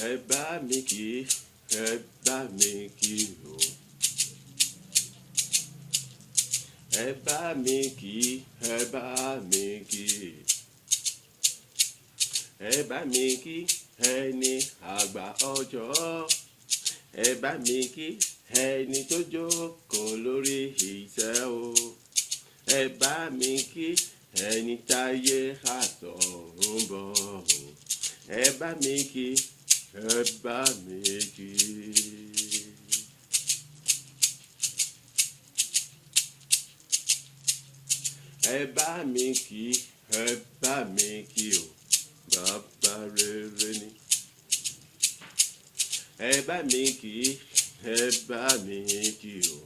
Ẹ bá mi kí, ẹ bá mi kí o. Ẹ bá mi kí, ẹ bá mi kí. Ẹ bá mi kí ẹni àgbà ọjọ́. Ẹ bá mi kí ẹni tó jókòó lórí ìtẹ́ o. Ẹ bá mi kí ẹni táyé àtọ̀run bọ̀ o. Ẹ bá mi kí, ẹ bá mi kí. Ẹ bá mi kí, ẹ bá mi kí o, bàbá rere ni. Ẹ bá mi kí, ẹ bá mi kí o,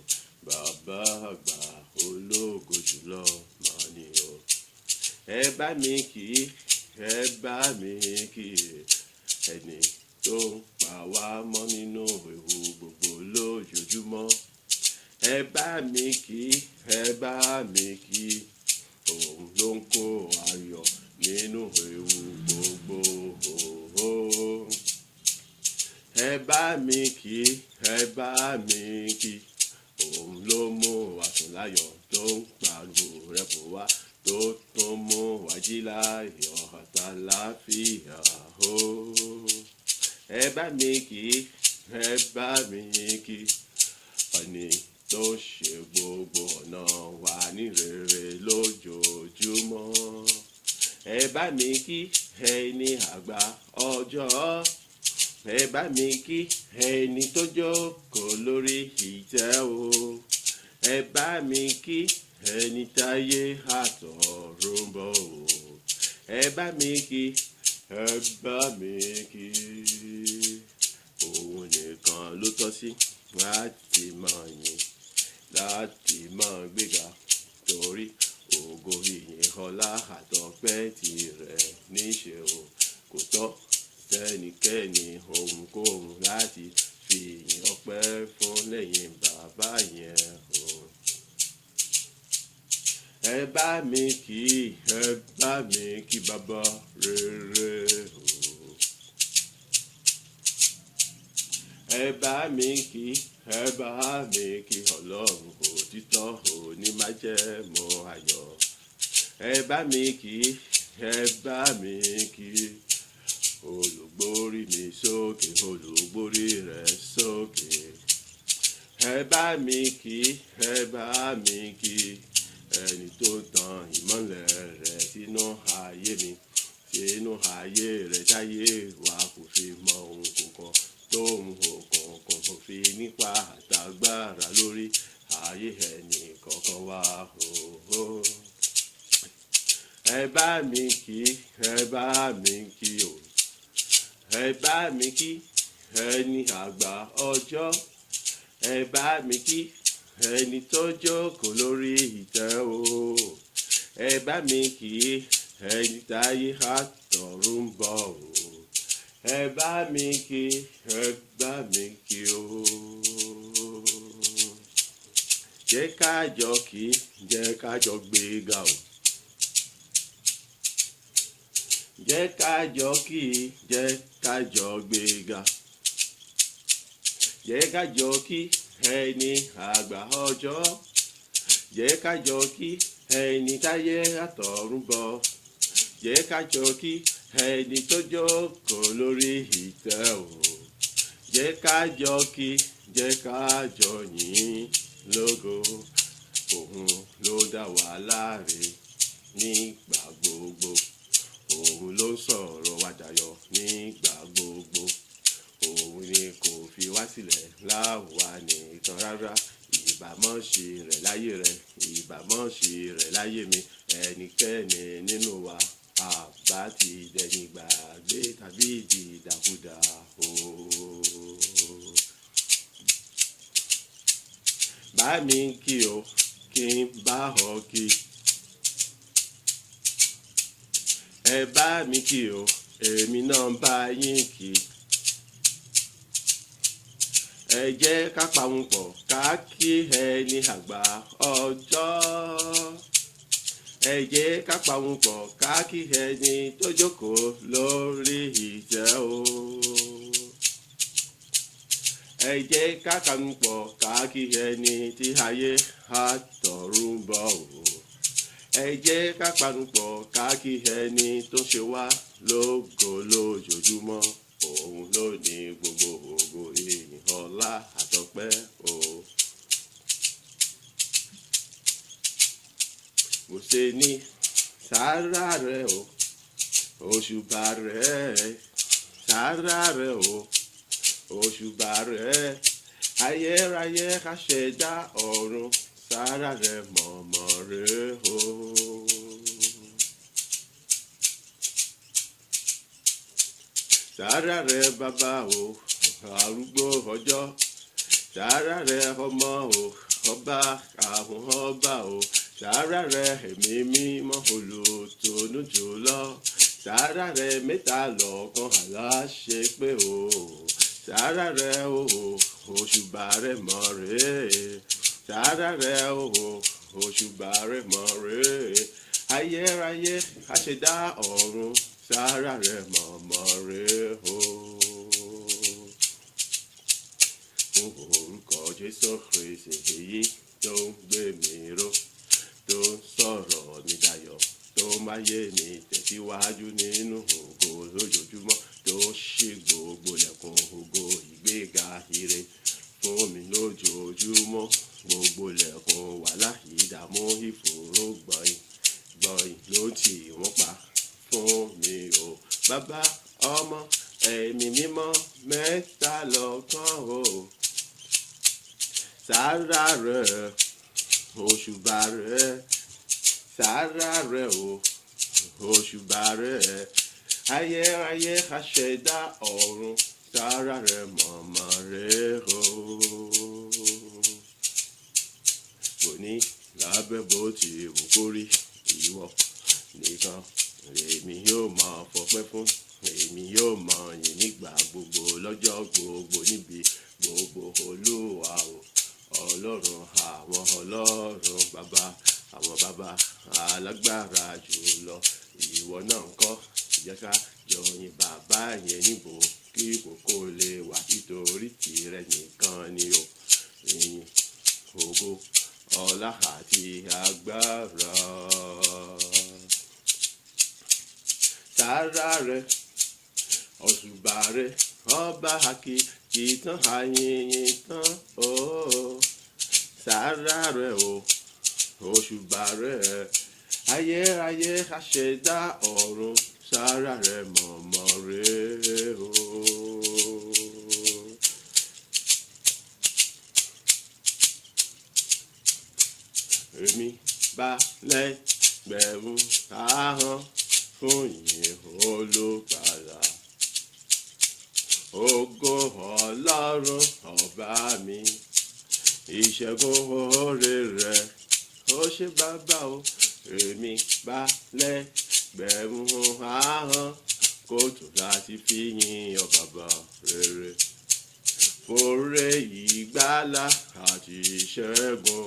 bàbá àgbà ológo jùlọ mà ni o. Ẹ bá mi kí, ẹ bá mi kí, ẹni tó ń pa wá mọ́ nínú ewu gbogbo lójoojúmọ́. Ẹ bá mi kí, ẹ bá mi kí, òun ló ń kó ayọ̀ nínú ewu gbogbo. Ẹ bá mi kí, ẹ bá mi kí, òun ló mú wa sùn láyọ̀ tó ń pariwo rẹ̀ fún wa tó tún mú wa jí láyọ̀ àtàlàáfíà o. Ẹ bá mi kí, ẹ bá mi kí, ẹni tó ṣe gbogbo ọ̀nà wa ní rere lójoojúmọ́. Ẹ bá mi kí ẹni àgbà ọjọ́. Ẹ bá mi kí ẹni tó jókòó lórí ìtẹ́ o. Ẹ bá mi kí ẹni táyé àtọ̀run bọ̀ o. Ẹ bá mi kí, ẹ bá mi kí. Òun nìkan ló tọ́ sí láti máa yìn, láti máa gbéga, torí ògo ìyìn ọlá àtọpẹ́ tirẹ̀ níṣe o. Kò tọ́ sẹ́nikẹ́ni ohunkóhun láti fi ìyìn ọpẹ́ fún lẹ́yìn bàbá yẹn o. Ẹ bá mi kí, ẹ bá mi kí bàbá rere o. Ẹ bá mi kí, ẹ bá mi kí Ọlọ́run òtítọ́ òní májẹ̀mú ayọ̀. Ẹ bá mi kí, ẹ bá mi kí, olùgbórí mi sókè, olùgbórí rẹ̀ sókè. Ẹ bá mi kí, ẹ bá mi kí, ẹni tó tan ìmọ́lẹ̀ rẹ̀ sínú ayé mi, sínú ayé rẹ̀ táyé wa kò fi mọ ohun kankan, tóun òkùnkùn kò fi nípa àtàgbára lórí ayé ẹnì kọ̀ọ̀kan wa o. Ẹ bá mi kí, ẹ bá mi kí o. Ẹ bá mi kí ẹni àgbà ọjọ́. Ẹ bá mi kí ẹni tó jókòó lórí ìtẹ́ o. Ẹ bá mi kí ẹni táyé àtọ̀run bọ̀ o. Ẹ bá mi kí, ẹ bá mi kí o. Jẹ́ ká jọ kí, jẹ́ ká jọ gbéga o. Jẹ́ ká jọ kí, jẹ́ ká jọ gbéga. Jẹ́ ká jọ kí ẹni àgbà ọjọ́. Jẹ́ ká jọ kí ẹni táyé àtọ̀run bọ̀. Jẹ́ ká jọ kí ẹni tó jókòó lórí ìtẹ́ o. Jẹ́ ká jọ kí, jẹ́ ká jọ yìn lógo. Òun ló dá wa láre nígbà gbogbo. Òun ló ń sọ̀rọ̀ wa dayọ̀ nígbà gbogbo. Òun ni kò fi wá sílẹ̀ láwa nìkan rárá. Ìbámọ́ṣe rẹ̀ láyé rẹ̀, ìbámọ́ṣe rẹ̀ láyé mi. Ẹnikẹ́ni nínú wa àbá ti dẹni gbàgbé tàbí dìdàkudà o. Bá mi kí o, kí n bá ọ kí. Ẹ bá mi kí o, èmi náà ń bá yín kí. Ẹ jẹ́ ká pahùn pọ̀ ká kí ẹni àgbà ọjọ́. Ẹ jẹ́ ká pahùn pọ̀ ká kí ẹni tó jókòó lórí ìtẹ́ o. Ẹ jẹ́ ká panupọ̀ ká kí ẹni tí ayé àtọ̀run bọ̀ o. Ẹ jẹ́ ká panupọ̀ ká kí ẹni tó ṣe wá lógo lójoojúmọ́. Òun ló ní gbogbo ògo, ìyìn, ọlá àtọpẹ́ o. Mo ṣe ní sára rẹ o, òṣùbà rẹ, sára rẹ o, òṣùbà rẹ, ayérayé aṣẹ̀dá ọ̀run, sára rẹ mọ̀mọ́ rẹ o. Sára rẹ bàbá o, arúgbó ọjọ́, sára rẹ ọmọ o, ọba àwọn ọba o, sára rẹ ẹ̀mí mímọ́ olùtùnú jùlọ, sára rẹ mẹ́ta lọ́kan aláṣẹ pé o, sára rẹ o, òṣùbà rẹ mọ̀ rè, sára rẹ o, òṣùbà rẹ mọ̀ rè, ayérayé aṣẹ̀dá ọ̀run, sára rẹ mọ̀mọ́ rè o. Fún orúkọ Jésù Kristi èyí tó ń gbé mi ró, tó ń sọ̀rọ̀ mi dayọ̀, tó máyé mi tẹ̀síwájú nínú ògo lójoojúmọ́, tó ṣí gbogbo lẹ̀kùn ògo ìgbéga ire fún mi lójoojúmọ́, gbogbo lẹ̀kùn wàhálà ìdààmú ìfòòró gbọ̀nyìn gbọ̀nyìn ló tì wọ́n pa fún mi o. Bàbá, ọmọ, ẹ̀mí mímọ́ mẹ́ta lọ́kan o. Sára rẹ, òṣùbà rẹ, sára rẹ o, òṣùbà rẹ, ayérayé aṣẹ̀dá ọ̀run, sára rẹ mọ̀mọ́ rẹ o. Kò ní lábẹ́ bó ti wù kó rí, ìwọ nìkan èmi yóò máa fọpẹ́ fún, èmi yóò máa yìn nígbà gbogbo lọ́jọ́ gbogbo níbi gbogbo. Olúwa o, Ọlọ́run àwọn ọlọ́run, bàbá àwọn bàbá, alágbára jùlọ. Ìwọ náà ń kọ́, jẹ́ ká jọ yin bàbá yẹn níbo kí kòkó lè wà, nítorí tìrẹ nìkan ni o. Ìyìn, ògo, ọlá àti agbára. Sára rẹ, òṣùbà rẹ, ọba àkìkì tán, àyìnyín tán ooo. Sára rẹ o, òṣùbà rẹ, ayérayé aṣẹ̀dá ọ̀run, sára rẹ mọ̀mọ́ rẹ o. Èmi bá lẹ́gbẹ̀rún ahọ́n fún ìyìn Olùgbàlà. Ògo Ọlọ́run ọba mi, ìṣẹ́gun oore rẹ̀, ó ṣe bàbá o. Èmi bá lẹ́gbẹ̀rún ahọ́n kó tó láti fi yìn ọ́ bàbá rere. Fòrè ìgbàlà àti ìṣẹ́gun,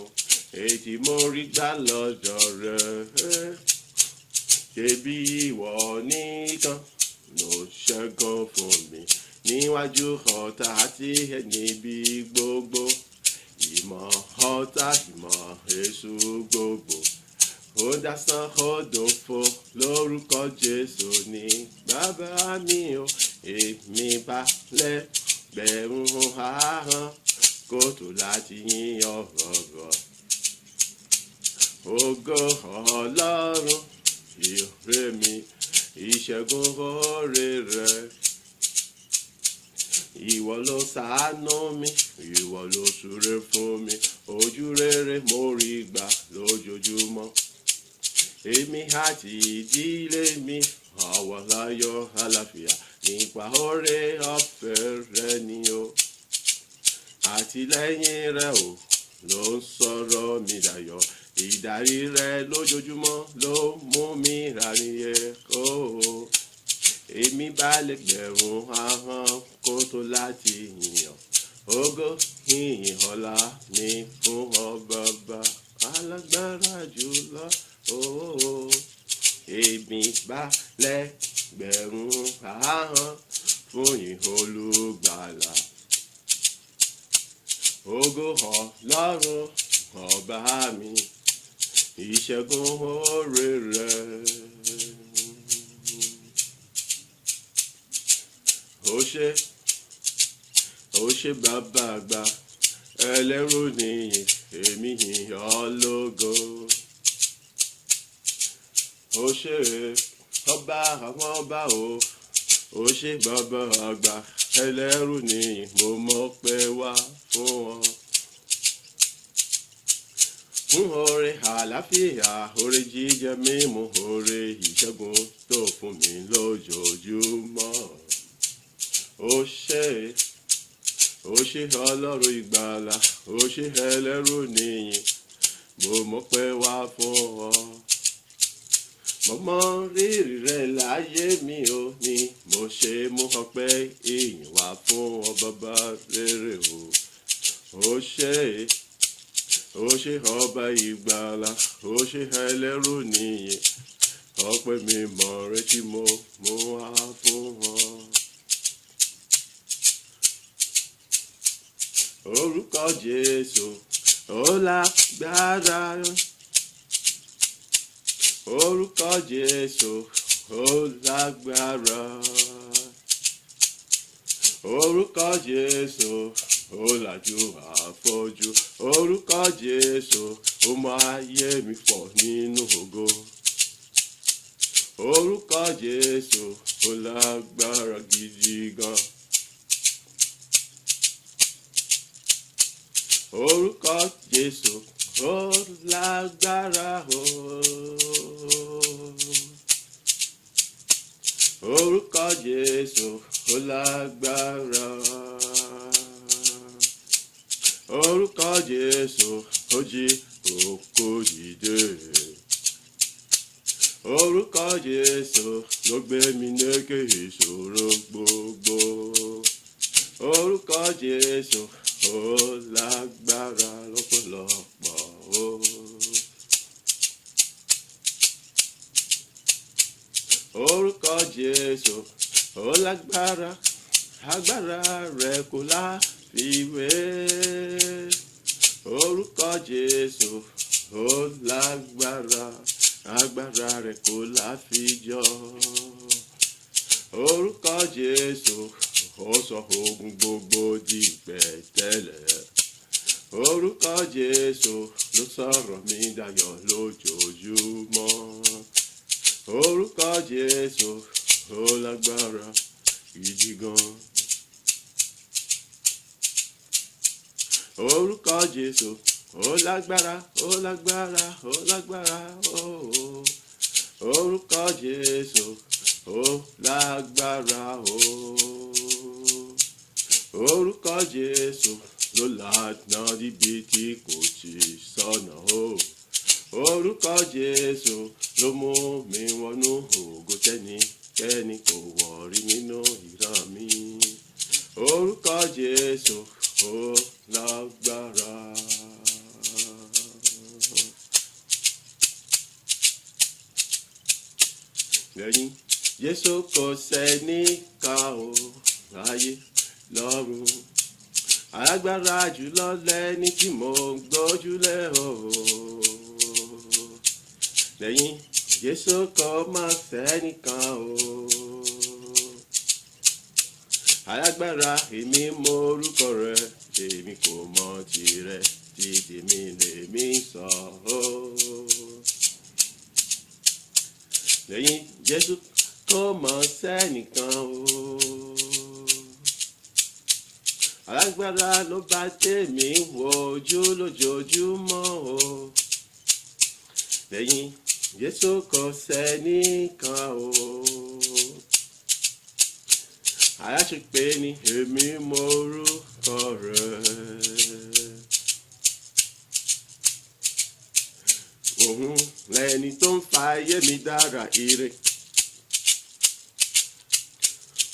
èyí mo rí gbà lọ́dọ̀ rẹ̀. Ṣebí ìwọ nìkan ló ṣẹ́gun fún mi níwájú ọ̀tá àti níbi gbogbo. Ìmọ̀ ọ̀tá, ìmọ̀ èṣù gbogbo, ó dasán, ó dòfo lórúkọ Jésù ní bàbá mi o. Èmi bá lẹ́gbẹ̀rún ahọ́n kó tó láti yìn ọ́ rọ̀rọ̀. Ògo Ọlọ́run ire mi, ìṣẹ́gun oore rẹ̀. Ìwọ ló ṣàánú mi, ìwọ ló súre fún mi, ojú rere mo rí gbà lójoojúmọ́. Èmi àti ìdílé mi, àwa láyọ̀ àlàáfíà nípa oore ọ̀fẹ́ rẹ ni o. Àtìlẹ́yìn rẹ o ló ń sọ̀rọ̀ mi dayọ̀, ìdarí rẹ lójoojúmọ́ ló mú mi ráríyé o. Èmi bá lè gbẹ̀rún ahọ́n kó tó láti yìn ọ́. Ògo, ìyìn, ọlá ní fún ọ bàbá alágbára jùlọ. Ooo. Èmi bá lẹ́gbẹ̀rún ahọ́n fún ìyìn Olùgbàlà. Ògo Ọlọ́run ọba mi, ìṣẹ́gun oore rẹ̀. Ó ṣé, ó ṣé bàbá àgbà, ẹlẹ́rù nìyí, èmi yìn ọ́ lógo. Ó ṣé ọba àwọn ọba o, ó ṣé bàbá àgbà, ẹlẹ́rù nìyí, mo mọ̀ pé wá fún ọ. Fún oore àlàáfíà, oore jíjẹ mímu, oore ìṣẹ́gun tó fún mi lójoojúmọ́. Ó ṣé, ó ṣé Ọlọ́run ìgbàlà, ó ṣé ẹlẹ́rù nìyí, mo mọ̀ pé wá fún ọ. Mo mọ rírì rẹ láyé mi ò ní, mo ṣe mú ọpẹ́ ìyìn wá fún ọ bàbá rere o. Ó ṣé, ó ṣé ọba ìgbàlà, ó ṣé ẹlẹ́rù nìyí, ọpẹ́ mi mọ̀ rẹ tí mo mú wá fún ọ. Orúkọ Jésù ó lágbára. Orúkọ Jésù ó lágbára. Orúkọ Jésù ó làjú àfọ́jú. Orúkọ Jésù ó máa yé mi pọ̀ nínú ògo. Orúkọ Jésù ó lágbára gidi gan. Orúkọ Jésù ó lágbára o. Orúkọ Jésù ó lágbára. Orúkọ Jésù ó jí òkú dìde. Orúkọ Jésù ló gbé mi lékè ìṣòro gbogbo. Orúkọ Jésù ó lágbára lọ́pọ̀lọpọ̀ o. Orúkọ Jésù ó lágbára, agbára rẹ̀ kò láfiwé. Orúkọ Jésù ó lágbára, agbára rẹ̀ kò láfijọ́. Orúkọ Jésù ó sọ ogun gbogbo di pẹ̀tẹ́lẹ̀. Orúkọ Jésù ló sọ̀rọ̀ mi dayọ̀ lójoojúmọ́. Orúkọ Jésù ó lágbára gidi gan. Orúkọ Jésù ó lágbára, ó lágbára, ó lágbára, ó. Orúkọ Jésù ó lágbára o. Orúkọ Jésù ló lànà níbi tí kò ti sọnà o. Orúkọ Jésù ló mú mi wọnú ògo tẹ́nikẹ́ni kò wọ̀ rí nínú ìran mi. Orúkọ Jésù ó lágbára. Lẹ́yìn Jésù kò sẹ́nìkan o láyé lọ́run. Alágbára jùlọ lẹ́ni tí mo ń gbójúlé o. Lẹ́yìn Jésù kò má sẹ́nìkan o. Alágbára èmi mọ orúkọ rẹ̀, èmi kò mọ tirẹ̀, tí tèmi lèmi sọ o. Lẹ́yìn Jésù kò mọ sẹ́nìkan o. Alágbára ló bá tèmi wo ojú lójoojúmọ́ o. Lẹ́yìn Jésù kò sẹ́nìkan o. Aláṣepé ni èmi mọ orúkọ rẹ̀. Òun lẹni tó ń fa ayé mi dára ire.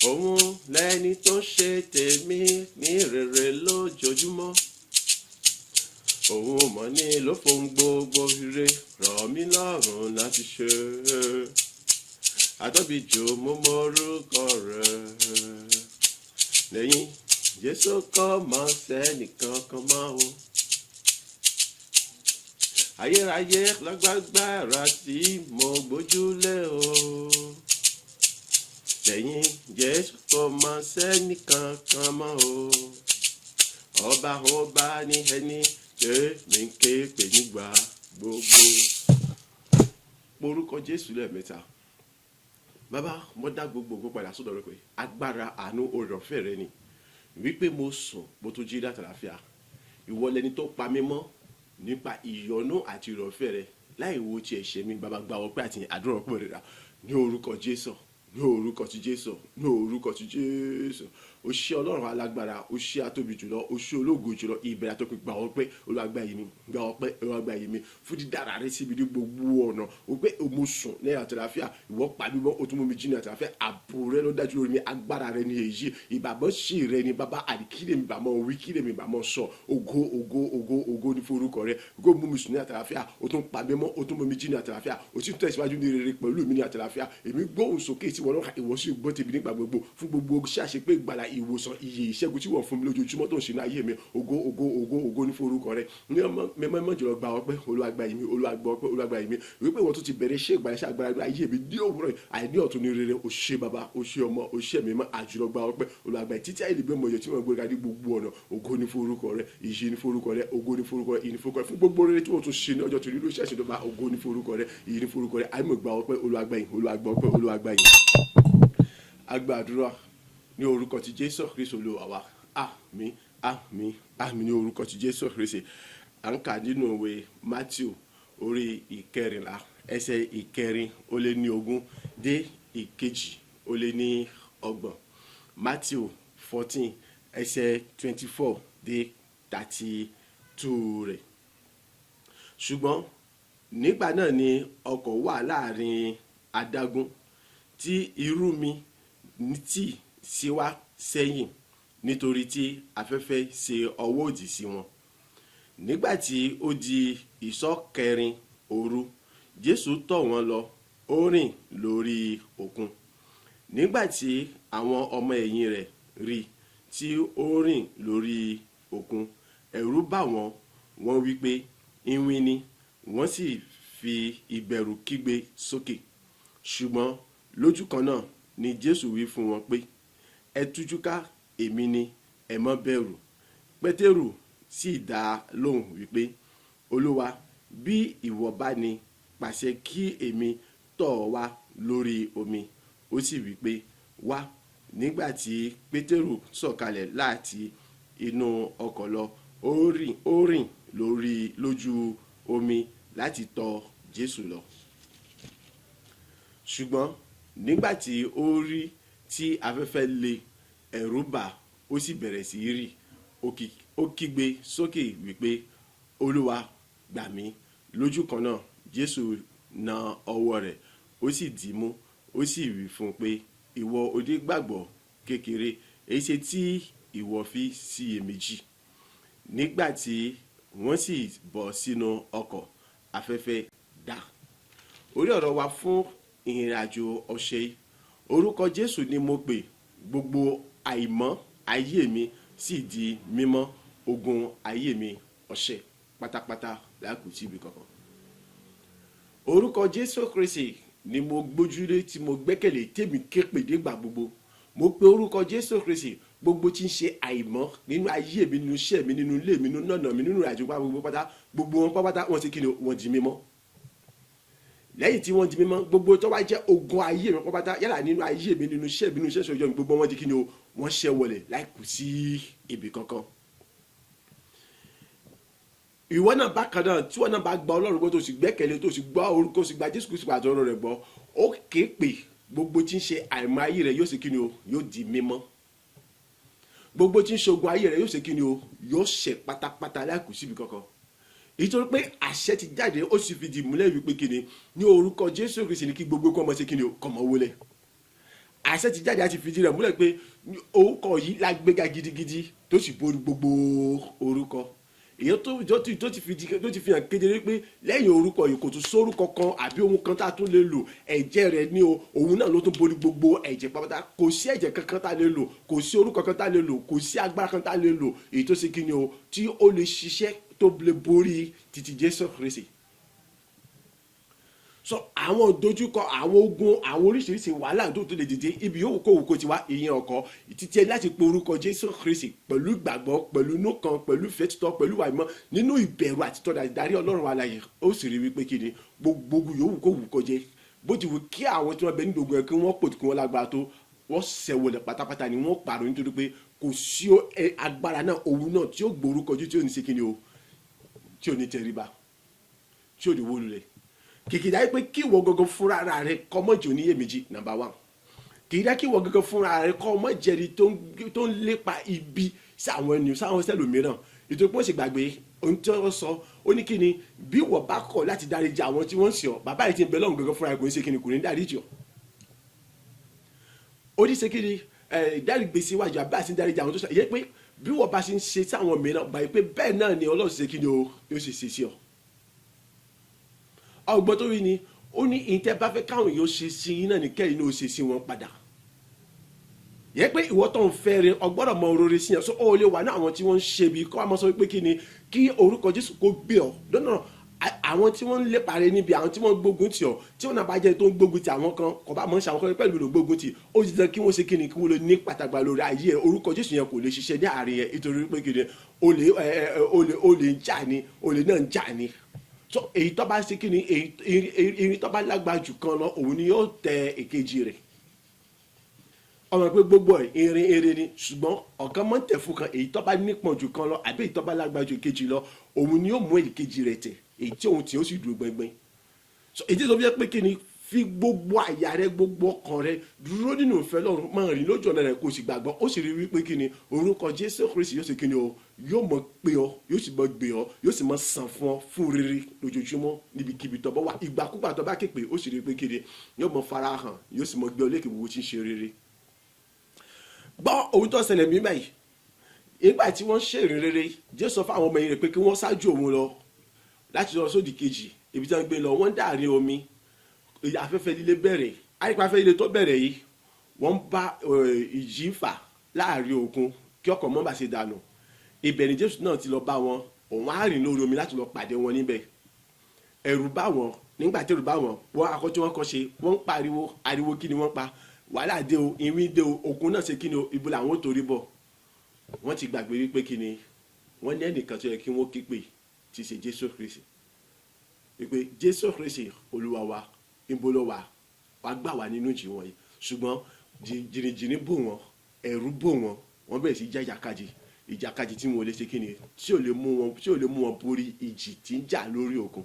Òun lẹni tó ń ṣe tèmi ní rere lójoojúmọ́. Òun mọ̀ ní ló fohùn gbogbo ire rọ̀ mí lọ́rùn láti ṣe. Àtọ́bíjò mo mọ orúkọ rẹ̀. Lẹ́yìn Jésù kò mọ̀ sẹ́nìkan kan mọ́ o. Ayérayé lágbàgbára tí mo gbójúlé o. Lẹ́yìn Jésù kò mọ̀ sẹ́nìkan kan mọ́ o. Ọba ọba ní ẹni tèmi ń ké pè nígbà gbogbo. Porúkọ Jésù lẹ́ẹ̀mẹ́ta. Bàbá, mo dá gbogbo ògo padà sọ́dọ̀ rẹ pé agbára, àánú, oore ọ̀fẹ́ rẹ ni wípé mo sùn, mo tún jí látàláfíà. Ìwọ lẹni tó pa mí mọ́ nípa ìyọ́nú àti ìrọ̀fẹ́ rẹ láì wo ti ẹ̀ṣẹ̀ mi. Bàbá, gba ọpẹ́ àti àdúrà ọpẹ́ rẹ rà ní orúkọ Jésù, ní orúkọ ti Jésù, ní orúkọ ti Jésù. O ṣé, Ọlọ́run alágbára. O ṣé, atóbi jùlọ. O ṣé, ológo jùlọ, ìbẹ̀rẹ̀ àtòpin. Gba ọpẹ́, Olúwa gba ìyìn mi. Gba ọpẹ́, Olúwa gba ìyìn mi, fún dídára rẹ síbi ní gbogbo ọ̀nà. O pé mo sùn ní àtàlàfíà, ìwọ pa mí mọ́, o tún mú mi jí ní àtàlàfíà. Ààbò rẹ ló dájú lórí mi, agbára rẹ ní èyí, ìbàbọ̀ sí rẹ ní bàbá. Àdìkílẹ̀ mi bàmọ́ wí, kílẹ̀ mi bàmọ́ sọ. Ògo, ògo, ògo, ògo ní forúkọ rẹ. Ògo mú mi sùn ní àtàlàfíà, o tún pa mí mọ́, o tún mú mi jí ní àtàlàfíà, o sì tún tẹ̀síwájú ní rere pẹ̀lú mi ní àtàlàfíà. Èmi gbóhùn sókè tí wọ́n lọ́ka, ìwọ sì gbọ́ tèmi nígbà gbogbo, fún gbogbo ṣàṣepé ìgbàlà, ìwòsàn, ìyè, ìṣẹ́gun tí wọ́n fún mi lójoojúmọ́ tó ń ṣe ní ayé mi. Ògo, ògo, ògo, ògo ní forúkọ rẹ ní ọmọ mẹ́mọ́ jùlọ. Gba ọpẹ́, Olúwa gba ìyìn mi. Olúwa gba ọpẹ́, Olúwa gba ìyìn mi, wípé ìwọ tó ti bẹ̀rẹ̀ iṣẹ́ ìgbàlà, iṣẹ́ agbára ayé mi ní òwúrọ̀ àìní ọ̀tún ní rere. O ṣé, Bàbá. O ṣé, Ọmọ. O ṣé, Ẹ̀mí mọ́ àjùlọ. Gba ọpẹ́, Olúwa gba títí ayé lè mọ̀ tí wọ́n gbé ga ní gbogbo ọ̀nà. Ògo ní forúkọ rẹ, ìyìn ní forúkọ rẹ, ògo ní forúkọ rẹ, ìyìn ní forúkọ rẹ, fún gbogbo rere tí wọ́n tún ṣe ní ọjọ́ tó ní lóṣù àṣẹdọ́gba. Ògo ní forúkọ rẹ, ìyìn ní forúkọ rẹ. Àìmọ̀ gba ọpẹ́, Olúwa gba ìyìn. Olúwa gba ọpẹ́, Olúwa gba ìyìn. Agbàdúrà ní orúkọ ti Jésù Kristu Olúwa wa. Àmín, àmín, àmín ní orúkọ ti Jésù Kristi. À ń kà nínú ìwé Matthew, orí 14, ẹsẹ̀ 24 dé 32. Matthew 14, ẹsẹ̀ 24 dé 32 rẹ̀. Ṣùgbọ́n nígbà náà ni ọkọ̀ wà láàrin adágún tí irú omi tì sí wá sẹ́yìn, nítorí tí afẹ́fẹ́ ṣe ọwọ́ òdì sí wọn. Nígbà tí ó di ìsọ̀ kẹrin òru, Jésù tọ̀ wọ́n lọ, ó rìn lórí òkun. Nígbà tí àwọn ọmọ ẹ̀yìn rẹ̀ rí tí ó rìn lórí òkun, ẹ̀rù bà wọ́n. Wọ́n wí pé, "Iwin ni." Wọ́n sì fi ìbẹ̀rù kígbe sókè. Ṣùgbọ́n lójú kan náà ni Jésù wí fún wọn pé, "Ẹ tújú ká, èmi ni, ẹ má bẹ̀rù." Pétérù sì dá a lóhùn wípé, "Olúwa, bí ìwọ bá ní, pàṣẹ kí èmi tọ̀ ọ́ wá lórí omi." Ó sì wí pé, "Wá." Nígbà tí Pétérù sọ̀kalẹ̀ láti inú ọkọ̀ lọ, ó rìn lórí lójú omi láti tọ̀ Jésù lọ. Ṣùgbọ́n nígbà tí ó rí tí afẹ́fẹ́ le, ẹ̀rù bà, ó sì bẹ̀rẹ̀ sí í rì. Ó kígbe sókè wípé, "Olúwa, gbà mí." Lójú kan náà, Jésù na ọwọ́ rẹ̀, ó sì dì í mú, ó sì wí fún un pé, "Ìwọ onígbàgbọ́ kékeré, èéṣe tí ìwọ fi ṣiyèméjì?" Nígbà tí wọ́n sì bọ́ sínú ọkọ̀, afẹ́fẹ́ dá. Orí ọ̀rọ̀ wa fún ìrìn àjò ọ̀sẹ̀ yìí: Orúkọ Jésù ni mo pè, gbogbo àìmọ́ ayé mi sì di mímọ́, ogun ayé mi ọ̀sẹ̀ pátápátá láìkù síbi kankan. Orúkọ Jésù Kristi ni mo gbójúlé, tí mo gbẹ́kẹ̀lé, tèmi képe nígbà gbogbo. Mo pe orúkọ Jésù Kristi, gbogbo tí ń ṣe àìmọ́ nínú ayé mi, nínú iṣẹ́ mi, nínú ilé mi, nínú ọ̀nà mi, nínú ìrìnàjò gbogbo pátá, gbogbo wọn pátá, wọ́n ti kí ni? Wọ́n di mímọ́. Lẹ́yìn tí wọ́n di mímọ́, gbogbo tó wá jẹ́ ogun ayé mi pátá, yálà nínú ayé mi, nínú iṣẹ́ mi, nínú iṣẹ́ ìṣòjọ́ mi, gbogbo wọn di kí ni o? Wọ́n ṣẹ́ wọlé láì kù sí ibì kankan. Ìwọ náà bákan náà, tí wọn náà bá gba Ọlọ́run gbọ́, tó sì gbẹ́kẹ̀lé, tó sì gbọ́ orúkọ, sì gba Jésù Kristu àti ọ̀rọ̀ rẹ̀ gbọ́, ó ké pè, gbogbo tí ń ṣe àìmọ́ ayé rẹ̀ yóò ṣe kí ni o? Yóò di mímọ́. Gbogbo tí ń ṣe ogun ayé rẹ̀ yóò ṣe kí ni o? Yóò ṣẹ pátápátá láì kù síbi kankan, nítorí pé àṣẹ ti jáde, ó sì fi di múlẹ̀ wípé kí ni? Ní orúkọ Jésù Kristi ní kí gbogbo kọ́ ọmọ ṣe kí ni o? Kọ́ ọmọ wọlé. Àṣẹ ti jáde àti fìdí rẹ̀ múlẹ̀ pé orúkọ yìí lágbéga gidigidi, tó sì borí gbogbo orúkọ. Èyí tó ti fi hàn kedere pé lẹ́yìn orúkọ yìí, kò tún sórúkọ kan àbí ohun kan tá a tún lè lò. Ẹ̀jẹ̀ rẹ̀ ní o, òun náà ló tún borí gbogbo ẹ̀jẹ̀ pátápátá. Kò sí ẹ̀jẹ̀ kankan tá a lè lò, kò sí orúkọ kan tá a lè lò, kò sí agbára kan tá a lè lò èyí tó ṣe kí ni o, tí ó lè ṣiṣẹ́ tó lè borí títí Jésù Kristi. So àwọn dojúkọ, àwọn ogun, àwọn oríṣiríṣi wàhálà tó lè dìde, ibi yòówù kó wù kó ti wá, ìyẹn ọkọ títí ẹ láti pe orúkọ Jésù Kristi pẹ̀lú ìgbàgbọ́, pẹ̀lú inú kan, pẹ̀lú ìfẹ́ títọ́, pẹ̀lú ìwà ìmọ̀, nínú ìbẹ̀rù àti tọ́da ìdarí Ọlọ́run alààyè. Ó sì rí wípé kí ni, gbogbo ogun yòówù kó wù kó jẹ́, bó ti wù kí àwọn tí wọ́n bẹ nínú ogun yẹn kí wọ́n pò, kí wọ́n lágbára tó, wọ́n ṣẹ̀wọ̀lẹ̀ pátápátá ni, wọ́n pààrọ̀, nítorí pé kò sí agbára náà, òun náà tí ó gbórúkọ jù tí ò ní ṣe kí ni o, tí ò ní tẹríba, tí ò ní wó lulẹ̀. Kìkìdá yìí pé kí ìwọ gangan fúnra ara rẹ kọ́ mọ́ jẹ́ oníyèméjì, number one. Kìkìdá kí ìwọ gangan fúnra rẹ kọ́ mọ́ jẹ́ni tó ń lépa ibi sí àwọn ènìyàn, sáwọn sẹ́lòmíràn, nítorí pé wọ́n sì gbàgbé ohun tí wọ́n sọ. Ó ní kí ni, bí ìwọ bá kọ̀ láti dáríjì àwọn tí wọ́n ń sìn ọ́, bàbá yìí ti ń bẹ lọ́hùn gangan fúnra rẹ̀ kò ní ṣe kí ni, kò ní dáríjì ọ́. Ó ní ṣe kí ni, dárí gbèsè wájú àbí àti dáríjì àwọn tó sọ ìyẹn, pé bí wọ́n bá ṣe ń ṣe sí àwọn mìíràn, gbà pé bẹ́ẹ̀ náà ni Ọlọ́run ṣe kí ni o, yóò ṣe ṣe sí ọ. Ọgbọ́n tó rí ni ó ní, ìtẹ́ bá fẹ́ káwọn èèyàn ṣe sí yín náà ní kẹ́yìn náà ó ṣe sí wọn padà. Yẹ pé ìwọ tó ń fẹ́ rẹ, ọgbọ́dọ̀ mọ orore sí yẹn. So ó lè wà ní àwọn tí wọ́n ń ṣe bí kọ́ àmọ́ sọ pé kí ni, kí orúkọ Jésù kó gbé ọ lọ́nà. Àwọn tí wọ́n ń lépa rẹ níbi, àwọn tí wọ́n ń gbógun tì ọ́, tí wọ́n náà bá jẹ́ tó ń gbógun tì àwọn kan, kò bá mọ̀ ń ṣe àwọn kan pẹ̀lú ló gbógun tì ó ti dán, kí wọ́n ṣe kí ni, kí wọ́n lè ní pàtàkì lórí ayé ẹ̀, orúkọ Jésù yẹn kò lè ṣiṣẹ́ ní àárín yẹn, nítorí pé kí ni, olè ẹ ẹ olè olè ń jà ní, olè náà ń jà ní. So èyí tó bá ṣe kí ni, èyí irin tó bá lágbára jù kan lọ, òun ni yóò tẹ èkejì rẹ̀. Ọmọ pé gbogbo ẹ̀ irin irin ni, ṣùgbọ́n ọ̀kan mọ́ ń tẹ̀ fún kan. Èyí tó bá nípọn jù kan lọ àbí èyí tó bá lágbára jù èkejì lọ, òun ni yóò mú èkejì rẹ̀ tẹ̀, èyí tí òun tí ó sì dúró gbẹngbẹng. So èyí tó fi jẹ́ pé kí ni, fi gbogbo àyà rẹ, gbogbo ọkàn rẹ dúró nínú ìfẹ́ Ọlọ́run, máa rìn lójú ọ̀nà rẹ, kó o sì gbàgbọ́. Ó sì rí wípé kí ni, orúkọ Jésù Kristi yóò sì kí ni o, yóò mọ pé ọ, yóò sì mọ gbé ọ, yóò sì mọ sàn fún ọ fún rere lójoojúmọ́, níbikíbi tó bá wà, ìgbàkúgbà tó bá képe. Ó sì rí pé kí ni, yóò mọ fara hàn, yóò sì mọ gbé ọ lékè gbogbo tí ń ṣe rere. Gbọ́ ohun tó ṣẹlẹ̀ mí báyìí. Nígbà tí wọ́n ṣe ìrìn rere, Jésù sọ fún àwọn ọmọ yìí rẹ̀ pé kí wọ́n ṣáájú òun lọ láti lọ sódì kejì ibi tí wọ́n gbé lọ. Wọ́n dàrin omi, afẹ́fẹ́ líle bẹ̀rẹ̀. Àyípa afẹ́fẹ́ líle tó bẹ̀rẹ̀ yìí, wọ́n bá ìjì fà láàrin òkun kí ọkọ̀ mọ́ bá ṣe dànù. Ibẹ̀ ni Jésù náà ti lọ bá wọn. Òun á rìn lórí omi láti lọ pàdé wọn níbẹ̀. Ẹ̀rù bá wọn. Nígbà tí ẹ̀rù bá wọn, wọ́n akọ́ tí wọ́n kọ́ ṣe, wọ́n ń pariwo. Ariwo kí ni wọ́n pa? Wàhálà dé o, ìwín dé o, òkun náà ṣe kí ni o, ibo làwọn ò torí bọ̀? Wọ́n ti gbàgbé wípé kí ni, wọ́n ní ẹnìkan tó yẹ kí wọ́n ké pè, tí ṣe Jésù Kristi, wípé Jésù Kristi, Olúwa wa, ibo ló wà? Wàá gbà wá nínú ìjì wọ̀nyí. Ṣùgbọ́n jìnnìjìnnì bò wọ́n, ẹ̀rù bò wọ́n, wọ́n bẹ̀rẹ̀ sí já ìjàkadì, ìjàkadì tí wọn ò lè ṣe kí ni, tí ò lè mú wọn, tí ò lè mú wọn borí ìjì tí ń jà lórí òkun.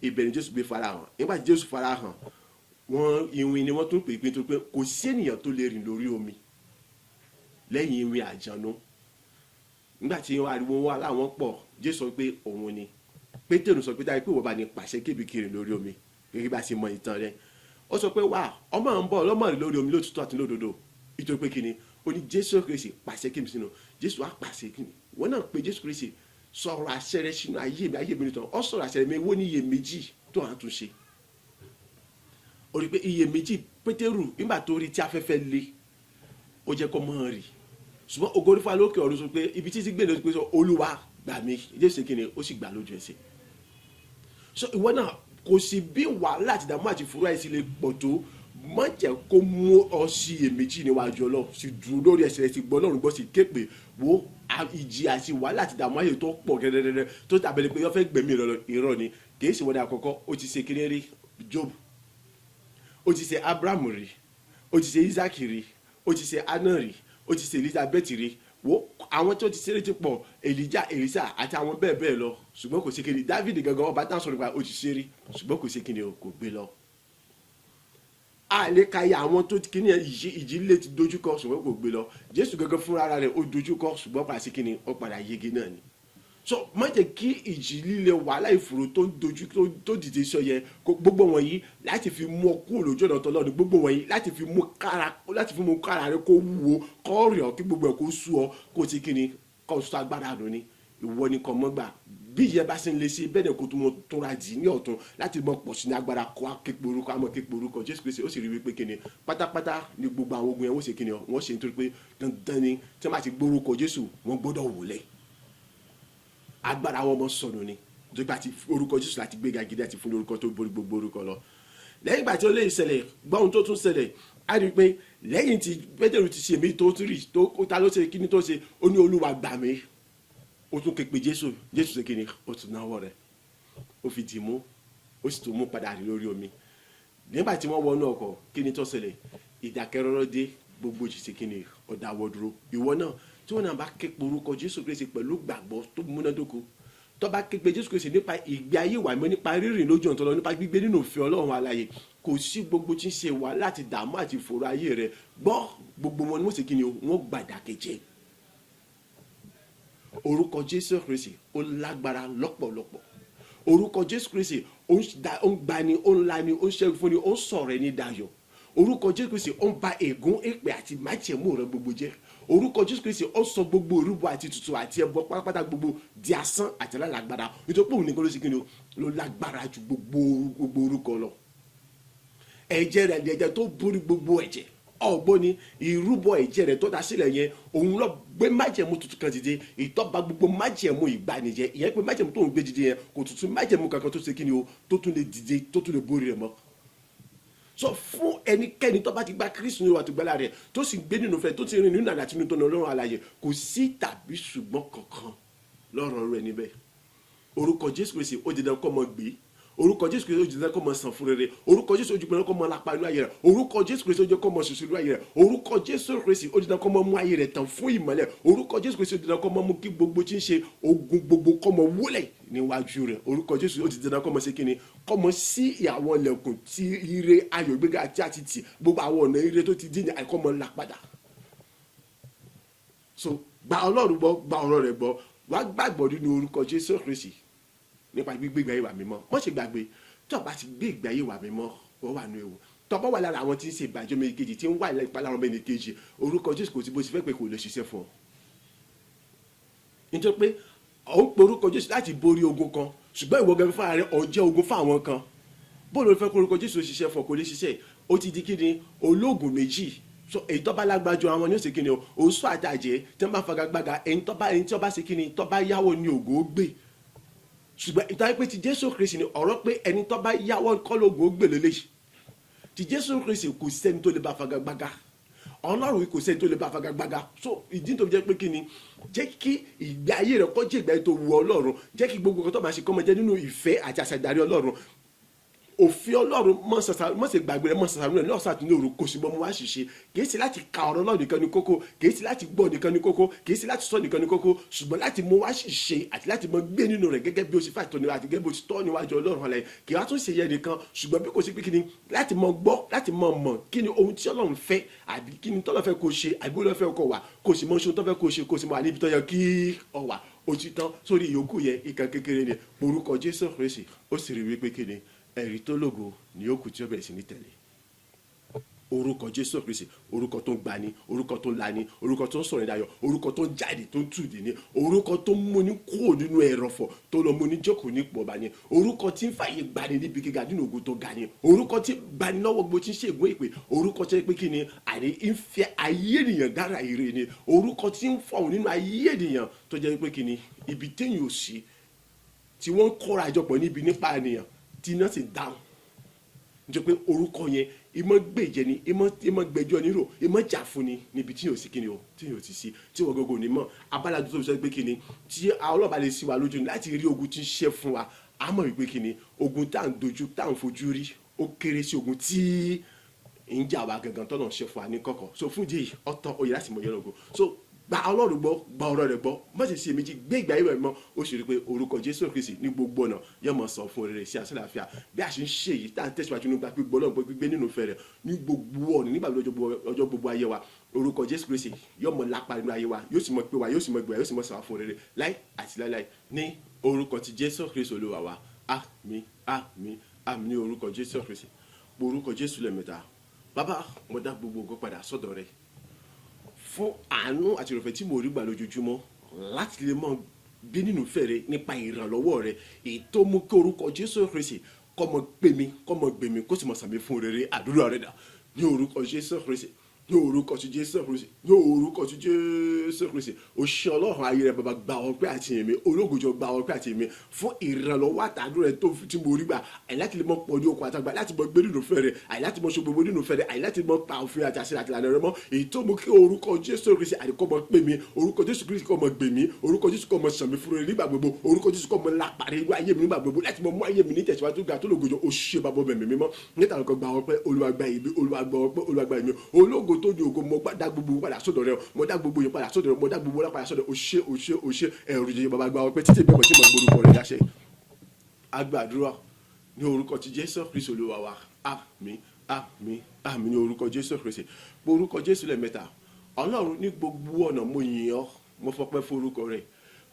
Ibẹ̀ ni Jésù gbé farahàn. Nígbà tí Jésù farahàn wọ́n, ìwìn ni wọ́n tún pè é, pé nítorí pé kò sí ènìyàn tó lè rìn lórí omi lẹ́yìn ìwìn àjànú. Nígbà tí ariwo wọn aláwọn pọ̀, Jésù sọ pé òun ni. Pétérù sọ pé táyé pé ìwọ bá ní pàṣẹ kébì kiri lórí omi, gẹ́gẹ́ bá ṣe mọ ìtàn rẹ̀. Ó sọ pé wà ọmọ ń bọ̀ ọlọ́mọ rìn lórí omi lótìtọ́ àti lódodo, nítorí pé kíni, ó ní Jésù Kristi, pàṣẹ kébì sínú. Jésù á pàṣẹ kíni, wọn náà pé Jésù Kristi, sọ̀rọ̀ àṣẹ rẹ sínú ayé mi, ayé mi nìtàn. Ọ sọ̀rọ̀ àṣẹ rẹ mi wó ní iyèméjì tó à ń tún ṣe. Ó rí pé iyèméjì Pétérù, nígbà tó rí tí afẹ́fẹ́ le, ó jẹ́ kó mọ́ rì. Ṣùgbọ́n ògo ní fún alókè ọ̀run, sọ pé ibi títí gbé lójú pé sọ, "Olúwa, gbà mí." Jésù kí ni, ó sì gbà lójú ẹsẹ̀. So ìwọ náà, kò sí bí wàhálà àti ìdààmú àti ìfúra ẹ̀sìn lè pọ̀ tó, má jẹ́ kó mú ọ sí iyèméjì níwájú Ọlọ́run. Sì dúró lórí ẹsẹ̀ rẹ̀, sì gbọ́ Ọlọ́run gbọ́, sì képe wo ìjì àti wàhálà àti ìdààmú ayé tó pọ̀ gẹ́gẹ́gẹ́gẹ́ tó tàbí pé wọ́n fẹ́ gbẹ̀mí rẹ lọ. Irọ́ ni, kì í ṣe wọ́n ní àkọ́kọ́. Ó ti ṣe kíní rí, Job, ó ti ṣe Abraham rí, ó ti ṣe Isaac rí, ó ti ṣe Anna rí, ó ti ṣe Elizabeth rí. Wo àwọn tó ti ṣeré ti pọ̀, Elijah, Elisa àti àwọn bẹ́ẹ̀ bẹ́ẹ̀ lọ, ṣùgbọ́n kò ṣe kíni. David gangan, ọba táwọn sọ̀rọ̀ nípa, ó ti ṣe rí, ṣùgbọ́n kò ṣe kíni o, kò gbé lọ. A lè ka iye àwọn tó kíni ìjì, ìjì lè ti dojúkọ, ṣùgbọ́n kò gbé lọ. Jésù gangan fúnra rẹ̀, ó dojúkọ, ṣùgbọ́n padà sí kíni, ó padà yege náà ni. So má jẹ́ kí ìjì líle, wàhálà, ìfòrò tó ń dojú tó dìde sọ yẹ kó gbogbo wọ̀nyí láti fi mú ọ kúrò lójú ọ̀nà tọ́lọ́run, gbogbo wọ̀nyí láti fi mú kára rẹ kó wúwo, kó rẹ̀ ọ́, kí gbogbo ẹ̀ kó sú ọ, kó ti kíni, kó sọ agbára nù ni. Ìwọ ni kò mọ́ gbà. Bí ìyẹn bá ṣe ń le sí bẹ́ẹ̀ ni kò tún mọ túnra jì ní ọ̀tún láti mọ pọ̀ sí ní agbára, kó a képe orúkọ, àmọ́ képe orúkọ Jésù Kristi. Ó sì rí wípé kíni pátápátá ní gbogbo àwọn ogun yẹn, wọ́n ṣe kíni, wọ́n ṣe, nítorí pé dandan ni, tí wọ́n bá ti gbórúkọ Jésù, wọ́n gbọ́dọ̀ wọlé, agbára wọn mọ sọnù ni, nítorí pé àti orúkọ Jésù láti gbéga gidi àti fún orúkọ tó borí gbogbo orúkọ lọ. Lẹ́yìn ìgbà tí ó lè ṣẹlẹ̀, gbọ́ ohun tó tún ṣẹlẹ̀. Á rí i pé lẹ́yìn tí Pétérù ti ṣe mí tó tún rí tó ta ló ṣe kíní tó ṣe, ó ní, "Olúwa, gbà mí." Ó tún ké pe Jésù. Jésù ṣe kíni? Ó tún náwó rẹ̀, ó fi dì mú, ó sì tún mú padà rí lórí omi. Nígbà tí wọ́n wọnú ọkọ̀, kíni tó ṣẹlẹ̀? Ìdákẹ́rọ́rọ́ dé, gbogbo ìjì ṣe kíni? Ó dáwọ́ dúró. Ìwọ náà, tí wọ́n náà bá ké pe orúkọ Jésù Kristi pẹ̀lú gbàgbọ́ tó múnádóko, tó bá ké pe Jésù Kristi nípa ìgbé ayé ìwà mímọ́, nípa rírìn lójú ọ̀nà tó lọ, nípa gbígbé nínú òfin Ọlọ́run alààyè, kò sí gbogbo tí ń ṣe wà láti dààmú àti ìfòòró ayé rẹ. Gbọ́, gbogbo wọn ni wọ́n ṣe kíni o? Wọ́n gbàdàkejì. Orúkọ Jésù Kristi, ó lágbára lọ́pọ̀lọpọ̀. Orúkọ Jésù Kristi, ó ń gbani, ó ń lani, ó ń ṣẹ́gun fúnni, ó ń sọ̀rọ̀ ẹni dayọ̀. Orúkọ Jésù Kristi, ó ń ba ègún, èpè àti májẹ̀mú rẹ gbogbo jẹ́. Orúkọ Jésù Kristi, ó sọ gbogbo ìrúbọ àti ètùtù àti ẹbọ pátápátá gbogbo di asán àti alálágbára, nítorí pé òun nìkan ló ṣe kí ni o? Ló lágbára ju gbogbo orúkọ lọ. Ẹ̀jẹ̀ rẹ̀ ní ẹ̀jẹ̀ tó borí gbogbo ẹ̀jẹ̀. Ọ̀gbọ́n ni ìrúbọ ẹ̀jẹ̀ rẹ̀ tó dá sílẹ̀ yẹn, òun lọ gbé májẹ̀mú tuntun kan dìde, ìtọ́ba gbogbo májẹ̀mú ìgbanijẹ́. Ìyẹn pé májẹ̀mú tó ń gbé dìde yẹn, kò tuntun májẹ̀mú kankan tó ṣe kí ni o? Tó tún lè dìde, tó tún lè borí rẹ̀ mọ́. So fún ẹnikẹ́ni tó bá ti gba Kristu ní ìwà tó gbẹ́lá rẹ̀, tó sì gbé nínú fẹ́, tó ti rìn nínú àti nínú tó ní Ọlọ́run alààyè, kò sí tàbí ṣùgbọ́n kankan lọ́rọ̀ rẹ̀ níbẹ̀. Orúkọ Jésù Kristi, ó di dandan kó mọ gbé. Orúkọ Jésù Kristi, ó di dandan kó mọ sàn fún rere. Orúkọ Jésù, ó di dandan kó mọ lápá inú ayé rẹ̀. Orúkọ Jésù Kristi, ó jẹ́ kó mọ ṣoṣo inú ayé rẹ̀. Orúkọ Jésù Kristi, ó di dandan kó mọ mú ayé rẹ̀ tàn fún ìmọ́lẹ̀. Orúkọ Jésù Kristi, ó di dandan kó mọ mú kí gbogbo tí ń ṣe ogun gbogbo kó mọ wólẹ̀ níwájú rẹ̀. Orúkọ Jésù, ó di dandan kó mọ ṣe kíni? Kó mọ sí àwọn ilẹ̀kùn tí ire, ayọ̀, gbéga àti tì, gbogbo àwọn ọ̀nà ire tó ti dín ní àìkọ́ mọ là padà. So gba Ọlọ́run gbọ́, gba ọ̀rọ̀ rẹ̀ gbọ́, wàá gbàgbọ́ nínú orúkọ Jésù Kristi nípa gbígbé ìgbé ayé ìwà mímọ́. Má ṣe gbàgbé, tí o bá ti gbé ìgbé ayé ìwà mímọ́, wọ́n wà ní ewu. Tó bá wà lára àwọn tí ń ṣe ìbàjẹ́ ọmọ èkejì, tí ń wà ìpalára ọmọ èkejì, orúkọ Jésù, kò sí bó ṣe fẹ́ pé kò lè ṣiṣẹ́ fún ọ, nítorí pé ò ń pe orúkọ Jésù láti borí ogun kan, ṣùgbọ́n ìwọ gẹ́gẹ́ fúnra rẹ, ò jẹ́ ogun fún àwọn kan. Bó ló fẹ́ kó orúkọ Jésù ṣiṣẹ́ fún ọ? Kò lè ṣiṣẹ́. Ó ti di kíni? Ológun méjì. So èyí tó bá lágbájọ àwọn ní ó ṣe kíni o? Oṣù àtàjẹ tí wọ́n bá fagagbága, ẹni tí wọ́n bá ṣe kíni? Tó bá yáwó ní ògùn ó gbé. Ṣùgbọ́n ìtàn pé ti Jésù Kristi ni ọ̀rọ̀ pé ẹni tó bá yáwọ́ kọ́ lóògùn ó gbè lélẹ́yìí. Ti Jésù Kristi, kò sẹ́ni tó lè bá fagagbága. Ọlọ́run, kò sẹ́ni tó lè bá fagagbága. So ìdí tó fi jẹ́ pé kí ni? Jẹ́ kí ìgbé ayé rẹ kó jẹ́ ìgbé ayé tó wu Ọlọ́run. Jẹ́ kí gbogbo nǹkan tó máa ṣe kó máa jẹ́ nínú ìfẹ́ àti àṣà ìdarí Ọlọ́run, òfin Ọlọ́run. Mọ̀ ṣe gbàgbé rẹ̀, mọ̀ ṣàṣà rẹ̀ ní ọ̀sán àti ní òru, kò sì mọ́ mú wá ṣiṣẹ́. Kì í ṣe láti ka ọ̀rọ̀ Ọlọ́run nìkan ní kókó, kì í ṣe láti gbọ́ nìkan ní kókó, kì í ṣe láti sọ nìkan ní kókó, ṣùgbọ́n láti mú wá ṣiṣẹ́ àti láti mọ gbé nínú rẹ̀ gẹ́gẹ́ bí o ṣe fà tọ́ ni àti gẹ́gẹ́ bí o ṣe tọ́ níwájú Ọlọ́run ọ̀la yìí. Kì í wá tún ṣe yẹ nìkan, ṣùgbọ́n bí kò sí pé kí ni? Láti mọ gbọ́, láti mọ mọ̀ kí ni ohun tí Ọlọ́run fẹ́, àbí kí ni tọ́lọ́ fẹ́ kó ṣe, àbí ó lọ́ fẹ́ kó wà, kó sì mọ ṣe ohun tó fẹ́ kó ṣe, kó sì mọ wà níbi tó yẹ kí ọ wà. Ó ti tán sórí ìyókù yẹn, ìkan kékeré ni. Orúkọ Jésù Kristi, ó sì rí wípé kí ni? Ẹ̀rí tó lógo ni yóò kù tí ó bẹ̀rẹ̀ sí ní tẹ̀lé. Orúkọ Jésù Kristi, orúkọ tó ń gbani, orúkọ tó ń lani, orúkọ tó ń sọ̀rọ̀ ìdáyọ̀, orúkọ tó ń jáde, tó ń tùdí ni, orúkọ tó ń múni kúrò nínú ẹrọ̀fọ̀, tó lọ múni jókòó nípò ọba ni, orúkọ tí ń fàyè gbani níbi gíga nínú ògo tó ga ni, orúkọ tí gbani lọ́wọ́ gbogbo tí ń ṣègùn èpè, orúkọ tí ń pé kí ni? Àní ń fẹ́ ayé ènìyàn dára ire ni, orúkọ tí ń fọ̀hún nínú ayé ènìyàn, tó jẹ́ pé kí ni? Ibi téèyàn ò sí, tí wọ́n ń kóra àjọpọ̀ níbi nípa ènìyàn, tí iná sì dáhùn, nítorí pé orúkọ yẹn, ìmọ̀ gbèjẹ ni, ìmọ̀ gbẹjọ́ nírò, ìmọ̀ jà fún ni níbi tí yóò sí kíni o? Tí yóò ti sí, tí wọ́n gbogbo ní mọ̀ abala tó sọ pé kíni? Tí ọlọ́ba lè sí wa lójú ni láti rí ogun tí ń ṣe fún wa, a mọ̀ wípé kíni? Ogun tá à ń dojú, tá à ń fojú rí, ó kéré sí ogun tí ń jà wá gangan tọ́nà ṣe fún wa ní kọ̀kọ̀. So fún díẹ̀ ọ̀tọ̀ oyè láti mọ̀ yẹn lógo. So gba Ọlọ́run gbọ́, gba ọ̀rọ̀ rẹ̀ gbọ́, má ṣe ṣe méjì, gbé ìgbà ayé rẹ̀ mọ́. Ó sì rí i pé orúkọ Jésù Kristi ní gbogbo ọ̀nà yóò mọ̀ sọ fún rere sí àṣàlàáfíà. Bí a ṣe ń ṣe èyí tá à ń tẹ̀síwájú nípa gbígbọ́ Ọlọ́run gbọ́, gbígbé nínú ìfẹ́ rẹ̀ ní gbogbo ọ̀nà, nígbà ọjọ́ gbogbo ayé wa, orúkọ Jésù Kristi yóò mọ̀ lápá nínú ayé wa, yóò sì mọ̀ pé wa, yóò sì mọ̀ gbé wa, yóò sì mọ̀ sọ fún rere láì àti láíláí, ní orúkọ ti Jésù Kristi Olúwa wa. Àmín, àmín, àmín, ní orúkọ Jésù Kristi. Orúkọ Jésù lẹ́mẹ̀ta. Bàbá, mo dá gbogbo ògo padà sọ́dọ̀ rẹ fún àánú àti ìrọ̀fẹ́ tí mo rí gbà lójoojúmọ́ láti lè mọ Gbé nínú ìfẹ́ rẹ nípa ìrànlọ́wọ́ rẹ, èyí tó mú kí orúkọ Jésù Kristi kó mọ gbé mi, kó mọ gbé mi, kó sì mọ sàmì fún rere. Àdúrà rẹ dà ní orúkọ Jésù Kristi, ní orúkọ ti Jésù Kristi, ní orúkọ ti Jésù Kristi. O ṣe, Ọlọ́run ayé rẹ. Bàbá, gba ọpẹ́ àti ìyìn mi. Ológojọ, gba ọpẹ́ àti ìyìn mi fún ìrànlọ́wọ́ àtàdúrà rẹ tó tí mo rí gbà, àyè láti lè mọ pọ̀ ní okun àtàgbà, láti mọ gbé nínú ìfẹ́ rẹ, àyè láti mọ ṣe gbogbo nínú ìfẹ́ rẹ, àyè láti mọ pa òfin àti àṣẹ àti ìlànà rẹ mọ́, èyí tó mú kí orúkọ Jésù Kristi àdìkọ́ mọ pè mí, orúkọ Jésù Kristi kọ́ mọ gbè mí, orúkọ Jésù kọ́ mọ sàn mí fún rẹ nígbà gbogbo, orúkọ Jésù kọ́ mọ lápàdé irú ayé mi nígbà gbogbo, láti mọ mú ayé mi ní tẹ̀síwájú ga tó lògòjò. O ṣe, bàbá bẹ̀mí mímọ́, níta nǹkan. Gba ọpẹ́, Olúwa, gba ìbí. Olúwa, gba ọpẹ́. Olúwa, gba ìmí. Ológo tó ní ògo, mo dá gbogbo padà sọ́dọ̀ rẹ, mo dá gbogbo yẹn padà sọ́dọ̀ rẹ, mo dá gbogbo padà sọ́dọ̀ rẹ. O ṣé, o ṣé, o ṣé. Ẹ̀rù jẹjẹ, bàbá, gba ọpẹ́ títí bẹ́ẹ̀ mọ̀ tí mo gbórúkọ rẹ dáṣẹ́. Agbàdúrà ní orúkọ ti Jésù Kristi Olúwa wa. Àmín, àmín, àmín ní orúkọ Jésù Kristi. Pé orúkọ Jésù lẹ́ẹ̀mẹ́ta. Ọlọ́run, ní gbogbo ọ̀nà, mo yìn ọ́, mo fọpẹ́ fún orúkọ rẹ̀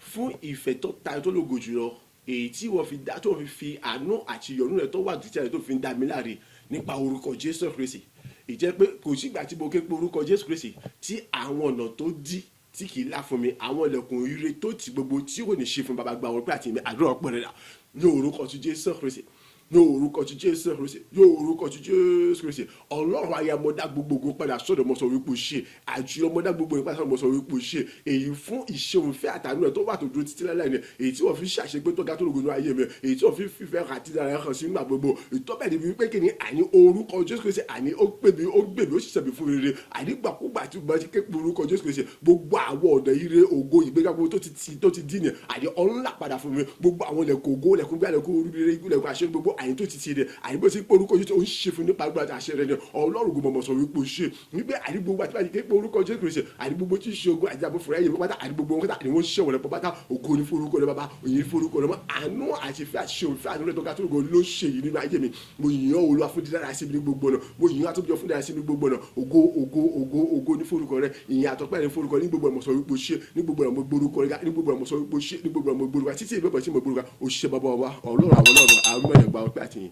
fún ìfẹ́ tó ta tó lógo jùlọ, èyí tí wọ́n fi dá, tó fi fi àánú àti ìyọ́nú rẹ̀ tó wà títí àti tó fi ń dá mi láre nípa orúkọ Jésù Kristi. Ìjẹ́ pé kò sígbà tí mo ké pe orúkọ Jésù Kristi tí àwọn ọ̀nà tó dí tí kì í là fún mi, àwọn ilẹ̀kùn ire tó ti gbogbo tí kò ní ṣe fún. Bàbá, gba ọpẹ́ àti ìmí. Àdúrà ọpẹ́ rẹ̀ dà ní orúkọ ti Jésù Kristi, ní orúkọ ti Jésù Kristi, ní orúkọ ti Jésù Kristi. Ọlọ́run ayé, mo dá gbogbo ògo padà sọ́dọ̀, mo sọ wípé o ṣe àjùlọ. Mo dá gbogbo ògo padà sọ́dọ̀, mo sọ wípé o ṣe èyí fún ìṣeun ìfẹ́ àtàánú rẹ̀ tó wà tó dúró títí láíláí ni, èyí tí wọ́n fi ṣàṣegbé tó ga tó lógo ní ayé mi, èyí tí wọ́n fi fífẹ́ àti dára hàn sí nígbà gbogbo ìtọ́bẹ̀ níbi wípé kí ni àní orúkọ Jésù Kristi, àní ó pè mí, ó gbè mí, ó sì sẹ̀mí fún rere. Ànígbàkúgbà tí mo bá ti ké pe orúkọ Jésù Kristi, gbogbo àwọn ọ̀nà ire, ògo, ìgbéga gbogbo tó ti ti tó ti dí ni àní ọ̀nlá padà fún mi. Gbogbo àwọn ilẹ̀kùn ògo, ilẹ̀kùn gbé, ilẹ̀kùn rere, ilẹ̀kùn àṣẹ gbogbo àyè tó ti ti rẹ̀, àyè bó ti pé orúkọ Jésù, ó ń ṣe fún nípa agbára àṣẹ rẹ̀ ni. Ọlọ́run gbogbo mọ̀ sọ wípé ó ṣe wípé àní gbogbo àti báyìí ké pe orúkọ Jésù Kristi, àní gbogbo tí ń ṣe ogun àti àbò fúnra yìí pátá, àní gbogbo wọn pátá àní wọ́n ń ṣẹ̀wọ̀n lẹ́pọ̀ pátá. Ògo ní forúkọ rẹ̀, bàbá, òyìn ní forúkọ rẹ̀ mọ́. Àánú àti ìfẹ́ àti ṣe òfin àánú rẹ̀ tó ga tó lógo ló ṣe yìí nínú ayé mi. Mo yìn ọ́, Olúwa, fún dídára sí mi ní gbogbo ọ̀nà. Mo yìn ọ́, àtúbíjọ, fún dídára sí mi ní gbogbo ọ̀nà. Ògo, ògo, ògo, ògo ní forúkọ rẹ̀. Ìyìn àtọ́pẹ́ ní forúkọ ní gbogbo ọ̀nà. Mo sọ wípé ó ṣe ní gbogbo ọ̀nà. Mo gbórúkọ rẹ̀ ní gbogbo ọ̀nà. Mo sọ wípé ó ṣe ní gbogbo ọ̀nà. Mo gbórúkọ títí ìbẹ̀bọ̀ tí mo gbórúkọ. Ó ṣe, bàbá wa, Ọlọ́run àwọn ọlọ́run, àwọn mẹ́rin. Gba ọpẹ́ àtìyìn.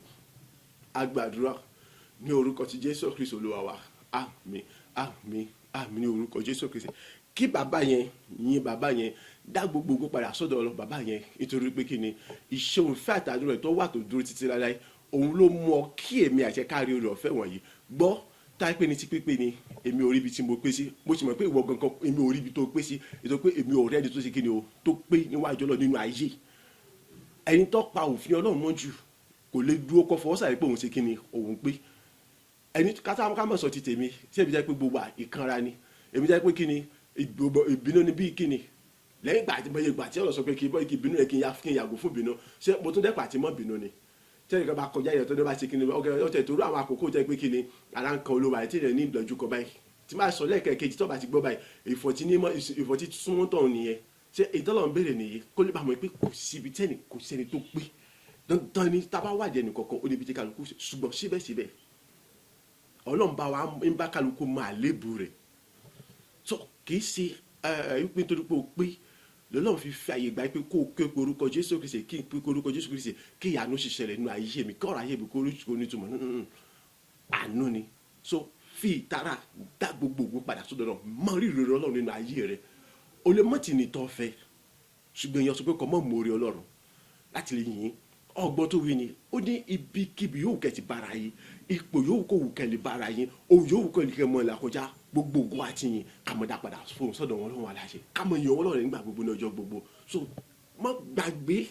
Agbàdúrà ní orúkọ ti Jésù Kristi Olúwa wa. Àmín, àmín, àmín ní orúkọ Jésù Kristi. Kí bàbá yẹn, yìn bàbá yẹn, dá gbogbo ogun padà sọ́dọ̀ ọlọ́ bàbá yẹn, nítorí pé kí ni iṣẹ́ òun fẹ́ àtàdúrà rẹ̀ tó wà tó dúró títí láláì, òun ló mú ọ kí èmi àti ẹ̀ka rí oore ọ̀fẹ́ wọ̀nyí gbọ́. Táyé pé ní ti pípé ni èmi ò rí ibi tí mo pé sí, mo sì mọ̀ pé ìwọ gangan, èmi ò rí ibi tó pé sí, ètò pé èmi ò rẹ́ni tó ṣe kí ni o tó pé níwájú Ọlọ́run nínú ayé. Ẹni tó pa òfin Ọlọ́run mọ́ jù kò lè dúró kọ́ fọwọ́ sàrí pé òun ṣe kí ni òun pé. Ẹni kátà ká mọ̀ sọ ti tèmi tí èmi jẹ́ pé gbogbo ìkanra ni èmi jẹ́ pé kí ni ìbínú ni bí kí ni lẹ́yìn ìgbà tí mo yẹ ìgbà tí ọ̀rọ̀ sọ pé kí bọ́ kí ìbínú yẹn kí n yàgò fún ìbínú, ṣé mo tún dẹ́pà tí mọ́ bínú ni? Tẹ́lẹ̀ kan bá kọjá yẹn tó dé bá ṣe kí ni ọkẹ́ ọ̀tẹ̀ torí àwọn àkókò jẹ́ pé kí ni ara ń kan olówó àti ìrẹ̀ ní ìdọ̀jú kan báyìí tí máa sọ lẹ́ẹ̀kẹ́ tó bá ti gbọ́ báyìí, ìfọ̀tí ní ìfọ̀tí súnmọ́ tọ̀ nìyẹn. Ṣé ìtọ́lọ̀ ń béèrè nìyí kó lè bá mọ̀ pé kò síbi tẹ́nì, kò sẹ́ni tó pé. Dandan ni tá a bá wádìí ẹnì kọ̀ọ̀kan, ó níbi tí kálukú, ṣùgbọ́n síbẹ̀síbẹ̀ Ọlọ́run bá wa ń bá kálukú máa lébu rẹ̀ tó kì í ṣe ẹ ẹ nítorí pé o pé lọ́lọ́run fi fi àyè gbà pé kó o ké pe orúkọ Jésù Kristi, kí n pe orúkọ Jésù Kristi, kí ìyanu sì ṣẹlẹ̀ nínú ayé mi, kí ọ̀rọ̀ ayé mi kó oríṣiríṣi nítumọ̀. Àánú ni. So fi ìtara dá gbogbo ògo padà sọ́dọ̀ náà, mọ rírì Ọlọ́run nínú ayé rẹ. O lè mọ̀ tì ní tọ́ fẹ́, ṣùgbọ́n èèyàn sọ pé kọ́ mọ̀ mórí Ọlọ́run láti lè yìn. Ọgbọ́n tó wí ni ó ní ibikíbi yóò kẹ́ ti bára yín, ipò yóò kó wù kẹ́ lè bára yín, ohun yóò kẹ́ lè kẹ́ mọ́ ẹ̀ kọjá, gbogbo ògo àti yìn ká mọ̀ dá padà fún sọ́dọ̀ wọn lọ́wọ́ aláṣẹ, ká mọ̀ yìn wọn lọ́rẹ̀ nígbà gbogbo ní ọjọ́ gbogbo. So má gbàgbé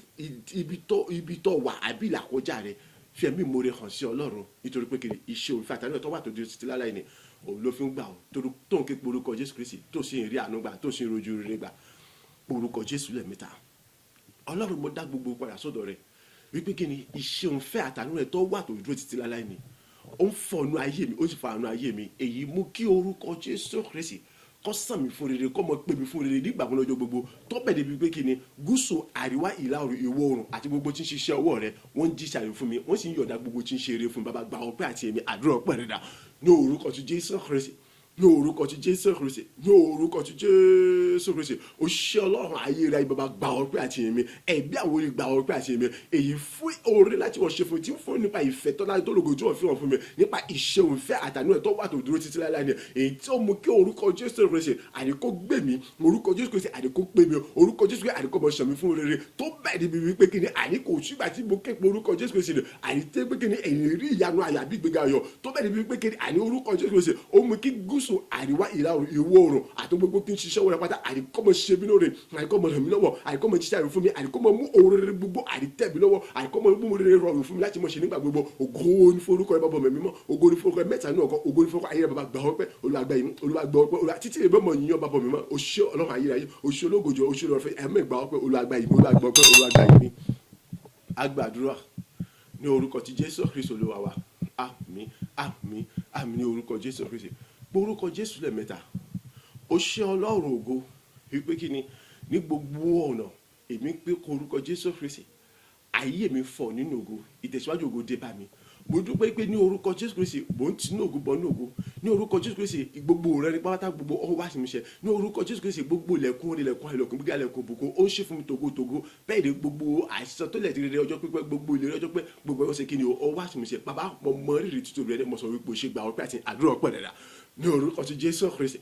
ibi tó wà àbí ìlàkọjá rẹ. Fi ẹ̀mí ìmoore hàn sí Ọlọ́run, nítorí pé kiri iṣẹ́ òfin àtàlẹ́ tó wà tó di títí láláì ni òun ló fi ń gbà ọ́ tó ń ké pe orúkọ Jésù Kristi, tó sì ń rí àánú gbà, tó sì ń rojú rere gbà. Orúkọ Jésù lẹ́ẹ̀mẹ́ta. Ọlọ́run, mo dá gbogbo padà sọ́dọ̀ rẹ wípé kí ni iṣẹ́ òun fẹ́ àtàánú rẹ tó wà tó dúró títí láláì ni ó ń fọ̀nù ayé mi, ó sì fa àánú ayé mi. Èyí mú kí orúkọ Jésù Kristi kó sàn mí fún rere, kó mọ pé mi fún rere nígbà kan lọ́jọ́ gbogbo, tó bẹ̀ débi pé kí ni gúúsù, àríwá, ìlà oòrùn, ìwọ̀ oòrùn àti gbogbo tí ń ṣiṣẹ́ ọwọ́ rẹ, wọ́n ń jíṣẹ́ àyè fún mi, wọ́n sì ń yọ̀dá gbogbo tí ń ṣe eré fún mi. Bàbá, gba ọpẹ́ àti èmi. Àdúrà ọpẹ́ rẹ dà ní orúkọ ti Jésù Kristi, Ní orúkọ ti Jésù Kristi, ní orúkọ ti Jésù Kristi. O ṣé Ọlọ́run ayérayé, Bàbá, gba ọpẹ́ àti ìyìn mi. Ẹ̀mí àwọn wòlíì, gba ọpẹ́ àti ìyìn mi. Èyí fún oore láti wọ́n ṣe fún mi, tí ń fún nípa ìfẹ́ tọ́lá tó lògò tí wọ́n fi hàn fún mi, nípa ìṣeun ìfẹ́ àtànú ẹ̀ tó wà tó dúró títí láéláé ni. Èyí tí ó mú kí orúkọ Jésù Kristi àdínkù gbè mí, orúkọ Jésù Kristi àdínkù pè mí, orúkọ Jésù Kristi àdínkù mọ̀ ṣàn mí fún rere tó bẹ́ẹ̀ níbi wípé kí ni àní kò sígbà tí mo ké pe orúkọ Jésù Kristi ni àní tẹ́ pé kí ni èyí rí ìyanu àyà bí gbéga ayọ̀ tó bẹ́ẹ̀ níbi wípé kí ni àní orúkọ Jésù Kristi ó mú kí gúúsù, àríwá, ìlà oòrùn, ìwọ̀ oòrùn àti gbogbo kí n ṣiṣẹ́ wọlé pátá, àní kó mọ ṣe mí lóore, àní kó mọ ràn mí lọ́wọ́, àní kó mọ jíṣẹ́ àrùn fún mi, àní kó mọ mú oore gbogbo àní tẹ̀ mí lọ́wọ́, àní kó mọ mú rere rọrùn fún mi láti mọ ṣe nígbà gbogbo. Ògo ní forúkọ rẹ, Bàbá mi mímọ́. Ògo ní forúkọ rẹ, mẹ́ta ní ọ̀kan. Ògo ní forúkọ ayé rẹ. Bàbá, gbà ọpẹ́. Olúwa, gbà yín. Olúwa, gbà ọpẹ́. Olúwa, títí ìbọn mọ̀ yíyan. Bàbá mi mọ́, o ṣé Ọlọ́run ayérayé, o ṣé ológojò, o ṣé olùrànfẹ́ ẹ̀mí. Gbà ọpẹ́. Olúwa, gbà yín. Olúwa, gbà ọpẹ́. Olúwa, gbà yín. A gbàdúrà ní orúkọ ti Jésù Kristu Olúwa wa. Àmín, àmín, àmín ní orúkọ Jésù Kristi. Orúkọ Jésù lẹ́ẹ̀mẹ́ta. Ó ṣé Ọlọ́run ògo, wípé kí ni ní gbogbo ọ̀nà èmi pé kó orúkọ Jésù Kristi, ayé mi fọ̀ nínú ògo, ìtẹ̀síwájú ògo dé bá mi. Mo dúpẹ́ pé ní orúkọ Jésù Kristi mò ń tinú ògo bọ̀ ní ògo. Ní orúkọ Jésù Kristi, gbogbo rẹ ní pátá, gbogbo ọwọ́ wá sí mi ṣe. Ní orúkọ Jésù Kristi, gbogbo ilẹ̀kùn orí, ilẹ̀kùn ayọ̀lẹ̀kùn gbígbà, ilẹ̀kùn òbùkún, ó ń ṣe fún mi tògótògó. Bẹ́ẹ̀ ni gbogbo àìsàn tó lẹ̀ ti rere ọjọ́ pípẹ́, gbogbo ìlérí ọjọ́ pẹ́, gbogbo ẹ̀kọ́ ṣe kí ni o, ọwọ́ wá sí mi ṣe. Bàbá, mo mọ rírì tútù rẹ, mo sọ wípé o ṣe. Gbà ọpẹ́ àti àdúrà ọpẹ́ rẹ̀ ní orúkọ ti Jésù Kristi,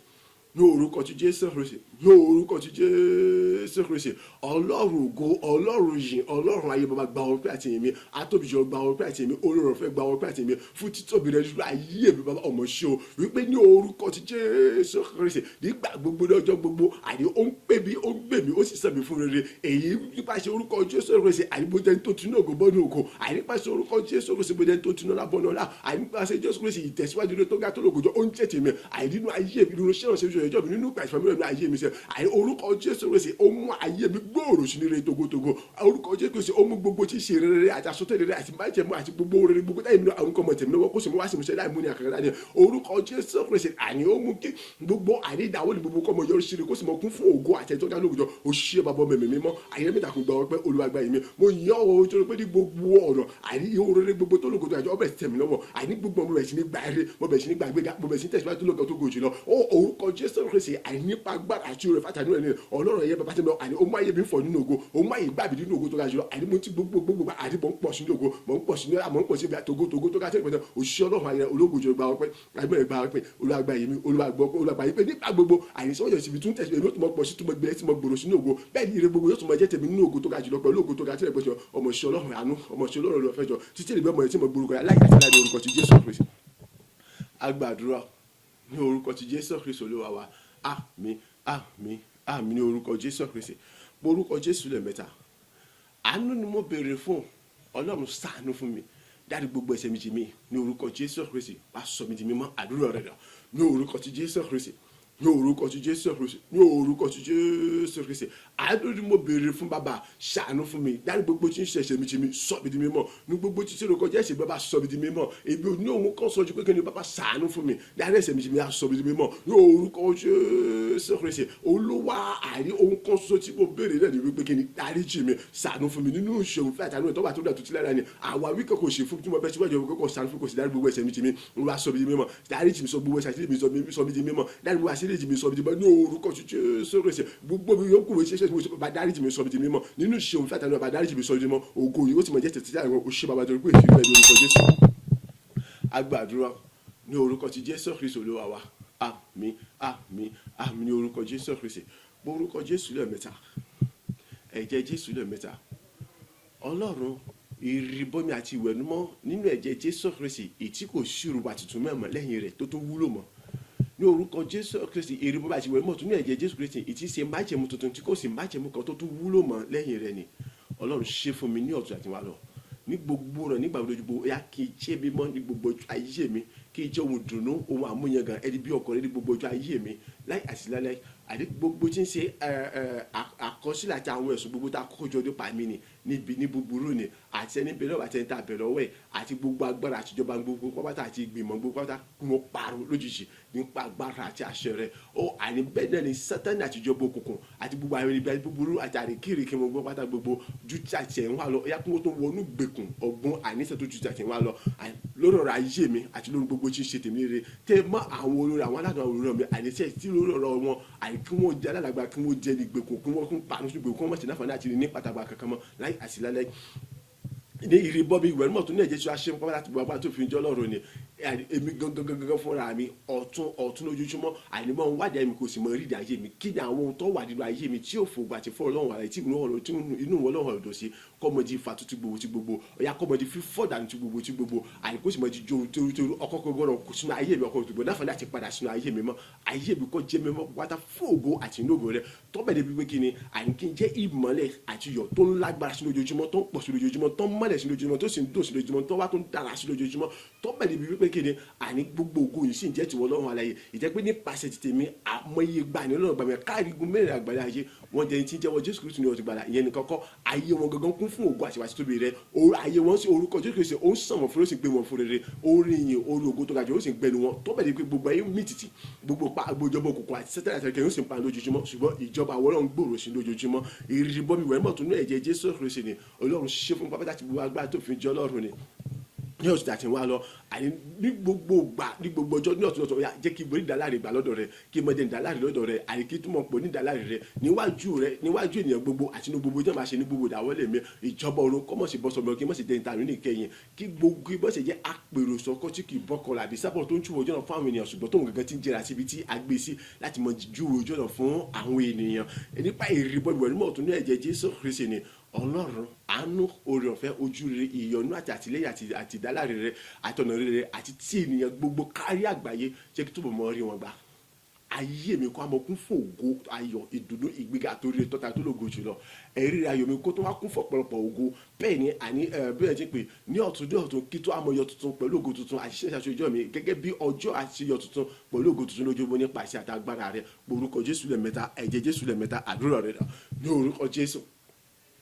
ní orúkọ ti Jésù Kristi, ní orúkọ ti Jésù Kristi. Ọlọ́run ògo, Ọlọ́run yìn, Ọlọ́run ayé, Bàbá, gba ọpẹ́ àti ìyìn mi. Atóbijọ, gba ọpẹ́ àti ìyìn mi. Olórọ̀fẹ́, gba ọpẹ́ àti ìyìn mi fún títóbi rẹ nínú ayé mi. Bàbá, ọmọ ṣe o, wípé ní orúkọ ti Jésù Kristi, nígbà gbogbo, ní ọjọ́ gbogbo, àní ó ń pè mí, ó ń gbè mí, ó sì sàn mí fún rere. Èyí nípasẹ̀ orúkọ Jésù Kristi, àní mo jẹ́ tó tinú ògo bọ́nú ògo. Àní nípasẹ̀ orúkọ Jésù Kristi, mo jẹ́ tó tinú ọlá bọ́nú ọlá. Àní nípasẹ̀ Jésù Kristi, ìtẹ̀síwájú tó ga tó lògòjọ́ ó ń jẹ́ tèmi. Àní nínú ayé mi, nínú iṣẹ́ ìránṣẹ́ ìjọ mi, nínú ìgbà ìfàmìlẹ̀ nínú ayé mi sẹ́, àní orúkọ Jésù Kristi ó mú ayé mi gbòòrò sí ní rere togotogo. Orúkọ Jésù Kristi ó mú gbogbo tí ṣe rere àti asọ́tẹ̀ rere àti májẹ̀mú àti gbogbo rere gbogbo táyé mi náà, àwọn nǹkan mọ̀ tèmi lọ́wọ́, kó sì mú wá sí mi ṣe láì mú ní àkàrà dání. Orúkọ Jésù Kristi àní ó mú kí gbogbo àní ìdáwọ́ ní gbogbo kọ́mọ yọrí sí rere, kó sì mọ kún fún ògo àti ẹjọ́ gánà ògùjọ. Ó ṣe, Bàbá mẹ̀mí mímọ́ ayé mẹ́ta kò gba ọpẹ́. Olúwa, gba ìmí. Mo yàn ọ́ torí pé ní gbogbo ọ̀nà, àní ìhó rere gbogbo tó lògòdò àjọ ọbẹ̀ tẹ̀mí lọ́wọ́. Àní gbogbo ọmọ rẹ̀ sí ní gba eré, mo bẹ̀ sí ní gbàgbéga, mo bẹ̀ sí ní tẹ̀síwájú tó lógo tó gòjì lọ. Ó orúkọ Jésù Kristi, àní nípa agbára àti oore fàtànú ẹ̀ ní Ọlọ́run ẹ̀yẹ bàbá tí mo àní ó mú ayé mi fọ̀ nínú ògo, ó mú ayé gbàbí nínú ògo tó ga jùlọ. Àní mo ti gbogbo gbogbo àní mo ń pọ̀ sí ní ògo, mo ń pọ̀ sí ní, mo ń pọ̀ sí ní togo togo tó ga sí ìpẹ́tẹ́. Òṣìṣẹ́ Ọlọ́run ayé ológo jù, gba ọpẹ́ àgbẹ̀, gba ọpẹ́. Olúwa, gba èmi. Olúwa, gbọ́ ọpẹ́. Olúwa, gba pé nígbà gbogbo àní sọ́jọ́ ìsibí tún tẹ̀sí, èmi ó tún mọ pọ̀ sí, tún mọ gbẹ, tí mo gbòòrò sínú ògo. Bẹ́ẹ̀ ni ire gbogbo yóò tún mọ jẹ́ tèmi nínú ògo tó ga jùlọ, pẹ̀lú ògo tó ga tí ìpẹ́tẹ́. Ọmọ ṣe Ọlọ́run àánú, ọmọ ṣe Ọlọ́run olùfẹ́jọ títí ìbẹ́ ọmọ yẹn tí mo gbórúkọ yà láì àti láì ní orúkọ ti Jésù Kristi. Agbàdúrà ní orúkọ ti Jésù Kristi Olúwa wa. Àmín, àmín, àmín ní orúkọ Jésù Kristi. Orúkọ Jésù lẹ́ẹ̀mẹ́ta. Àánú ni mo béèrè fún. Ọlọ́run, ṣàánú fún mi, dárí gbogbo ẹ̀ṣẹ̀ mi jì mí ní orúkọ Jésù Kristi, wá sọ mi di mímọ́. Àdúrà rẹ̀ dà ní orúkọ ti Jésù Kristi, ní orúkọ ti Jésù Kristi, ní orúkọ ti Jésù Kristi. Àánú ni mo béèrè fún. Bàbá, ṣàánú fún mi, dárí gbogbo tí ń ṣẹ̀ṣẹ̀ mi jì mí, sọ mi di mímọ́. Ní gbogbo tí ṣe kọjá ẹ̀ṣẹ̀, bàbá, sọ mi di mímọ́. Èmi ò ní òun kan sọ ju pé kí ni, bàbá, ṣàánú fún mi, dárí ẹ̀ṣẹ̀ mi jì mí, sọ mi di mímọ́ ní orúkọ Jésù Kristi. Olúwa, àrí ohun kan sọ tí mo béèrè náà ni wípé kí ni, dárí jì mí, ṣàánú fún mi nínú ìṣòro fún àtàánú ìtọ́wà tó dà tó ti lára ni àwa wíkẹ́ kò ṣe fún tí mo bẹ́ síwájú ọ̀gbẹ́ kò ṣàánú fún, kò sì dárí gbogbo ẹ̀ṣẹ̀ mi jì mí. Olúwa, sọ mi di mímọ́, dárí jì mí, sọ gbogbo ẹ̀ṣẹ̀ mi, sọ mi di mímọ́, dárí gbogbo àṣírí jì mí, sọ mi di mímọ́ ní orúkọ Jésù Kristi. Gbogbo mi yòókù wo ṣẹṣẹ mo bá dárí jì mí, sọ mi di mímọ́ nínú ìṣòro fún àtàánú, bá dárí jì mí, sọ mi di mímọ́. Ògo yìí ó sì mọ̀ jẹ́ tẹ̀tẹ̀ àwọn òṣìṣẹ́ bàbá torí pé ìfẹ́ ní orúkọ Jésù. Agbàdúrà ní orúkọ ti Jésù Kristi Olúwa wa. Àmín, àmín, àmín ní orúkọ Jésù Kristi. Orúkọ Jésù lẹ́ẹ̀mẹ́ta. Ẹ̀jẹ̀ Jésù lẹ́ẹ̀mẹ́ta. Ọlọ́run, ìrìbọmi àti ìwẹ̀nùmọ́ nínú ẹ̀jẹ̀ Jésù Kristi, ètí kò ṣírò àtìtún mẹ́mọ́ lẹ́yìn rẹ̀ tó tún wúlò mọ́. Ní orúkọ Jésù Kristi, ìrìbọmi àti ìwẹ̀nùmọ́ tún ní ẹ̀jẹ̀ Jésù Kristi, ìtí ṣe májẹ̀mú tuntun tí kò sí májẹ̀mú kan tó tún wúlò mọ́ lẹ́yìn rẹ̀ ni. Ọlọ́run, ṣe fún mi ní ọ̀tún àti wá lọ ní gbogbo rẹ̀ nígbà gbogbo. Ya kí n jẹ́ mi mọ́ ní gbogbo ọjọ́ ayé mi, kí n jẹ́ ohun dùnú, ohun àmúyangàn ẹni bí ọkọ rẹ ní gbogbo ọjọ́ ayé mi, láì àti lálẹ́. Àti gbogbo tí ń ṣe àkọsílẹ̀ àti àwọn ẹ̀sùn gbogbo tá a kó jọ nípa mi ni. Níbi ní búburú ni àti ẹni bẹ̀rẹ̀ lọ́wọ́ àti ẹni tá a bẹ̀rẹ̀ lọ́wọ́ ẹ̀ àti gbogbo agbára àtijọba gbogbo pátá àti ìgbìmọ̀ gbogbo pátá, kí wọ́n parun lójijì nípa agbára àti àṣẹ rẹ̀. Ó àní bẹ́ẹ̀ náà ni Sátánì àtijọba òkùnkùn àti gbogbo àwọn ibi búburú àti àríkèrèkè gbogbo pátá gbogbo ju tí àti ẹ̀ ń wá lọ ya, kí wọ́n tó wọnú gbèkùn ọgbọ́n àníṣe tó ju tí àti ẹ̀ ń wá lọ lórí ọ̀rọ̀ ayé mi àti lórí gbogbo tí ń ṣe tèmi rere tẹ́ mọ́ àwọn olórí, àwọn aládùn, àwọn olórí mi àníṣe tí lórí ọ̀rọ̀ wọn àní kí wọ́n jẹ́ alálàgbà, kí wọ́n jẹ́ ní gbèkùn, kí wọ́n kún parun sí gbèkùn, kí wọ́n má ṣe náfààní àti ní pàtàkì kankan mọ́ láì àti lálẹ́ ní ìrìbọmi ìwẹ̀nùmọ̀ tó ní ẹ̀jẹ̀ tí wàá ṣe pátá láti gbogbo tó fi ń jọ́ lọ́rùn ni. Èmi gangan gangan fúnra mi, ọ̀tún ọ̀tún lójoojúmọ́ àìnímọ̀ ń wádìí mi, kò sì mọ rídìí ayé mi. Kí ni àwọn ohun tó wà nínú ayé mi tí yóò fògbà àti fún Ọlọ́run àrẹ tí inú Ọlọ́run ọ̀dọ̀ sí kọ́mọdé fa tuntun gbogbo tí gbogbo ọ̀yà, kọ́mọdé fífọ́ dànù tí gbogbo tí gbogbo àìkú sì mọ̀ di jó torí ọkọ̀ kò gbọ́dọ̀ kò sínú ayé mi, ọkọ̀ tó gbọ́dọ̀ náfààní àti padà sínú ayé mi mọ́. Ayé mi kọ́ jẹ́ mímọ́ wáta fún ògo àti inú ògo rẹ tọ́bẹ̀ débi pé kí ni àyíkí kí n jẹ́ ìmọ́lẹ̀ àti iyọ̀ tó ń lágbára sí lójoojúmọ́, tó ń pọ̀ sí lójoojúmọ́, tó ń mọ́lẹ̀ sí lójoojúmọ́, tó sì ń dùn sí lójoojúmọ́, tó wá tó ń dára sí lójoojúmọ́, tọ́bẹ̀ débi wípé kí ni àní gbogbo ògo yìí sì ń jẹ́ tiwọ́ lọ́rùn alààyè. Ìjẹ́ pé nípasẹ̀ ti tèmi, àmọye gbà ní Ọlọ́run gbàmí káàrí igun mẹ́rin àgbáyé ayé wọ́n jẹ́ tí ń jẹ́wọ́ Jésù Kristu ní ọtí gbàlà. Ìyẹn nìkan kọ́, ayé wọn gangan kún fún ògo àti ìwà títóbi rẹ. Ayé wọn sí orúkọ Jésù Kristu, ó ń sàn wọn fún, ó sì gbé wọn fún rere. Orin ìyìn, orí ògo tó ga jù, ó sì ń gbẹnu wọn tọ́bẹ̀ débi pé gbogbo ayé mì tìtì, gbogbo pa gbogbo ìjọba òkùnkùn àti Sátánì àti ẹ̀kẹ́ yóò sì ń pa lójoojúmọ́, ṣùgbọ́n ìjọba àwọn Ọlọ́run gbòòrò sí lójoojúmọ́. Ìrírí bọ́mi wẹ̀ mọ̀ tó ní ẹ̀jẹ̀ Jésù Kristu ni Ọlọ́run ṣe fún pápátá àti gbogbo agbára tó fi jẹ́ Ọlọ́run ni ní ọ̀sùn àti wá lọ àní ní gbogbo gbà, ní gbogbo ọjọ́, ní ọ̀tún ọ̀tún. Jẹ́ kí n borí ìdáláre gbà lọ́dọ̀ rẹ, kí n mọ jẹ́ ìdáláre lọ́dọ̀ rẹ, àní kí n túmọ̀ pò ní ìdáláre rẹ níwájú rẹ, níwájú ènìyàn gbogbo àti ní gbogbo ìjọba ṣe ní gbogbo ìdáwọ́lé mi. Ìjọba ọ̀run kọ́mọ̀ sí bọ́sọ̀ mi, kí n mọ̀ sí dẹ́yìn tàbí ní ìkẹyìn, kí gbogbo bọ́ ṣe jẹ́ apèrò sọ́kọ́ tí kì í bọ́kọ làbí sábọ̀ tó ń túwò ojú ọ̀nà fún àwọn ènìyàn, ṣùgbọ́n tóun gangan ti ń jẹrà síbi tí a gbé sí láti mọ júwe ojú ọ̀nà fún àwọn ènìyàn nípa ìrìbọn ìwẹ̀nùmọ̀ tó ní ẹ̀jẹ̀ Jésù Kristi ni. Ọlọ́run àánú, oore ọ̀fẹ́, ojú rere, ìyọ́nú àti àtìlẹ́yìn àti ìdáláre rẹ àti ọ̀nà rere àti tí ènìyàn gbogbo kárí àgbáyé, jẹ́ kí túbọ̀ mọ́ rí wọn gbà. Ayé mi kó àmọ́ kún fún ògo, ayọ̀, ìdùnnú, ìgbéga àtòrí tọ́ta tó lógo jùlọ. Ẹ̀rí ayọ̀ mi kó tó wá kún fún ọ̀pọ̀lọpọ̀ ògo. Bẹ́ẹ̀ ni àní bẹ́ẹ̀ ti pè ní ọ̀tún ní ọ̀tún, kí tó àmọ́ yọ tuntun pẹ̀lú ògo tuntun àti ṣẹ̀ṣẹ̀ àṣejọ́ mi gẹ́gẹ́ bí ọjọ́ àti yọ tuntun pẹ̀lú ògo tuntun lójoojúmọ́ nípa àṣẹ àtàgbára rẹ. Orúkọ Jésù lẹ́ẹ̀mẹ́ta, ẹ̀jẹ̀ Jésù lẹ́ẹ̀mẹ́ta, àdúrà rẹ ní orúkọ Jésù,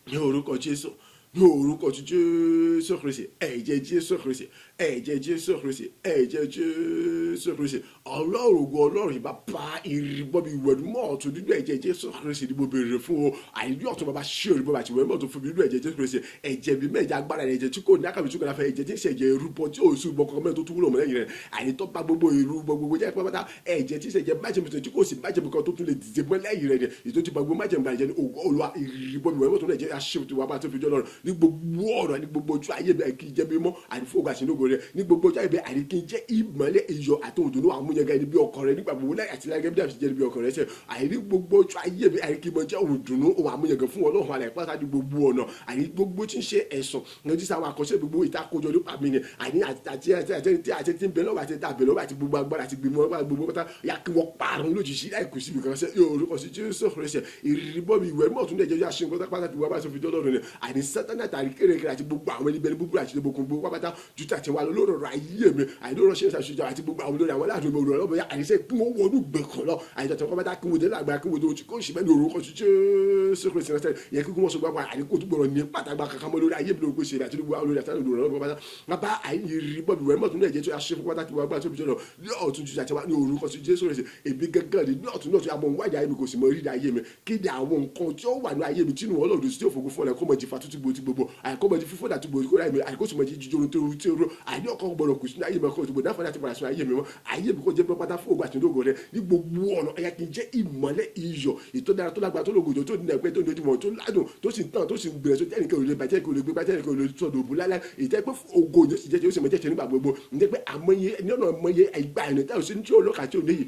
ní orúkọ Jésù, ní orúkọ tí Jésù Kristi. Ẹ̀jẹ̀ Jésù Kristi, ẹ̀jẹ̀ Jésù Kristi, ẹ̀jẹ̀ Jésù Kristi. Ọlọ́run ògo, Ọlọ́run ìbá bá ìrìbọmi ìwẹ̀nùmọ́ ọ̀tún nínú ẹ̀jẹ̀ Jésù Kristi ni mo béèrè fún o. Àìní ọ̀tún, bàbá, ṣé òrìbọ àti ìwẹ̀nùmọ́ ọ̀tún fún mi nínú ẹ̀jẹ̀ Jésù Kristi. Ẹ̀jẹ̀ mi mẹ́jẹ agbára rẹ̀, ẹ̀jẹ̀ tí kò ní àkàbí, tí kò láfẹ́, ẹ̀jẹ̀ tí ń ṣe ẹ̀jẹ̀ ìrúbọ tí ò sí ìbọn kankan mẹ́rin tó tún wúlò mọ́ lẹ́yìn rẹ̀, àìní tó bá gbogbo ìrúbọ gbogbo jẹ́ pátápátá, ẹ̀jẹ̀ tí ń ṣe ẹ̀jẹ̀ májẹ̀mú tí kò sí májẹ̀mú kan tó tún lè dìde mọ́ lẹ́yìn rẹ̀ ni ìtò tí gbogbo májẹ̀mú bàjẹ́ ní ògo Olúwa. Ìrìbọmi ìwẹ̀nùmọ́ ọ̀tún ẹ̀jẹ̀ aṣèwò tí wàá bá tó fi jọ́ lọ́rùn ní gbogbo ọ̀rọ̀, ní gbogbo ojú ayé mi, kí n jẹ́ mímọ́ àti fún ògo àti ìlógo rẹ ní gbogbo ojú ayé mi, àní kí n jẹ́ ìmọ́lẹ̀, iyọ̀ àti òdòdó àmúyangá ẹni bí ọkọ rẹ nígbà gbogbo láì àti láì gẹ́gẹ́ bí àti jẹ́ bí ọkọ rẹ ṣe. Àní gbogbo ojú ayé mi, àní kí n mọ jẹ́ òdùnnú ohun àmúyangá fún Ọlọ́run àlẹ́ pátá ní gbogbo ọ̀nà. Àní gbogbo tí ń ṣe ẹ̀sùn ní ojú sáwọn àkọsílẹ̀ gbogbo ìtakojọ nípa mi ni àní àti àti àti àti tí ń bẹ lọ́wọ́ àti tí àbẹ̀ lọ́wọ́ àti gbogbo agbára àti gbìmọ̀ gbogbo pátá yà, kí wọ́n parun lójijì láì kù síbi kan ṣe yóò orúkọ sí Jésù Kristi. Ìrìbọn mi ìwẹ̀ mọ̀ tún lè jẹ́ àṣẹ nǹkan pátá tí wọ́n bá sọ fi dọ́lọ́run ni àní Sátánì àtàrí kérékéré àti gbogbo àwọn ẹni bẹni búburú àti gbogbo gbogbo pátá ju tí àti wà lọ lórí ọ̀rọ̀ ayé mi, àní lórí ọ̀ṣẹ́ ìṣàṣùjọ àti gbogbo àwọn olórí àwọn aláàdúgbò mi, olùrànlọ́wọ́ bóyá àní sẹ́ kí wọ́n wọnú gbẹ̀kàn lọ, àní tàbí pátá kí wọ́n dé lágbára, kí wọ́n dé ojú kó sì mẹ́ni orúkọ sí Jésù Kristi náà yẹ kí wọ́n sọ gbàgbọ́ àní kó tó gbọ́dọ̀ ní pàtàkì kankan mọ́ lórí ayé mi, lórí gbèsè àti gbogbo àwọn olórí àti olùrànlọ́wọ́ pátá bàbá. Àní ìrìbọn mi wẹ̀ mọ̀ tún lè jẹ́ tó yà ṣe fún pátá tí wọ́n gbà tó fi jọ lọ ní ọ̀tún ju àti wá ní orúkọ sí Jésù Kristi. Èmi gángan ní ọ̀tún náà tó yà mọ̀ wájà ayé mi, kò sì mọ rírì ayé mi. Kí ni àwọn nǹkan tí ó wà ní ayé mi tí inú Ọlọ́run tí ó fògo fún ọ kó mọ̀ jí fa tútù gbòó gbogbo, àìkó mọ̀ jí fífọ́ dàtú gbòó kó ráyè mi, àìkó sì mọ̀ jí jíjó tó tí ó rọ àìní ọkọ̀ gbọ́dọ̀ kù sínú ayé mi, ọkọ̀ tó gbòó dáfọ́ láti padà sínú ayé mi mọ́. Ayé mi kò jẹ́ pátá fún ògo àti ògo rẹ ní gbogbo ọ̀nà. Ẹ̀yà kì í jẹ́ ìmọ́lẹ̀, iyọ̀ ìtọ́dára tó lágbára tó lógo tó ní ẹgbẹ́ tó ní ojúmọ̀ tó ládùn, tó sì ń tàn, tó sì ń gbèrè, tó tẹ́nìkan ò lè bàjẹ́, kò lè gbé bàjẹ́, kò lè sọ̀dọ̀ òbú lálẹ́ ìtẹ́ pé ògo yóò sì jẹ́, yóò sì mọ̀ jẹ́ nígbà gbogbo. Ǹjẹ́ pé àmọye ní ọ̀nà àmọye ìgbà ìrìn táwọn sí tí ó lọ́kà tí ò níyì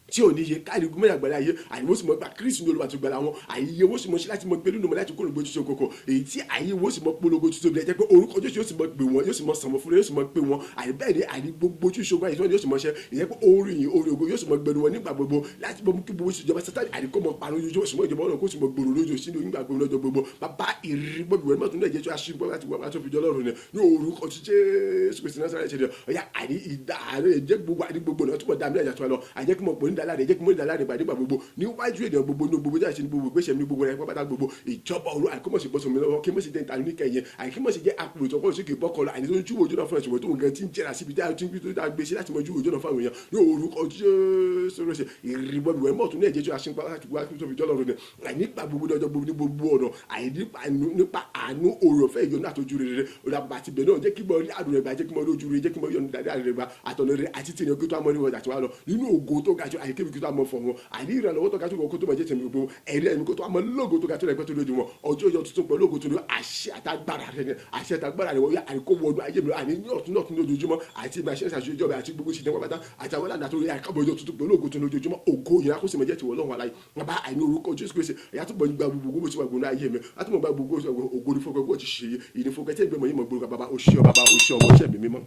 tí ò níye káàdì gómìnà àgbàlá ayé, àyè wọ́n sì mọ̀ gba Kristu ní Olúwa tó gbàlà wọn, àyè wọ́n sì mọ̀ ṣe láti mọ̀ gbé nínú mọ̀ láti kó lógo tuntun kòkò èyí tí àyè wọ́n sì mọ̀ polongo tuntun bí ẹ jẹ́ pé orúkọ Jésù yóò sì mọ̀ gbé wọn, yóò sì mọ̀ sàn wọ́n fún, yóò sì mọ̀ pé wọn. Àyè bẹ́ẹ̀ ni àyè gbogbo ojú ìṣòro àyè tí wọ́n yóò sì mọ̀ ṣe ìyẹn pé orí yìí, orí ògo yóò sì mọ̀ gbẹnu wọn nígbà gbogbo láti mọ̀ kí gbogbo ìjọba Sátánì àyè kó mọ̀ parun ojú òṣùwọ̀n ìjọba Ọlọ́run, kó sì mọ̀ gbòòrò lójú sínú nígbà gbogbo lọ́jọ́ gbogbo. Bàbá, ìrírí gbọ́dọ̀ wẹ̀ mọ́tò náà jẹ́ tó aṣíwájú láti wá tó fi jọ Ọlọ́run ni ní orúkọ tí Jésù Kristi náà sáré ṣe ọ̀yà àní ìdá àárẹ̀ jẹ́ gbogbo àní gbogbo náà túbọ̀ dá mi lájà tó lọ àjẹ́ kí mo pè ní ìdáláre, jẹ́ kí mo rí ìdáláre gbà nígbà gbogbo níwájú ènìyàn gbogbo, ní gbogbo jáde, ní gbogbo ìgbésẹ̀ mi, ní gbogbo rẹ̀ pátá gbogbo. Ìjọba ọ̀run àìkọ́mọ̀sí bọ́sọ̀ mi lọ́wọ́, kí mo sì jẹ́ ìtàlú níkẹyìn, àìkọ́mọ̀sí jẹ́ àpò ìtọ́kọ̀ sí kì í bọ́kọ lọ, àìní tó ń júwò ojú náà fún ẹ̀sìn tó ń gan tí ń jẹ́ra síbi tí a ti ń gbé tó gbé sí láti mọ júwò ojú náà fún àwọn èèyàn ní orúkọ Jésù rẹ̀. Ìrìbọn ìwẹ̀ mọ̀tún ní ẹ̀jẹ̀ tí a ṣe ń pa láti wá tó fi jọ́ lọ́rùn ni àìnípa gbogbo ní ọjọ́ gbogbo ní gbogbo ọ̀nà, àìnípa nípa àánú, oore ọ̀fẹ́, ìyọ́nú àtọ́jú rere ọ̀dà àti bẹ̀ náà. Jẹ́ kí mo rí àdùn rẹ̀ gbà, jẹ́ kí mo rí ojú rere, jẹ́ kí mo rí ọ̀nà dáadáa rẹ̀ gbà, àtọ̀nà rere àti tìǹyàn kí tó àmọ́ níwọ̀n àti wá lọ nínú ògo tó ga jù, àyíkébi kí tó àmọ́ fọ̀ wọn, àní ìrànlọ́wọ́ tó ga jù kó tó máa jẹ́ tẹ̀mí gbogbo ẹ̀rí ẹ̀mí, kó tó àmọ́ lógo tó ga jù rẹ̀ pẹ́ tó lójú wọn ọjọ́ ìjọ tuntun pẹ̀lú ògo tó ní àṣẹ àtagbára rẹ̀ ni. Àṣẹ àtagbára rẹ̀ wọ́n yá àríkó wọnú ayé mi, àní ní ọ̀tún náà tún lójoojúmọ́, àti ìgbà iṣẹ́ ìṣàṣeyọjọ́ àti gbogbo ìṣẹ̀dá pátá àti àwọn ìlànà àtòrí àìkábọ̀ ọjọ́ tuntun pẹ̀lú ògo tó lójoojúmọ́. Ògo yẹn kó sì máa jẹ́ tiwọ́ lọ́wọ́ aláì bàbá, àìní orúkọ Jésù Kristi. Ẹ̀yà tó bọ̀ nígbà gbogbo bó ti wà gbóná ayé mi láti mọ̀ gba gbogbo ògo ní fọkàn ti ṣe ìní fọkàn tí ẹgbẹ́ mọ̀ yìí mọ̀ gbogbo. Bàbá, oṣù ọ, bàbá, oṣù ọmọ, iṣẹ́ mi mímọ́.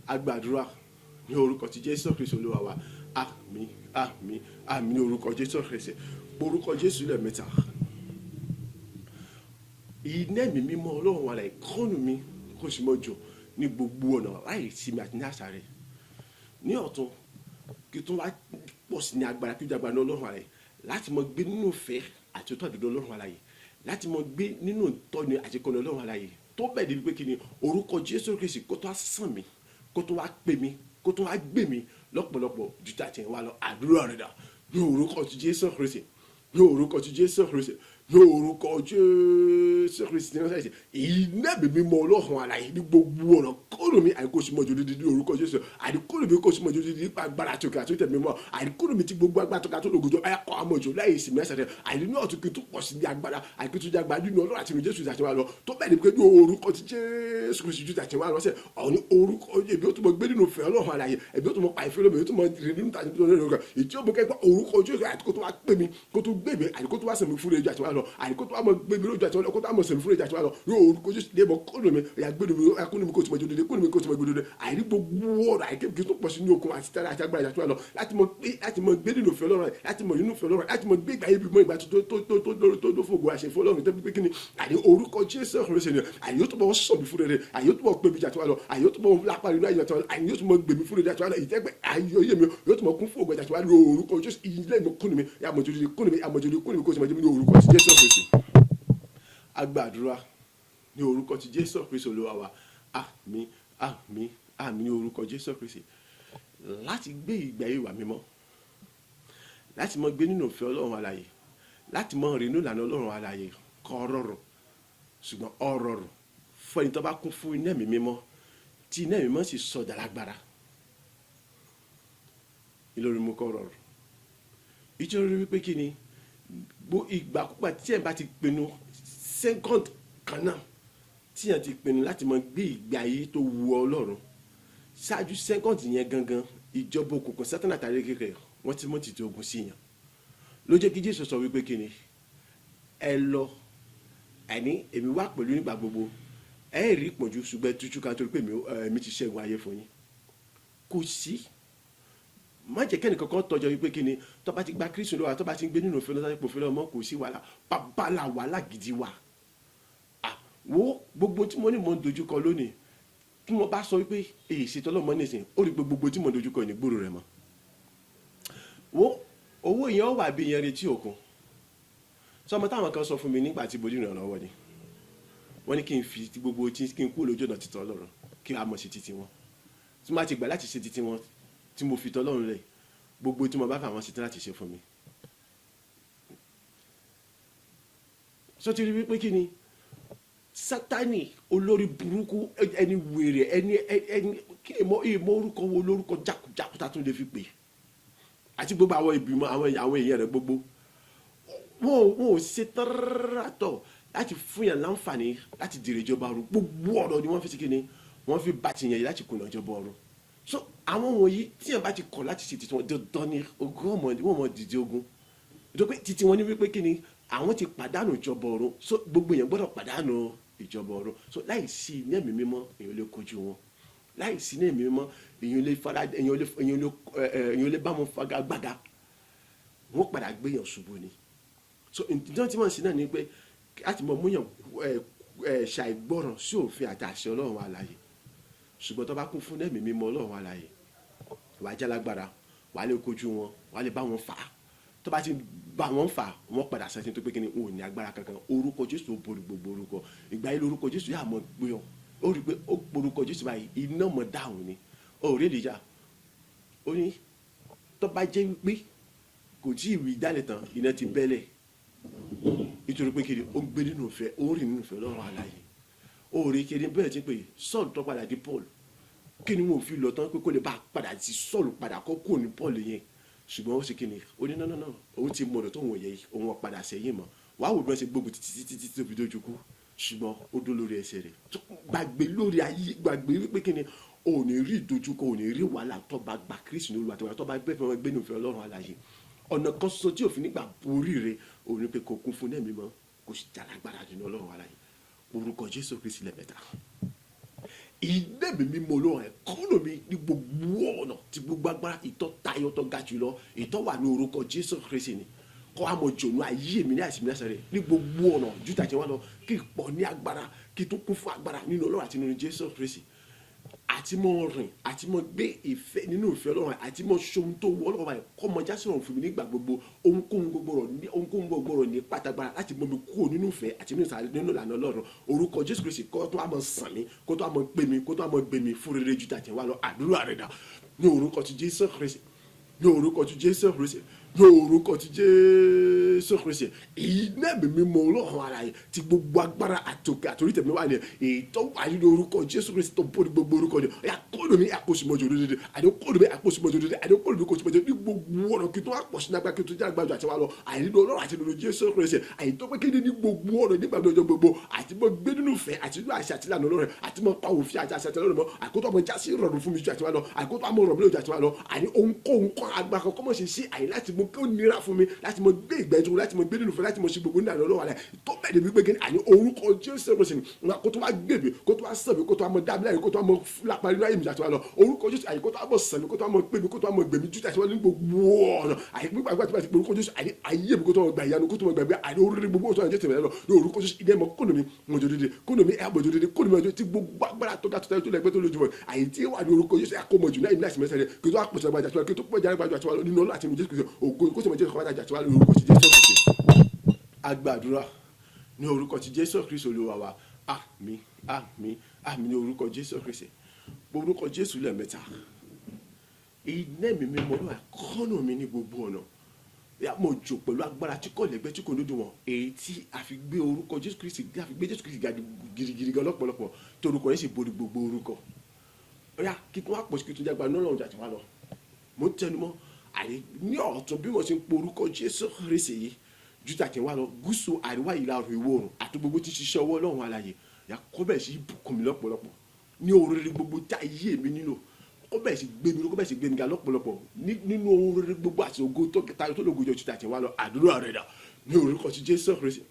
Agbàdúrà ní orúkọ ti Jésù Kristi Olúwa wa. Àmín, àmín, àmín ní orúkọ Jésù Kristi. Orúkọ Jésù lẹ́ẹ̀mẹ́ta. Iná ẹ̀mí mímọ́ Ọlọ́run wà láì kọ́nù mi kó sì mọ́ jò ní gbogbo ọ̀nà láì sí mi àti ní àṣà rẹ̀ ní ọ̀tún, kí tó wá pọ̀ sí ní agbára, kí ó jágbára ní Ọlọ́run àlàyé láti mọ gbé nínú ìfẹ́ àti òtún àdúgbò Ọlọ́run àlàyé, láti mọ gbé nínú ìtọ́ni àti ìkọ́ni Ọlọ́run àlàyé tó bẹ̀ débi pé kí ni orúkọ Jésù Kristi kó tó wá sàn mí, kó tó wá pè mí, kó tó wá gbé mi lọ́pọ̀lọpọ̀ ju tí a ti ń wá lọ. Àdúrà rẹ̀ dà ní orúkọ ti Jésù Kristi, ní orúkọ ti Jésù Kristi, ní orúkọ Jésù Kristi ní ọ̀sẹ̀. Iná ẹ̀mí mímọ́ Ọlọ́run àlàyé ní gbogbo ọ̀nà kọ́nù mi àìkó sí mọ́jọ́ dídí ní orúkọ Jésù. Àdìkọ́nù mi kó sí mọ́jọ́ dídí nípa agbára tó ga tó tẹ̀ mímọ́. Àdìkọ́nù mi ti gbogbo agbára tó ga tó lògùjọ ẹ̀kọ́ àmọ́jọ láyé ìsinmi ẹ̀sẹ̀ rẹ̀, àìní náà tún kí tó pọ̀ sí ní agbára, àìkú tó jágbá nínú Ọlọ́run àti Jésù àti wa lọ tó bẹ́ẹ̀ ni pé ní orúkọ ti Jésù Kristi ju àti wa lọ sẹ́ ọ̀ní orúkọ. Èmi ó tún mọ gbé nínú ìfẹ́ Ọlọ́run àlàyé, èmi ó tún mọ pa ìfẹ́ lómi, èmi ó tún mọ rìn nínú tàbí tó lórí rẹ̀ ìtí ó mọ kẹ́kọ̀ọ́ orúkọ Jésù, àti kó tó wá pè mí, kó tó gbé mi, àti kó tó wá sẹ̀mí fún rẹ̀ àti wa lọ, àti kó tó wá mọ gbé mi lójú àti wa lọ, kó tó wá mọ sẹ̀mí fún rẹ̀ àti wa lọ ní orúkọ Jésù. Lè mọ kónú mi, ẹ̀yà gbé mi, kónú mi kó tó mọ jódòdó, kónú mi kó tó mọ gbódòdó, àìrí gbogbo ọ̀rọ̀ àìkébí tó pọ̀ sí ní okun àti tẹ́lẹ̀ àti agbára àti wa lọ láti mọ gbé nínú ìfẹ́ Ọlọ́run, láti mọ nínú ìfẹ́ Ọlọ́run, láti mọ gbé ìgbà yìí bí mọ ìgbà tó tó tó tó tó tó fògo àṣẹ fún Ọlọ́run tó pé kí ni àní orúkọ Jésù ọ̀rọ̀ ṣe ni. Àyè yóò tó mọ sọ̀ mí fún rere, àyè yóò tó mọ gbé mi jà tó wà lọ, àyè yóò tó mọ lápá nínú ayé àti wà lọ, àyè yóò tó mọ gbé mi fún rere àti wà lọ, ìtẹ́gbẹ́ ayé oyé mi yóò tó mọ kún fún ògo àti wà lọ orúkọ Jésù. Ilé mi kúnnù mi, àmọ̀jòjì kúnnù mi, àmọ̀jòjì kúnnù mi, kó o sì mọ̀ jẹ́ mi ní orúkọ ti Jésù Kristi. Agbàdúrà ní orúkọ ti Jésù Kristi Olúwa wa. Àmín, àmín, àmín ní orúkọ Jésù Kristi. Láti gbé ìgbé ayé ìwà mímọ́, láti mọ gbé nínú òfin Ọlọ́run alààyè, láti mọ rìn nínú ìlànà Ọlọ́run alààyè kò rọrùn, ṣùgbọ́n ó rọrùn fún ẹni tó bá kún fún iná ẹ̀mí mímọ́, tí iná ẹ̀mí mímọ́ sì sọdà lágbára. Ìlórí mú kó rọrùn ìjọba wípé kí ni ìgbàkúgbà tí ẹ̀ bá ti pinnu, second kan náà tí ẹ̀ ti pinnu láti mọ gbé ìgbé ayé tó wu Ọlọ́run, ṣáájú second yẹn gangan, ìjọba òkùnkùn, Sátánà tàbí kékeré, wọ́n ti mọ̀ títí ogun sí yàn. Ló jẹ́ kí Jésù sọ wípé kí ni ẹ lọ, àní èmi wà pẹ̀lú nígbà gbogbo, ẹ rí ìpọ́njú, ṣùgbọ́n ẹ tújú ká, torí pé èmi ti ṣẹ́gun ayé fún yín. Kò sí, má jẹ́ kẹ́ni kankan tọ́jọ́ wípé kí ni tó bá ti gba Kristu lọ́wọ́, tó bá ti ń gbé nínú òfin lọ́sàá òfin lọ́wọ́, kò sí wàhálà. Bàbá wàhálà gidi wà. Wo gbogbo tí mo ní mò ń dojúkọ lónìí, tí mo bá sọ wípé èyí ṣètò ọlọ́mọ nísìnyí, ó rí gbogbo tí mo ń dojúkọ ní gbòòrò rẹ̀ mọ́. Wo owó yẹn wà bí yẹn retí òkun sọmọ táwọn kan sọ fún mi nígbà tí mo ní ìrànlọ́wọ́ ni wọ́n ní kí n fi gbogbo tí kí n kú lójú ọ̀nà títọ́ Ọlọ́run, kí a mọ̀ sí títí wọn. Tí mo bá ti gbà láti ṣe títí wọn, tí mo fi tọ́lọ́run rẹ̀, gbogbo tí mo bá fà wọ́n ṣetán láti ṣe fún mi. Sọ ti rí wípé kí ni Sátani olórí burúkú, ẹni wèrè, ẹni kí ìmọ̀ orúkọ wo lórúkọ jákujáku tá a tún lè fi pè, àti gbogbo àwọn ìgbìmọ̀ àwọn èèyàn rẹ̀ gbogbo, wọn ò ṣe tọ́rọ́tọ̀ láti fún yàn láǹfààní láti dèrè ìjọba ọ̀run. Gbogbo ọ̀rọ̀ ni wọ́n fi ṣe kíni, wọ́n fi bá ti yàn yìí láti kùnà ìjọba ọ̀run. So àwọn wọ̀nyí, tí yàn bá ti kọ̀ láti ṣe titi wọn, dandan ni ogun ọmọ wọn mọ dìde ogun, nítorí pé titi wọn ní wípé kíni àwọn ti pàdánù ìjọba ọ̀run. So gbogbo èèyàn gbọ́dọ̀ pàdánù ìjọba ọ̀run. So láì sí ní ẹ̀mí mímọ́, èèyàn lè kojú wọn. Láì sí ní ẹ̀mí mímọ́, èèyàn lè fara, èèyàn lè bá wọn fagagbága, wọ́n padà gbéyàn ṣubú ni. So ìdíjọ́ tí wọ́n sì náà ni pé láti mọ múyàn ẹ ẹ ṣàìgbọràn sí òfin àti àṣẹ Ọlọ́run alààyè. Ṣùgbọ́n tó bá kún fún ẹ̀mí mímọ́ Ọlọ́run alààyè, wàá jálágbára, Wàá lè kojú wọn, wàá lè bá wọn fà á. Tó bá ti bá wọn fà á, wọ́n padà sẹ́sìn tó pé kí ni, wọn ò ní agbára kankan. Orúkọ Jésù ó borí gbogbo orúkọ. Ìgbà yìí lórúkọ Jésù yà mọ́ gbé ọ. Ó rí i pé ó porúkọ Jésù báyìí, iná mọ̀ dáhùn ni. Ó rí Èlíjà, ó ní tó bá jẹ́ wípé kò tí ì wí jálẹ̀ tán, iná ti bẹ́lẹ̀, nítorí pé kiri ó ń gbé nínú ìfẹ́, ó ń rìn nínú ìfẹ́ Ọlọ́run alààyè. Ó rí kiri bẹ́ẹ̀ tí pé Sọ́ọ̀lù tó padà di Paul, kí ni wọn ò fi lọ tán pé kó lè bá padà sí Sọ́ọ̀lù padà kó kúrò ní Paul yẹn? Ṣùgbọ́n ó ṣe kí ni, ó ní náà náà, òun ti mọ̀nà tó wọ̀n yẹ, òun padà sẹ́yìn mọ́. Wàá wò bí wọ́n ṣe gbógun títí títí títí tó fi dójú kú, ṣùgbọ́n ó dó lórí ẹsẹ̀ rẹ̀. Gbàgbé lórí ayé, gbàgbé wípé kí ni, ò ní rí ìdojúkọ, ò ní rí wàhálà tó bá gba Kristi ní Olúwa tó bá gbé fún wọn gbé ní òfin Ọlọ́run alààyè. Ọ̀nà kan ṣoṣo tí òfin nígbà borí rẹ̀ òun ni pé kò kún fún ẹ̀mí mọ́, kò sì jálágbára nínú Ọlọ́run alààyè. Orúkọ Jésù Kristi lẹ́ẹ̀mẹ́ta. Ilé mi mímọ́, Olóhùn ẹ̀ kọ́nà mi ní gbogbo ọ̀nà tí gbogbo agbára ìtọ́ tayọ tó ga jùlọ, ìtọ́ wà ní orúkọ Jésù Kristi ni kọ́ àmọ̀ jònú ayé mi ní àìsí mi lẹ́sẹ̀ rẹ̀ ní gbogbo ọ̀nà ju tàjẹ́ wá lọ, kí pọ̀ ní agbára, kí tó kún fún agbára nínú Ọlọ́run àti nínú Jésù Kristi, àti mọ rìn, àti mọ gbé ìfẹ́ nínú ìfẹ́ Ọlọ́run, àti mọ ṣohun tó wọ Ọlọ́run báyìí, kọ́ mọ jásí ọ̀run fún mi nígbà gbogbo. Ohunkóhun gbogbo rọ̀ ní pátágbára láti mọ mi kúrò nínú ìfẹ́ àti nínú ìsàlẹ̀ nínú ìlànà Ọlọ́run. Orúkọ Jésù Kristi kó tó wá mọ sàn mí, kó tó wá mọ gbé mi, kó tó wá mọ gbé mi fún rere ju tàtẹ̀ wá lọ. Àdúrà rẹ̀ dà. Ní orúkọ ti Jésù Kristi, ní orúkọ ti Jésù Kristi, ní orúkọ ti Jésù Kristi, iná mi mímọ́ Ọlọ́run ara yìí ti gbogbo agbára àtòkè àtòrí tẹ̀mí wà ní èyí tó wà nínú orúkọ Jésù Kristi tó borí gbogbo orúkọ ni. Ọ̀yà kóòdù mi àkóso-mọ́jọ lódìdí àdé, kóòdù mi àkóso-mọ́jọ lódìdí àdé, kóòdù mi àkóso-mọ́jọ ní gbogbo ọ̀nà, kí tó wá pọ̀ sínú agbára, kí tó jẹ́ agbára àti wá lọ àìnínú Ọlọ́run àti nínú Jésù Kristi, àyè tó pé kéde ní gbogbo ọ̀nà nígbà ọjọ́ gbogbo, àti mọ́ gbé nínú ìfẹ́ àti nínú àṣà àti ìlànà Ọlọ́run, àti mọ́ pa òfin àti àṣà àti Ọlọ́run mọ́, àkótó ọmọ jásí ìrọ̀rùn fún mi ju àti wá lọ, àkótó àmọ́ rọ̀ mí lójú àti wá lọ. Àní ohunkóhun kọ́ agbára kan kọ́mọ̀ ṣe sí àyè láti mú kí ó nira fún mi láti mọ gbé ìgbẹ́ tó, láti mọ gbé nínú ìfẹ́, láti mọ ṣe gbogbo nínú àlọ́ wàlẹ̀ tó bẹ́ẹ̀ ni wípé kíni, àní orúkọ Jésù Kristi ní kó tó wá gbé mi, kó tó wá sàn mí, kó tó wá mọ dábìlà yìí, kó tó wá mọ lápá nínú ayé mi àti wá lọ. Orúkọ Jésù, àyè kó tó wá mọ sàn mí, kó tó wá mọ gbé mi, kó tó wá mọ gbé mi jù àti wá ní gbogbo ọ̀nà. Àyè gbígbà gbà tí wọ́n ti pè orúkọ Jésù, àyè ayé mi kó tó wá gba ìyanu, kó tó wá gbàgbé, àyè oríire gbogbo tó wà jẹ́ tèmi lọ ní orúkọ Jésù. Ilé mọ kónú mi mọ̀jọ́ dédé, kónú mi ẹ̀ mọ̀jọ́ dédé, kónú mi mọ̀jọ́ tí gbogbo agbára tó ga tó tayọ tó lẹ́gbẹ́ tó lójúmọ́, àyè tí wà ní orúkọ Jésù àkómọ̀jù náà ìmílẹ̀ àti mẹ́sẹ̀ rẹ̀, kí tó wá pèsè àgbàjà àti wá, kí tó pọ̀ jáde gbàjọ àti wá nínú Ọlọ́run àti nínú Jésù Kristi. Ògo kó sì mọ̀ Jésù kọ́ àti wá ní orúkọ ti Jésù Kristi. Agbàdúrà ní orúkọ ti Jésù Kristi Olúwa wa. Àmín, àmín, àmín ní orúkọ Jésù Kristi. Orúkọ Jésù lẹ́ẹ̀mẹ́ta. Iná mi mímọ́ ló wà kọ́nà mi ní gbogbo ọ̀nà ya mo jò pẹ̀lú agbára tí kò lẹ́gbẹ́, tí kò lójú wọn, èyí tí a fi gbé orúkọ Jésù Kristi, tí a fi gbé Jésù Kristi ga gidigidi gan lọ́pọ̀lọpọ̀, tí orúkọ yẹn sì borí gbogbo orúkọ. Ọ̀yà kí tó wá pọ̀ sí, kí tó jágba ní Ọlọ́run jà tí wá lọ. Mo ń tẹnumọ́ àyè ní ọ̀tún bí mo ṣe ń po orúkọ Jésù Kristi yìí ju tàtí wá lọ, gúúsù, àríwá, ìlà oòrùn, ìwọ̀ oòrùn àti gbogbo tí ń ṣiṣẹ́ ọwọ́ Ọlọ́run alààyè yà, kó bẹ̀rẹ̀ sí bùkún mi lọ́pọ̀lọpọ̀ ní oríire gbogbo tí ayé mi nílò, kó bẹ̀rẹ̀ sí gbé mi, kó bẹ̀rẹ̀ sí gbé mi ga lọ́pọ̀lọpọ̀ nínú oríire gbogbo àti ògo tó tayọ tó lógo ju tàtí wá lọ. Àdúrà rẹ̀ dà. Ní orúkọ ti Jésù Kristi,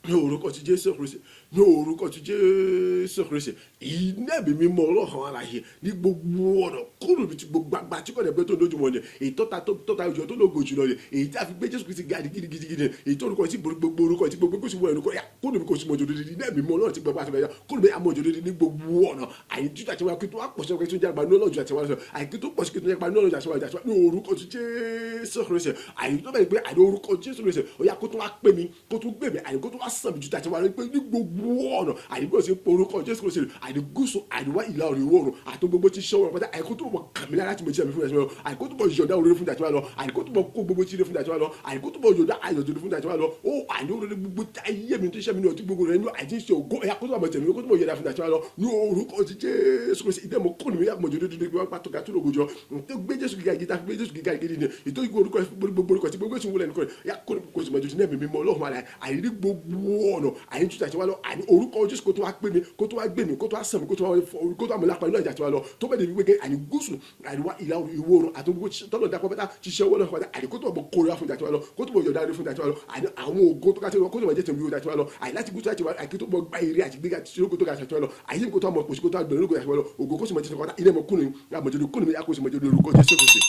ní orúkọ ti Jésù Kristi, ní orúkọ ti Jésù Kristi, iná mi mímọ́ Ọlọ́run alààyè ní gbogbo ọ̀nà kúrò bí ti gbogbo àgbà tí kò dẹ̀ gbé tó lójú wọn ni, èyí tó ta tó ta ìjọ tó lógo jùlọ ni, èyí tí a fi gbé Jésù Kristi ga gidigidigidi, èyí tó orúkọ tí borí gbogbo orúkọ, tí gbogbo kò sí wọ ẹnu kọ ya kúrò bí kò sí mọ̀jọ́ dídí. Iná mi mímọ́ Ọlọ́run ti gbogbo àti bẹ̀rẹ̀ kúrò bí amọ̀jọ́ dídí ní gbogbo ọ̀nà, àyè títà tí wọn kí tó wá pọ̀ sí ọkọ̀ tó ń jágba ní Ọlọ́run àti wọn sọ, àyè kí tó pọ̀ sí kí tó ń jágba ní Ọlọ́run àti wọn ní orúkọ ti Jésù Kristi. Àyè tó bẹ̀rẹ̀ pé àyè orúkọ Jésù Kristi, ó yá, kó tó wá pè mí, kó tó gbè mí, àyè kó tó wá sàn mí ju tàti wá lọ pé ní gbogbo ọ̀nà, àyè bí wọ́n ṣe ń pe orúkọ Jésù Kristi, àyè gúúsù, àríwá, ìlà oòrùn, ìwọ̀ oòrùn àti gbogbo tí ṣọwọ́ pátá, àyè kó tó bọ̀ kàmí lára tí mo jẹ́ mi fún ẹ̀sìn lọ, àyè kó tó bọ̀ yọ̀ǹda oore fún tàti wá lọ, àyè kó tó bọ̀ kó gbogbo tí ire fún tàti wá lọ, àyè kó tó bọ̀ yọ̀ǹda ayọ̀ tó fún tàti wá lọ. Ó àyè oore gbogbo tí ayé mi tó ṣẹ́ mi ní ọtí gbogbo rẹ̀ ní àti ṣe ògo ẹ̀yà, kó tó bọ̀ tẹ̀mí, kó tó bọ̀ yọ̀ǹda fún tàti wá lọ ní orúkọ ti Jésù Kristi. Ìdẹ́mọ̀ kọ́ni mi yà mọ̀jọ́ dúdú wá pàtó gàtú lógo jọ tó gbé Jésù gíga gíga gbé Jésù gíga gidi ni ètò ìgbó orúkọ gbogbo orúkọ tí gbogbo ìsìnkú lẹ́nu kọ́ yà kó kó sì mọ̀jọ́ ní ẹ̀mí mímọ́ Ọlọ́run àlàyé, àyè ní gbogbo ọ̀nà, àyè tó tàti wá lọ, àyè orúkọ Jésù kó tó wá pè mí, kó tó wá gbé mi, kó tó wá sàn mí, kó tó wá mọ̀ lápá inú àjà tí wá lọ, tó bẹ́ẹ̀ ni wípé àyè gúúsù, àríwá, ìlà oòrùn, ìwọ̀ oòrùn àti gbogbo tọ́lọ̀ dá pátá ṣiṣẹ́ owó náà pátá, àyè kó tó bọ̀ kóra fún tàti wá lọ, kó tó bọ̀ yọ̀dá fún tàti wá lọ, àyè àwọn ògo tó ká tó kó tó bọ̀ jẹ́ tẹ̀mí tàti wá lọ, àyè láti gúúsù láti wá, àyè kó tó bọ̀ gba èrè àti gbéga tí ó tó ga tàti wá lọ, àyè kó tó mọ̀ pòsí, kó tó gbẹ̀rẹ̀ lógo tàti wá lọ, ògo kó sì mọ̀ jẹ́ pátá ilé mọ̀ kúnnù àmọ̀jọ́dún kúnnù mi kó sì mọ̀ jẹ́ lórúkọ Jésù Kristi.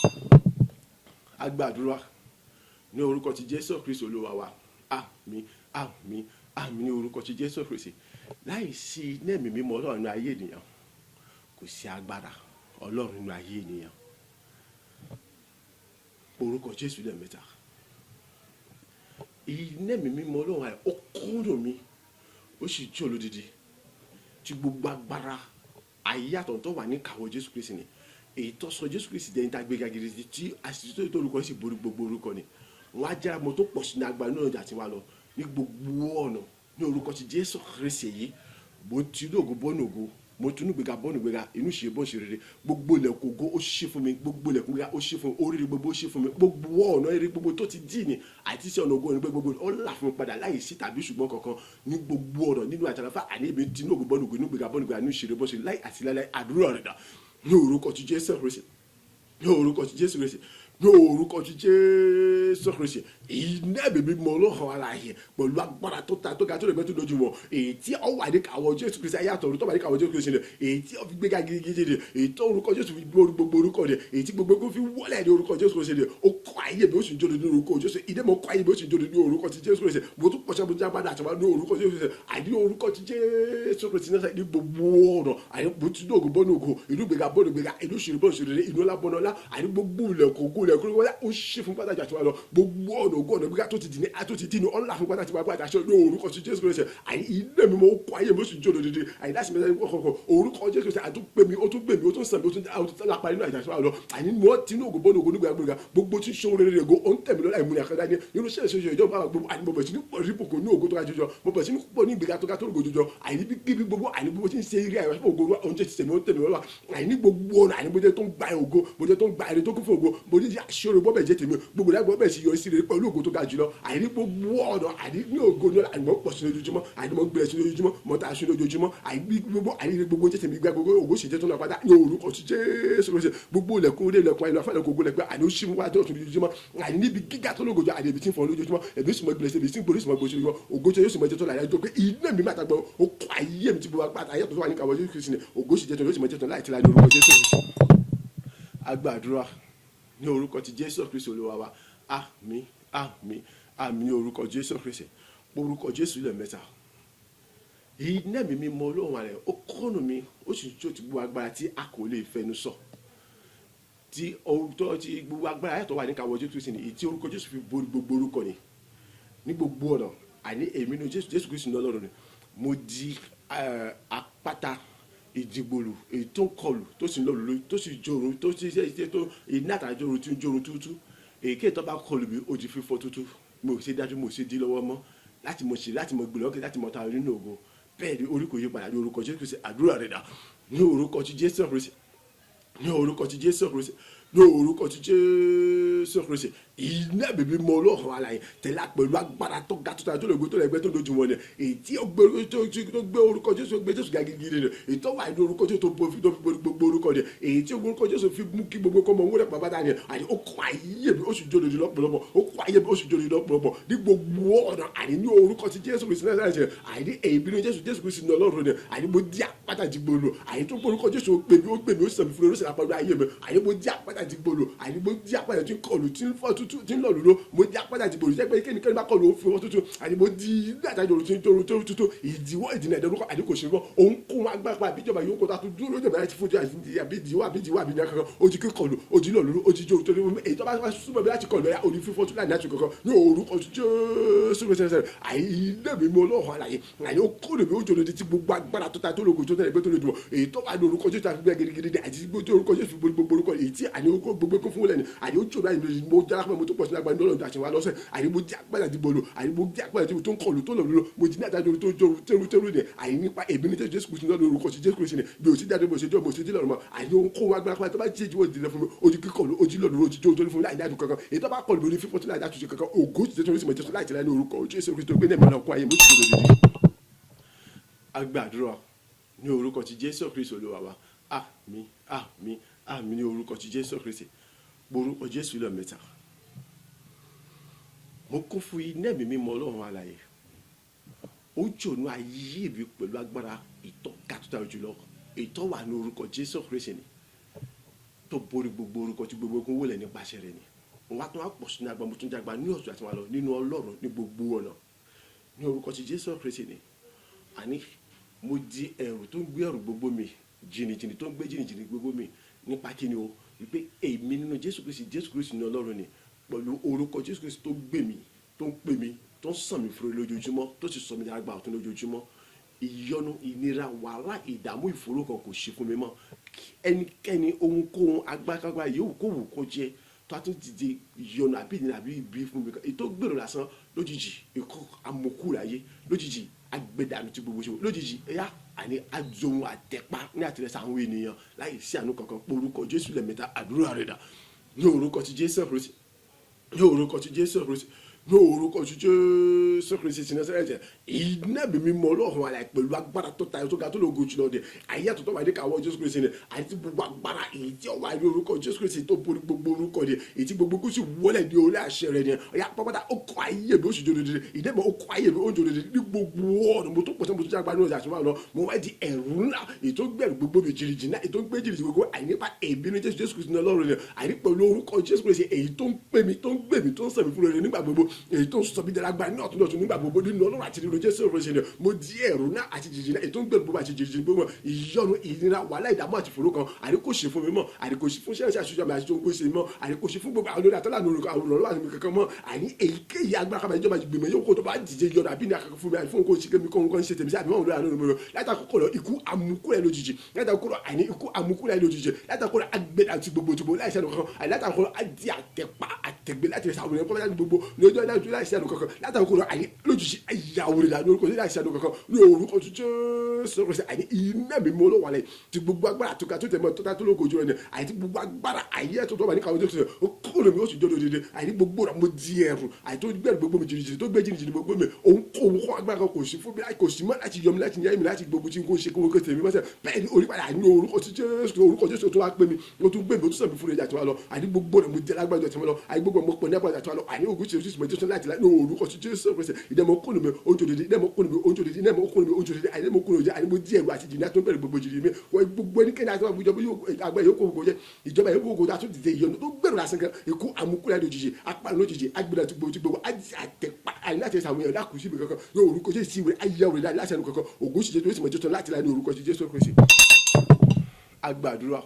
Agbàdúrà ní orúkọ ti Jésù Kristi Olúwa wa. Àmín, àmín, àmín ní orúkọ ti Jésù Kristi. Láì sí iná ẹ̀mí mímọ́ Ọlọ́run nínú ayé ènìyàn, kò sí agbára Ọlọ́run nínú ayé ènìyàn. Orúkọ Jésù lẹ́ẹ̀mẹ́ta. Iná ẹ̀mí mímọ́ Ọlọ́run àyè ó kúnnù mi, ó sì jó lódidi tí gbogbo agbára ayé àtọ̀run tó wà ní ìkáwọ́ Jésù Kristi ni, èyí tó sọ Jésù Kristi dẹni tá a gbéga gidi tí àṣìṣe tó orúkọ sì borí gbogbo orúkọ ni. Wọ́n á jára mọ́ tó pọ̀ sí ní agbára nínú ọjà tí wà lọ ní gbogbo ọ̀nà ní orúkọ ti Jésù Kristi. Yìí mo ti ní ògo bọ́nù ògo, mo tún ní gbéga bọ́nù gbéga, inú ṣe bọ́ ṣe rere. Gbogbo ilẹ̀kùn ògo ó ṣí fún mi, gbogbo ilẹ̀kùn gbéga ó ṣí fún mi, oríire gbogbo ó ṣí fún mi, gbogbo ọ̀nà eré gbogbo tó ti dì ní àti sí ọ̀nà ògo ní gbogbo ó là fún mi padà láì sí tàbí ṣùgbọ́n kankan ní gbogbo ọ̀nà nínú àtàlàfà. Àní ibi tí ní ògo bọ́nù ògo, inú gbéga bọ́nù gbéga, inú ṣe rere bọ́ ṣe láì àti láì. Àdúrà rẹ̀ dà ní orúkọ ti Jésù Kristi, ní orúkọ ti Jésù Kristi, ní orúkọ ti Jésù Kristi. Iná ẹ̀mí mímọ́ Ọlọ́run alààyè pẹ̀lú agbára tó ta tó ga tó lè gbẹ́ tó lójú wọn, èyí tí ó wà ní káwọ́ Jésù Kristi ayé àtọ̀run, tó wà ní káwọ́ Jésù Kristi rẹ̀, èyí tí ó fi gbéga gidigidi rẹ̀, èyí tó orúkọ Jésù fi gbé gbogbo orúkọ rẹ̀, èyí tí gbogbo kó fi wọlé ní orúkọ Jésù Kristi rẹ̀, ó kọ́ ayé mi, ó sì ń jóde ní orúkọ Jésù. Ìdè mo kọ́ ayé mi, ó sì ń jóde ní orúkọ ti Jésù Kristi. Mo tún pọ̀ṣẹ́, mo tún jágbádá àtàwọn ní orúkọ Jésù Kristi, àní orúkọ ti Jésù Kristi náà ní gbogbo ọ̀nà. Àní mo ti ní ògo bọ́nú ògo, ìlú gbéga bọ́nú gbéga, ìlú ṣèrè bọ́nú ṣèrè, ìlú ọlá bọ́nú ọlá. Àní gbogbo ilẹ̀kùn ògo, ilẹ̀kùn ògo ó ṣí fún pátákì àti wà lọ. Gbogbo ọ̀nà ògo, ọ̀nà gbígbá tó ti dì ní tó ti dì ní ọ̀nà fún pátákì wà àti ní orúkọ ti Jésù Kristi. Àní ilé mi mo kọ́ ayé mi, ó sì jó lódìdí. Àní láti mẹ́ta kọ̀ọ̀kan orúkọ Jésù Kristi àtúnpè mi, ó tún gbè mí, ó tún sàn mí, ó tún lápá nínú àjà lọ. Àní mo ti ní ògo bọ́nú ògo nígbà gbéga, gbogbo tí ń ṣe oore rere ó ń tẹ̀mí lọ́la ìmúni àkàndá ní nínú iṣẹ́ ìṣe ìjọba gbogbo. Àní mo bẹ̀ sí ní pọ̀ rí bùkún ní ògo tó ga jọjọ, mo bẹ̀ sí ní pọ̀ ní ìgbéga tó ga tó lògo jọjọ. Àní bí gbogbo àní gbogbo tí ń ṣe eré àyè ògo oúnjẹ ti tẹ̀mí, ó tẹ̀mí lọ́la. Àní gbogbo ọ̀nà, àní bó jẹ́ tó ń gba ògo, bó jẹ́ tó ń gba ẹni tó kún fún ògo, bó jẹ́ àṣírí bọ́ bẹ̀ jẹ́ tèmi, gbogbo ìdágbọ́ bẹ̀ sí yọ sí rere pẹ̀lú ògo tó ga jùlọ. Àní gbogbo ọ̀nà, àní ní ògo ní àní mọ̀ pọ̀ sí lójoojúmọ́, àní mọ̀ gbẹ̀rẹ̀ sí lójoojúmọ́, mọ̀ tá a sí lójoojúmọ́. Àní gbogbo àní gbogbo jẹ́ tèmi, gbá gbogbo ògo sì jẹ́ tó náà padà ní orúkọ ti Jésù Kristi. Gbogbo ilẹ̀kùn orí ilẹ̀kùn ayélujára fún ògo lẹ́gbẹ́, àní ó ṣí fún wa tó tún lójoojúmọ́. Àní níbi gíga tó lógo jọ, àní ibi tí ń fọ lójoojúmọ́, ẹ̀mí sì mọ̀ gbẹ̀rẹ̀ sí ibi tí ń gbòòrò sì mọ̀ gbòòrò sí ògo tó yóò sì mọ̀ jẹ́ tó láyé tó pé iná mi máa tagbọ́ ó kọ́ ayé mi tí gbogbo apá ayé tó wà ní kàwé Jésù Kristi ni ògo sì jẹ́ tó yóò sì mọ̀ jẹ́ tó láì tí láì ní orúkọ Jésù Kristi. Agbàdúrà ní orúkọ ti Jésù Kristi Olúwa wa. Àmín, àmín, àmín ní orúkọ Jésù Kristi. Orúkọ Jésù lẹ́ẹ̀mẹ́ta. Iná ẹ̀mí mímọ́ Ọlọ́run rẹ̀ ó kọ́nù mi, ó sì jó ti gbogbo agbára tí a kò lè fẹnu sọ, tí orúkọ tí gbogbo agbára yàtọ̀ wà ní kàwọ́ Jésù Kristi ni, èyí tí orúkọ Jésù fi borí gbogbo orúkọ ni ní gbogbo ọ̀nà. Àní èmi ní Jésù, Jésù Kristi ní Ọlọ́run ni. Mo di àpáta ìdìgbòlù, èyí tó ń kọlù, tó sì ń lọ, tó sì jorun, tó sì ṣe tó iná àtàjọrun tí ń jorun tútú. Èyíkéyìí tó bá kọlù mi, ó di fífọ́ tútú. Mi ò ṣe dájú, mo ò ṣe dí lọ́wọ́ mọ́ láti mọ̀ ṣe, láti mọ̀ gbèrò lọ́kẹ́, láti mọ̀ ta nínú ògo. Bẹ́ẹ̀ ni orí kò yí padà ní orúkọ Jésù Kristi. Àdúrà rẹ̀ dà ní orúkọ ti Jésù Kristi, ní orúkọ ti Jésù Kristi, ní orúkọ ti Jésù Kristi. Iná ẹ̀mí mímọ́ Ọlọ́run alààyè tẹ̀lé pẹ̀lú agbára tó ga, tó ta, tó lè gbé, tó lè gbé, tó dojú wọn ni, èyí tí ó gbé, tó gbé orúkọ Jésù, gbé Jésù ga gidi rẹ̀, èyí tó wà ní orúkọ Jésù tó bo tó fi borí gbogbo orúkọ rẹ̀, èyí tí orúkọ Jésù fi mú kí gbogbo kọ́mọ owó rẹ̀ pàpàtà ni. Àní ó kọ́ ayé mi, ó sì jó lòdì lọ́pọ̀lọpọ̀. Ó kọ́ ayé mi, ó sì jó lòdì lọ́pọ̀lọpọ̀ ní gbogbo ọ̀nà. Àní ní orúkọ ti Jésù Kristi náà ṣe, àní èyí bí ní Jésù, Jésù Kristi ní Ọlọ́run ni. Àní mo di àpáta ìdìgbòlù, àní tó gbórúkọ Jésù ó gbé mi, ó gbé mi, ó sàn mí fún mi, ó sì lápá ayé mi. Àní mo di àpáta ìdìgbòlù, àní mo di àpáta tí ń kọlù, tí ń fọ́ tútù, tí ń lọ lòlò. Mo di àpáta ìdìgbòlù jẹ́ pé kékeré bá kọlù, ó fi wọ́n tútù. Àní mo di ilé àtàjọ tí ń tóró tó tútù. Ìdíwọ́, ìdìnà ìdẹ́rùkọ, àní kò ṣe wọ́n òun kó wọn agbára àbíjọba yòókù tó a tún dúró lójú ìbẹ̀rẹ̀ fún àbí ìdíwọ́, àbí ìdíwọ́, àbí ìdíwọ́ kankan. Ó di kíkọlù, ó di lọ lòlò, ó di jó torí èyí tó bá súnmọ́ mi láti kọlù ẹ̀yà, ó di fífọ́ tún láì ní àtúnkọ̀ kankan ní orúkọ Jésù Kristi. Àìlè mi mọ Ọlọ́run alààyè, àyè ó kó lèmi, ó jòló di ti gbogbo agbára tó ta, tó lógo, tó tẹ̀lé gbé, tó lè dùn, èyí tó wà ní orúkọ Jésù àfi gbé gidigidi, àti gbogbo orúkọ Jésù fi gbogbo orúkọ, èyí tí àní orúkọ gbogbo kún fún lẹ́nu. Àní ó jòló, àyè mo jára pé mo tó pọ̀ sí lágbàá ní Ọlọ́run àti wà lọ́sẹ̀. Àní mo jẹ́ agbára dìbò lò, àní mo jẹ́ agbára dìbò tó ń kọlù, tó lọ lò. Mo jí ní àdájọ́ tó jòrò tẹ́rù tẹ́rù ní àyè nípa èmi ní Jésù Kristi ní orúkọ sí Jésù Kristi ní bí o ti jáde, mo ṣe jọ, mo ṣe dílé ọ̀rọ̀ mọ́. Àní ó ń kó wa agbára tó bá jẹ́ ìjìwọ́ ìdílé fún mi, ó di kíkọlù, ó di lọ́dún, ó di jó tó ní fún mi láì dájú kankan. Èyí tó bá kọlù mi, ó ní fífọ́ tó láì dájú kankan. Ògo ti Jésù Kristi, Jésù láì tẹ̀lé ní orúkọ Jésù Kristi tó gbé ní ẹ̀mí ọ̀nà kún ayé mo ti dòdò dídí. Agbàdúrà ní orúkọ ti Jésù Kristi Olúwa wa. Àmín, àmín, àmín ní orúkọ ti Jésù Kristi. Orúkọ Jésù lẹ́ẹ̀mẹ́ta. Mo kún fún iná ẹ̀mí mímọ́ Ọlọ́run alààyè, ó jònú ayé mi pẹ̀lú agbára ìtọ́ka tó dára jùlọ, ìtọ́ wà ní orúkọ Jésù Kristi ni, tó borí gbogbo orúkọ, tí gbogbo ogun wọlé nípasẹ̀ rẹ̀ ni. Òun wá tún wá pọ̀ sínú agbára, mo tún jágba ní ọ̀tún àti wọn lọ nínú Ọlọ́run ní gbogbo ọ̀nà ní orúkọ ti Jésù Kristi ni. Àní mo di ẹrù tó ń gbé ẹrù gbogbo mi jìnnìjìnnì, tó ń gbé jìnnìjìnnì gbogbo mi nípa kíni o, wípé èmi nínú Jésù Kristi, Jésù Kristi ní Ọlọ́run ni. Pẹ̀lú orúkọ Jésù Kristi tó gbè mí, tó ń pè mí, tó ń sàn mí fúnra lójoojúmọ́, tó sì sọ mí dára gba ọ̀tún lójoojúmọ́, ìyọnu, ìnira, wàhálà, ìdààmú, ìfòòró kan kò ṣe fún mi mọ́. Ẹnikẹ́ni, ohunkóhun, agbákágbá yòówù kó wù kó jẹ́ tó a tún dìde ìyọnu àbí ìnira àbí ibi fún mi, ètò gbèrò lásán, lójijì ikú amukú láyé, lójijì agbẹdànù tí gbogbo ṣe, lójijì ẹ̀yà àní azohun àtẹ̀pá ní àtìlẹsẹ̀ àwọn ènìyàn láì sí àánú kankan. Pé orúkọ Jésù lẹ́ẹ̀mẹ́ta, àdúrà rẹ̀ dà. Ní orúkọ ti Jésù Kristi, ní orúkọ ti Jésù Kristi, ní orúkọ ti Jésù Kristi ti Násárẹ́tì, iná ẹ̀mí mímọ́ Ọlọ́run àlàyé pẹ̀lú agbára tó tayọ, tó ga, tó lógo jùlọ dé ayé àtúntò wà ní káwọ́ Jésù Kristi ni, àti gbogbo agbára èyí tí ó wà ní orúkọ Jésù Kristi tó borí gbogbo orúkọ ni, èyí tí gbogbo kó sì wọlé ní orí àṣẹ rẹ ni, ọ̀yà pápátá, ó kọ́ ayé mi, ó sì jòdòdì. Ìdẹ́gbẹ̀ ó kọ́ ayé mi, ó jòdòdì ní gbogbo ọ̀nà. Mo tó pọ̀ sí, mo tó jágba ní ọjà àti wà lọ, mo wá di ẹ̀rù ńlá èyí tó gbẹ̀rù gbogbo mi jìnnìjìnnà, èyí tó gbé jìnnìjì gbogbo àìnípa ìbínú Jésù Kristi ní Ọlọ́run ni, àìní pẹ̀lú orúkọ Jésù Kristi èyí tó ń pè mí, tó ń gbè mí, tó ń sẹ̀mí fún rere nígbà gbogbo, èyí tó ń sọ mí dára ní ọ̀tún lọ́tún nígbà gbogbo nínú Ọlọ́run àti nínú Jésù Kristi ni, mo di ẹ̀rù náà àti jìjì náà, èyí tó ń gbẹ̀rù gbogbo àti jìjì gbogbo ìyọnu, ìnira, wàhálà, ìdààmú àti ìfòòró kan, àní kò ṣe fún mi mọ́, àní kò ṣe fún ṣẹ́ṣẹ́ àṣìṣe àmì àti ohun ṣe mọ́, àní kò ṣe fún gbogbo àwọn olórí àtọ́lá lórúkọ àwọn olùrànlọ́wọ́ àti mi kankan mọ́. Àní èyíkéyìí agbára kaba ìjọba ìgbìmọ̀ yóò kó tó bá dìde yọnu àbí ní àkàkọ́ fún mi, àní fún kó ṣe kémi kó nǹkan ṣe tèmi sí àbí wọn olórí àná lórí látàkókò lọ, ikú amukú rẹ lójijì. Látàkókò lọ, àní ikú amukú rẹ lójijì. Látàkókò lọ, agbẹ àti gbogbo tìbò láìsí ẹnu kankan. Àní látàkókò lọ, adi àtẹpá àtẹgbẹ láti rẹ sàwọn ẹ̀kọ́ láti gbogbo lójú láti láìsí ẹnu kankan. Látàkókò lọ, àní lójijì ayàwó rẹ lórúkọ láìsí ẹnu kankan ní orúkọ Jésù Kristi. Àní iná mi mọ́ ló wà lẹ̀ ti gbogbo agbára àtúkà tó tẹ̀mọ́ tó tó lóko ojú rẹ ni, àní gbogbo agbára ayé tó tó wà ní káwọn Jésù ó kúrò mi, ó sì jọdọ dédé. Àní gbogbo rẹ, mo di ẹrù àní tó gbẹrù gbogbo mi jìnnìjìnnì, tó gbé jìnnìjìnnì gbogbo mi, òun kó òun kó agbára kan kò sí fún mi, kò sí mọ́ láti yọ mi, láti yẹ mi, láti gbogbo tí n kò ṣe kó kó tèmi mọ́sẹ̀. Bẹ́ẹ̀ ni orí padà ní orúkọ tí Jésù, orúkọ Jésù tó wá pé mi, ó tún gbé mi, ó tún sàn mí fún ìjà tí wọ́n lọ. Àní gbogbo rẹ̀, mo jẹ́ lágbájọ tí wọ́n lọ. Àní gbogbo mo pọ̀ ní àgbàjà tí wọ́n lọ. Àní ògùn tí Jésù mọ̀ láti ní orúkọ tí Jésù Kristi. Ìdẹ́mọ̀ kúnnù mi, oúnjẹ òdìdí. Ìdẹ́mọ̀ kúnnù mi, oúnjẹ òdìdí. Ìdẹ́mọ̀ kúnnù mi, oúnjẹ òdìdí. Àní mo kúnnù mi, àní mo di ẹ̀rù àti jìnnà tó ń bẹ̀rẹ̀ gbogbo jìnnì mi. Wọ́n gbogbo ẹnikẹ́ni àti wọn ìjọba yóò àgbẹ̀ yóò kó gbogbo jẹ, ìjọba yóò kó gbogbo àtúntò dìde ìyọnu tó gbẹ̀rù lásán kan, ikú amukúlẹ̀ lójijì, apá lójijì, agbèrè àti gbogbo gbogbo àtẹ̀pá àní láti ẹsẹ̀ àwọn èèyàn lákùú síbi kankan ní orúkọ Jésù. Ìwé ayéwòrán láti ẹnu kankan, ògùn sì jẹ́ tó sì mọ̀ jẹ́ láti láì ní orúkọ ti Jésù Kristi. Agbàdúrà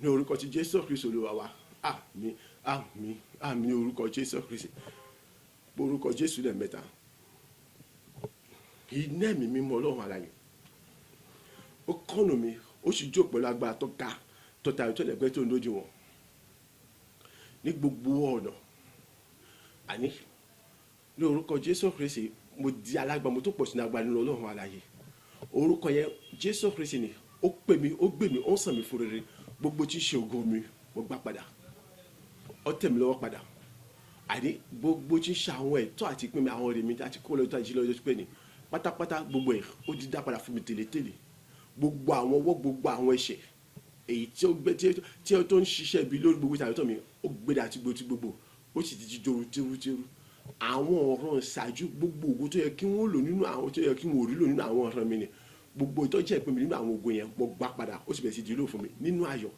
ní orúkọ ti Jésù Kristi Olúwa wa. Àmín, àmín, àmín ní orúkọ Jésù Kristi. Orúkọ Jésù lẹ́ẹ̀mẹ́ta. Iná ẹ̀mí mímọ́ Ọlọ́run alààyè ó kọ́nù mi, ó sì jó pẹ̀lú agbára tó ga, tó tayọ, tó lẹ́gbẹ́, tó ń lójú wọn ní gbogbo ọ̀nà. Àní ní orúkọ Jésù Kristi, mo di alágbára, mo tó pọ̀ sínú agbára nínú Ọlọ́run alààyè. Orúkọ yẹn, Jésù Kristi ni, ó pè mí, ó gbè mí, ó ń sàn mí fún rere. Gbogbo tí ń ṣe ògo mi, mo gbà padà, ó tẹ̀ mí lọ́wọ́ padà. Àní gbogbo tí ń ṣe àwọn ẹ̀tọ́ àti ìpín mi, àwọn ọ̀rẹ́ mi àti kó lọ́jọ́ àti lọ́jọ́ pé ní pátápátá, gbogbo ẹ̀ ó di dá padà fún mi tẹ̀lé-tẹ̀lé. Gbogbo àwọn ọwọ́, gbogbo àwọn ẹ̀ṣẹ̀ èyí tí ó gbé tí ó tó ń ṣiṣẹ́ ibi lórí gbogbo ìtàwé mi, ó gbé dà àti gbogbo ó sì ti di joru térútérú. Àwọn ọ̀ràn ṣáájú, gbogbo ògo tó yẹ kí wọ́n lò nínú àwọn tó yẹ kí wọ́n rí lò nínú àwọn ọ̀ràn mi ni, gbogbo ìtọ́jú ìpín mi nínú àwọn ògo yẹn, mo gbà padà, ó sì bẹ̀rẹ̀ sí di lò fún mi nínú ayọ̀,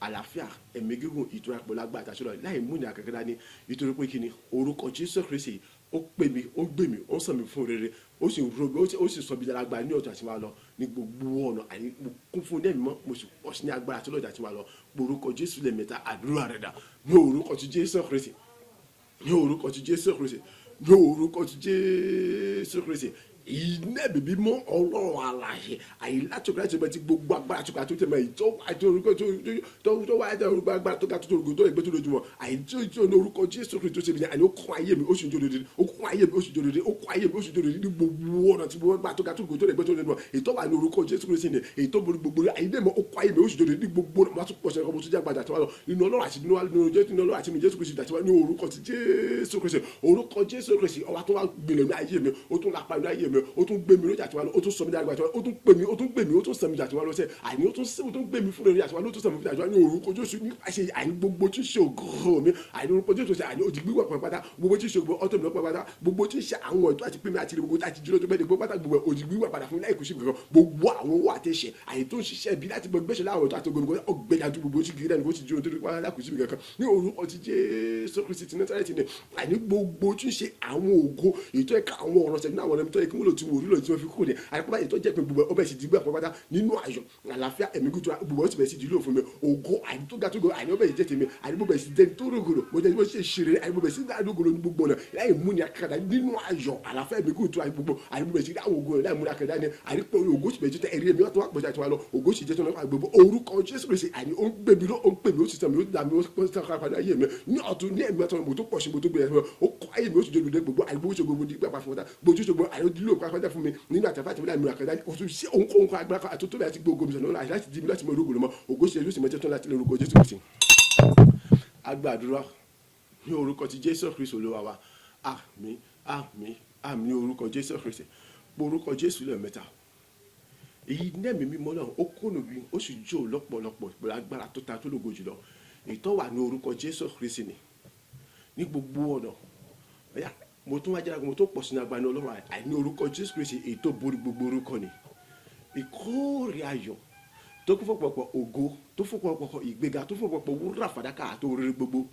àlàáfíà, ẹ̀mí gígùn, ìtura pẹ̀lú agbára àtàṣọ́lọ̀ láì mú ìnira kankan dání. Nítorí pé kíni? Orúkọ Jésù Kristi ó pè mí, ó gbè mí, ó ń sàn mí fún rere, ó sì ro mi, ó sì sọ mi dára gba ní ọ̀tún àti máa lọ ní gbogbo ọ̀nà. Àní mo kún fún ẹ̀mí mọ́, mo sì pọ̀ sí ní agbára àti ọlọ́jà àti máa lọ. Orúkọ Jésù lẹ́ẹ̀mẹ́ta, àdúrà rẹ̀ dà. Ní orúkọ ti Jésù Kristi, ní orúkọ ti Jésù Kristi, ní orúkọ ti Jésù Kristi, iná bìbí mọ́ Ọlọ́run alààyè, àyè láti òkè láti ọmọ ti gbogbo agbára tó ga tó tẹ̀mọ̀ èyí tó wà tó orúkọ tó wà tó orúkọ agbára tó ga tó orúkọ tó ẹgbẹ́ tó lójúmọ́, àyè tó tó ní orúkọ Jésù Kristi tó ṣe mí, àyè ó kún ayé mi, ó sì ń jòdòdì. Ó kún ayé mi, ó sì ń jòdòdì. Ó kún ayé mi, ó sì ń jòdòdì ní gbogbo ọ̀nà tí gbogbo agbára tó ga tó orúkọ tó ẹgbẹ́ tó lójúmọ́, èyí tó wà ní orúkọ Jésù Kristi ni, èyí tó borí gbogbo àyè dẹ̀ mọ́, ó kún ayé mi, ó sì jòdòdì ní gbogbo ọ̀nà. Mo tún pọ̀ sí ẹ̀kọ́, mo tún jágbàjà tó wà lọ nínú Ọlọ́run àti nínú Ọlọ́run àti nínú Jésù Kristi àti ní orúkọ ti Jésù Kristi. Orúkọ Jésù Kristi ọba tó wà gbilẹ̀ ní ayé mi, ó tún lápá ní ayé mi, ó tún gbé mi lójà tí wà lọ, ó tún sọ mí dàgbà tí wà lọ, ó tún pè mí, ó tún gbé mi, ó tún sọ mí dàgbà tí wà lọ sẹ. Àní ó tún gbé mi fún rere àti wà ló tún sọ mí dàgbà ní orúkọ Jésù nípasẹ̀ àní gbogbo tí ń ṣe ògo mi, àní orúkọ Jésù ṣe àní òdì gbígbà pátá, gbogbo tí ń ṣe ògo ọtọ mi lọ pátá, gbogbo tí ń ṣe àwọn ẹ̀tọ́ àti pín mi àti gbogbo àti jùlọ tó bẹ́ẹ̀ ní gbogbo pátá, gbogbo òdì gbígbà padà fún láì kú sí kankan. Gbogbo àwọn owó àtẹ̀ṣẹ̀ àyè tó ń ṣiṣẹ́ bí láti gbẹ́sẹ̀ láwọn ẹ̀tọ́ àti ògo ọgbẹ́jà tó gbogbo tí kìí dẹ́nu kó sì jùlọ tó pátá láì kú sí kankan ní orúkọ ti Jésù Kristi ti Násárẹ́tì ni. Àní gbogbo tí ń ṣe àwọn ògo ètò ẹ̀ka àwọn ọ̀rọ̀ sẹ́yìn àwọn ọ̀rọ̀ mi tó yẹ kí wọ́n lò tí wọ́n rí lò tí wọ́n fi kúrò ní àyíkọ́ báyìí tó jẹ́ pé gbogbo ọbẹ̀ sì di gbà pátá nínú ayọ̀, àlàáfíà, ẹ̀mí gígùn, gbogbo ọ̀sẹ̀ bẹ̀rẹ̀ sí di lò fún mi. Ògo àyè tó ga tó ga àyè ọbẹ̀ yìí jẹ́ tèmi. Àyè mo bẹ̀rẹ̀ sí jẹ́ tó rògbòdò, mo jẹ́ mo ṣe ṣeré. Àyè mo bẹ̀rẹ̀ sí dá rògbòdò ní gbogbo ọ̀nà láì mú ní akadá nínú ayọ̀, àlàáfíà, ẹ̀mí gígùn, àyè gbogbo àyè mo bẹ̀rẹ̀ sí dáwọ́ ògo láì mú ní akadá ní àyè pé ògo sì bẹ̀rẹ̀ sí tẹ ẹ̀rí ẹ̀mí wọ́n tó wà pọ̀jù àti wà lọ. Ògo sì jẹ́ tó lọ́wọ́ gbogbo orúkọ Jésù Kristi. Àní ó ń gbé mi lọ, ó ń pè mí, ó sì tàn mí, ó dà mí, ó sì tàn kápá ayé mi ní ọ̀tún ní ẹ̀mí ọ̀tún. Mo tó pọ̀ sí, mo tó gbé ẹ̀, ó kọ́ ayé mi, ó sì jẹ́ olùdé gbogbo àyè gbogbo gbogbo di gbàgbà fún ọ̀tá gbogbo gbogbo àyè ó pàápàá fún mi nínú àtàfà àti mílíọ̀nù àkàndá. Ó tún sí òun kọ́ agbára àtúntò bẹ́ẹ̀ àti gbogbo mi sọ̀nà láti di mi láti mọ ológun mọ́. Ògo sì yóò sì mọ jẹ́ tán láti lórúkọ Jésù Kristi. Agbàdúrà ní orúkọ ti Jésù Kristi Olúwa wa. Àmín, àmín, àmín ní orúkọ Jésù Kristi. Orúkọ Jésù lẹ́ẹ̀mẹ́ta. Èyí nẹ́ẹ̀mí mímọ́ náà ó kónú bí ó sì jó lọ́pọ̀lọpọ̀ pẹ̀lú agbára tó ta tó lógo jùlọ, èyí tó wà ní orúkọ Jésù Kristi ni ní gbogbo ọ̀nà. Ọ̀yá, mo tún wá jáde, mo tó pọ̀ sínú agbára Ọlọ́run àìní orúkọ Jésù Kristi, èyí tó borí gbogbo orúkọ ni. Ìkórè ayọ̀ tó kún fọ́pọ̀pọ̀ ògo, tó fún pọ̀pọ̀ ìgbéga, tó fún pọ̀pọ̀ wúrà, fàdákà àti oríire gbogbo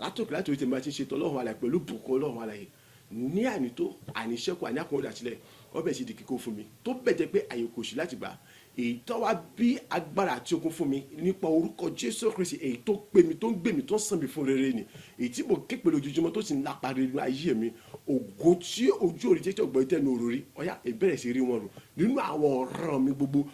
látòkè láti orí tèmi àti ṣètò Ọlọ́run alààyè pẹ̀lú bùkún Ọlọ́run alààyè ní ànító, àníṣẹ́kù, àní àkùnrin àtìlẹ̀, ọbẹ̀ sì di kíkó fún mi tó bẹ̀ jẹ́ pé àyè kò sí láti gbà. Èyí tó wá bí agbára àti okun fún mi nípa orúkọ Jésù Kristi, èyí tó pè mí, tó ń gbè mí, tó ń sàn mí fún rere ni, èyí tí mo ké pẹ̀lú ojoojúmọ́, tó sì ń lápa rere ayé mi. Ògo tí ojú òrì jẹ́ tí ọ̀gbọ́n tẹnu òròrí ọ̀yá ìbẹ̀rẹ̀ sí rí wọn rò nínú àwọn ọ̀ràn mi gbogbo,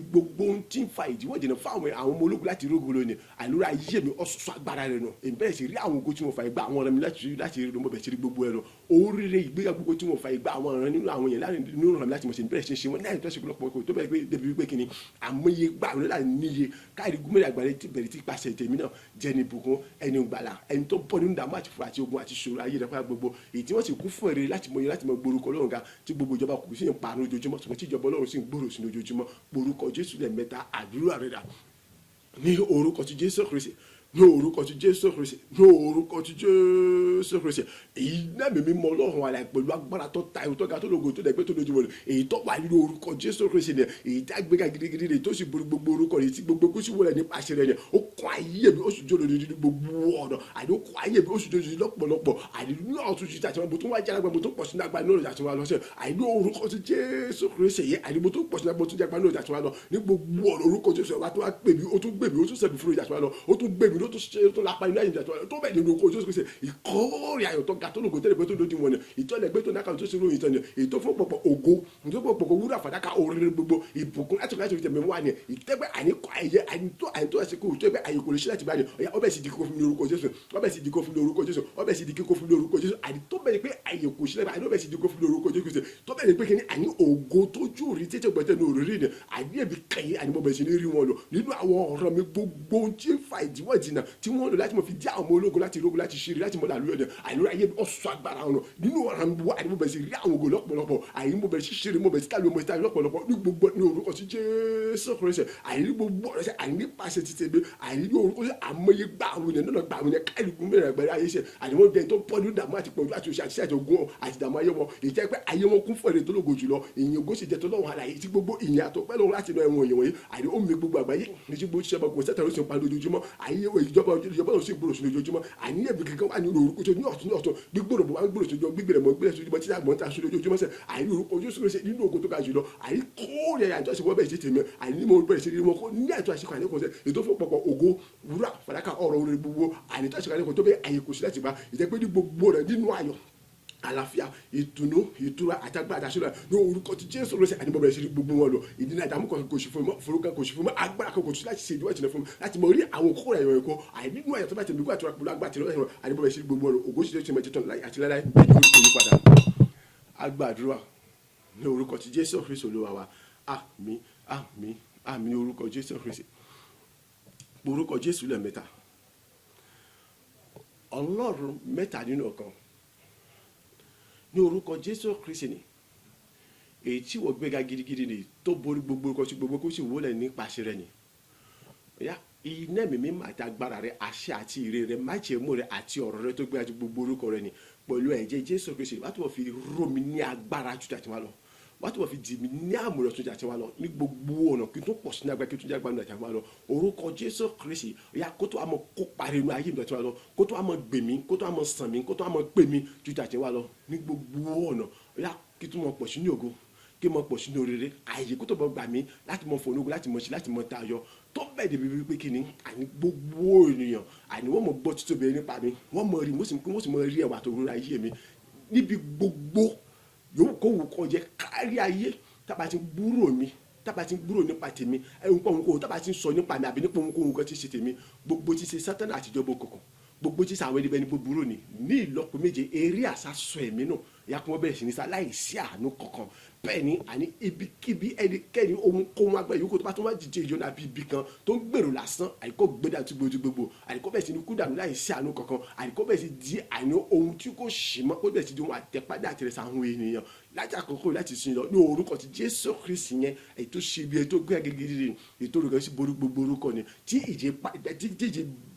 gbogbo ohun tí ń fa ìdíwọ́ ìdènà fún àwọn ọmọ ológun láti rógun lónìí. Àìlóra ayé mi ọ̀sọ̀sọ̀ agbára rẹ̀ nù. Ìbẹ̀rẹ̀ sí rí àwọn ògo tí wọ́n fa ìgbà àwọn ọ̀ràn mi láti rí, mo bẹ̀rẹ̀ sí rí gbogbo ẹ̀ lọ. Oríire, ìgbéga gbogbo tí wọ́n fa ìgbà àwọn ọ̀ràn nínú àwọn yẹn láàrin nínú ọ̀ràn mi láti mọ̀ sí, ìbẹ̀rẹ̀ sí ṣe wọn náà ìtọ́sí lọ́pọ̀ kò tó bẹ̀rẹ̀ pé débi wípé kíni àmọye gbà wọn láti níye káàrí gómìnà àgbàlẹ̀ ti bẹ̀rẹ̀ tí pàṣẹ tèmi náà jẹ́ ní ìbùkún, ẹni gbàlà, ẹni tó bọ́ nínú ìdààmú àti fún àti ogun àti ìṣòro ayé rẹ̀ fún gbogbo, èyí tí wọ́n sì kún fún èrè láti mọ iye láti mọ gborúkọ Ọlọ́run ga, tí gbogbo ìjọba kò sí ń parun ojoojúmọ́, ṣùgbọ́n tí ìjọba Ọlọ́run sì ń gbòòrò sí ojoojúmọ́. Orúkọ Jésù lẹ́ẹ̀mẹ́ta, àdúrà rẹ̀ dà. Ní orúkọ ti Jésù Kristi, ní orúkọ ti Jésù Kristi, ní orúkọ ti Jésù Kristi. Èyí náà mímí mọ Ọlọ́run àlàyé pẹ̀lú agbára tó ta tó ga, tó lógo, tó dẹ̀gbẹ́, tó lójú wọlé, èyí tó wà nínú orúkọ Jésù Kristi ni, èyí tí agbéga gidigidi ni, tó sì borí gbogbo orúkọ rẹ̀, tí gbogbo kó sì wọlé nípasẹ̀ rẹ̀ ni. Ó kọ́ ayé mi, ó sì jó lórí gbogbo ọ̀nà. Àní ó kọ́ ayé mi, ó sì jó lórí lọ́pọ̀lọpọ̀. Àní ní ọ̀tún ti àti mo tún wá jára, mo tún pọ̀ sínú agbára ní ọ̀rọ̀ àti wọn lọ sí. Àní ní orúkọ ti Jésù Kristi yìí, àní mo tún pọ̀ sínú agbára, mo tún jára ní ọ̀rọ̀ àti wọn lọ ní gbogbo ọ̀nà. Orúkọ Jésù wa tó wá pè mí, ó tún gbè mí, ó tún sẹ̀mí fún ìjà àti wọn lọ, ó tún gbè mí, ó tún ṣe, ó tún lápá inú ayé ìjà àti wọn lọ tó bẹ́ẹ̀ nínú orúkọ Jésù Kristi. Ìkórè ayọ̀ tó ga, tó lógo, tẹ́lẹ̀ pé tó lódì wọn ni ìtọ́lẹ̀ gbé tó náka tó ṣe ròyìn tán ni, èyí tó fún pọ̀pọ̀ ògo, èyí tó fún pọ̀pọ̀ wúrà, fàdákà, oríire gbogbo, ìbùkún láti fi tẹ̀mí wá ni, ìtẹ́gbẹ́ àníkọ́ ayẹ ànító àsìkò tó ẹgbẹ́ àyè kò lè ṣe láti bá ní ọ̀yà, ọbẹ̀ sì di kíkó fún mi ní orúkọ Jésù, ọbẹ̀ sì di kíkó fún mi ní orúkọ Jésù, ọbẹ̀ sì di kíkó fún mi ní orúkọ Jésù. Àní tó bẹ̀rẹ̀ pé àyè kò ṣe láti àní ọbẹ̀ sì di kíkó fún mi ní orúkọ Jésù Kristi, tó bẹ̀rẹ̀ pé kíni àní ògo tójú rí tètè gbẹ̀tẹ̀ ní òrírí ni, àní ẹ̀mí kẹyìn, àní mo bẹ̀rẹ̀ sí ní rí wọn lò nínú àwọn ọ̀rọ̀ mi gbogbo ohun tí ń fa ìdíwọ́ ìdìnà tí wọ́n lò láti mọ̀ fi dí àwọn ọmọ ológun láti rógun, láti ṣeré, láti mọ̀ làlúyọ̀ ni. Àìlóra ayé ọ̀sọ̀ agbára wọn nínú ọ̀rọ̀ mi wá, àní mo bẹ̀rẹ̀ sí rí àwọn ògo lọ́pọ̀lọpọ̀. Àní mo bẹ̀rẹ̀ sí ṣeré, mo bẹ̀rẹ̀ sí tàlú, mo bẹ̀rẹ̀ sí tàlú lọ́pọ̀lọpọ̀ ní gbogbo ní orúkọ sí Jésù Kristi. Àní gbogbo ọ̀rọ̀ sí àní nípasẹ̀ ti tèmi, àní ní orúkọ sí àmọye gbà àwọn ènìyàn náà gbà àwọn ènìyàn káìlú gómìnà ẹgbẹ̀rẹ̀ ayé ṣe. Àní wọ́n dẹni tó pọ̀ ní ìdààmú àti pọ̀jù àti òṣì àti àti ogun àti ìdààmú ayé wọn, èyí jẹ́ pé ayé wọn kún fún èrè tó lógo jùlọ. Ìyìn ògo sì jẹ́ tó lọ́wọ́ àlàyé tí gbogbo ìyìn àtọ́pẹ́ lọ́wọ́ láti inú ẹ̀wọ̀n wọ̀nyí. Àní ó mi gbogbo àgbáyé ní tí gbogbo ṣẹba kò sẹ́tà ló sì ń pa lójoojúmọ́ ayé ìjọba ló sì ń gbòòrò sí lójoojúmọ́. Àní ẹ̀bí kankan wà nínú orúkọ tó ní ọ̀tún ní ọ̀tún gbígbòrò bó wà ń gbòòrò sójú gbígbèrè mọ́ gbèrè sójú títí àgbọ̀n tá a sójú lójoojúmọ́ sẹ́. Àní orúkọ Jésù ṣe nínú ògo tó ga jùlọ, àní kóòrè àjọ àṣepọ̀ bẹ́ẹ̀ ṣe tèmi. Àní mo bẹ̀rẹ̀ sí rí wọn kó ní àjọ àṣepọ̀ àní kò sẹ́ ètò fún pọ̀pọ̀ ògo, wúrà, fàdákà, ọ̀rọ̀ orí gbogbo àní tó àṣepọ̀ àní kò tó bẹ́ẹ̀ àyè kò sí láti gbà ìjẹ́ pé ní gbogbo rẹ̀ nínú ayọ̀, àlàáfíà, ìtùnú, ìtura àti agbára àti àṣírí ní orúkọ ti Jésù lọ́sẹ̀. Àní mo bẹ̀rẹ̀ sí gbogbo wọn lọ. Ìdílé àdàmú kan kò sí fún mi, forúkọ kò sí fún mi, agbára kan kò sí láti ṣe ìdíwọ́ ìtìlẹ̀ fún mi láti mọ rí àwọn kókó rẹ̀ ẹ̀kọ́. Àní nínú àyàtọ̀ tó bá tẹ̀mí kó àtúrà pẹ̀lú agbára tẹ̀lé. Àní mo bẹ̀rẹ̀ sí gbogbo wọn lọ. Ògo sì ti mọ̀ títàn láì àti láíláí bẹ́ẹ̀ ni orúkọ yìí padà. Agbàdúrà ní orúkọ ti Jésù Kristi Olúwa wa. Àmín, àmín, àmín ní orúkọ Jésù Kristi. Orúkọ Jésù lẹ́ẹ̀mẹ́ta. Ọlọ́run mẹ́ta nínú ọ̀kan, ní orúkọ Jésù Kristi ni, èyí tí wọ́n gbéga gidigidi ni, tó borí gbogbo orúkọ, tí gbogbo kó sì wólẹ̀ nípasẹ̀ rẹ̀ ni. Ya iná ẹ̀mí mímọ́ àti agbára rẹ̀, àṣẹ àti ire rẹ̀, májẹ̀mú rẹ̀ àti ọ̀rọ̀ rẹ̀ tó gbéga ju gbogbo orúkọ rẹ̀ ni, pẹ̀lú ẹ̀jẹ̀ Jésù Kristi, wàá tó fi ró mi ní agbára ju tàti wá lọ, wàá tó fi dì mí ní àmúrẹ̀ tó jà wá lọ ní gbogbo ọ̀nà, kí n tó pọ̀ sí ní agbára, kí n tó jẹ́ agbára àti wá lọ. Orúkọ Jésù Kristi, ya kó tó àmọ́ kó parí inú ayé mi àti wá lọ, kó tó àmọ́ gbè mí, kó tó àmọ́ sàn mí, kó tó àmọ́ pè mí ju tàti wá lọ ní gbogbo ọ̀nà ya. Kí tún mọ pọ̀ sí ní ògo, kí mọ pọ̀ sí ní oríire, àyè kó tó bọ́ gbà mí láti mọ fònógo, láti mọ sí, láti mọ tayọ tó bẹ́ẹ̀ débi wípé kí ni àní gbogbo ènìyàn àní wọ́n mọ gbọ́ títóbi nípa mi, wọ́n mọ rí, wọ́n sì mọ rí ẹwà tó rọra ayé mi níbi gbogbo yòówù kó wù kó jẹ́ kárí ayé. Tábà ti ń gbúrò mi, tábà ti ń gbúrò nípa tèmi, ohunkóhun tábà ti ń sọ nípa mi àbí nípa ohunkóhun kan tí ń ṣe tèmi, gbogbo tí ṣe Sátánà àtijọba òkùnkùn, gbogbo tí sàwọn ẹni búburú ni ní ìlọ́po méje eré àsásọ ẹ̀mí nù, ìyá kí wọ́n bẹ̀rẹ̀ sí ní sá láìsí àánú kankan. Bẹ́ẹ̀ ni àní ibikíbi, ẹnikẹ́ni, ohunkóhun agbára yòókù tó bá tó wá jíjẹ ìyọnu àbí ibi kan tó ń gbèrò lásán, àìkó gbéra tí gbogbo gbogbo, àìkó bẹ̀rẹ̀ sí ní kú dànù láìsí àánú kankan, àìkó bẹ̀rẹ̀ sí di àní ohun tí kò sì mọ́, kó bẹ̀rẹ̀ sí di ohun àtẹ̀pádà àtẹ̀rẹ̀sà àwọn ènìyàn láti àkókò láti sin lọ ní orúkọ ti Jésù Kristi yẹn, èyí tó ṣe ibi, èyí tó gbé gẹ́gẹ́, èyí tó rẹ̀ sí borí gbogbo orúkọ ni, tí ìjì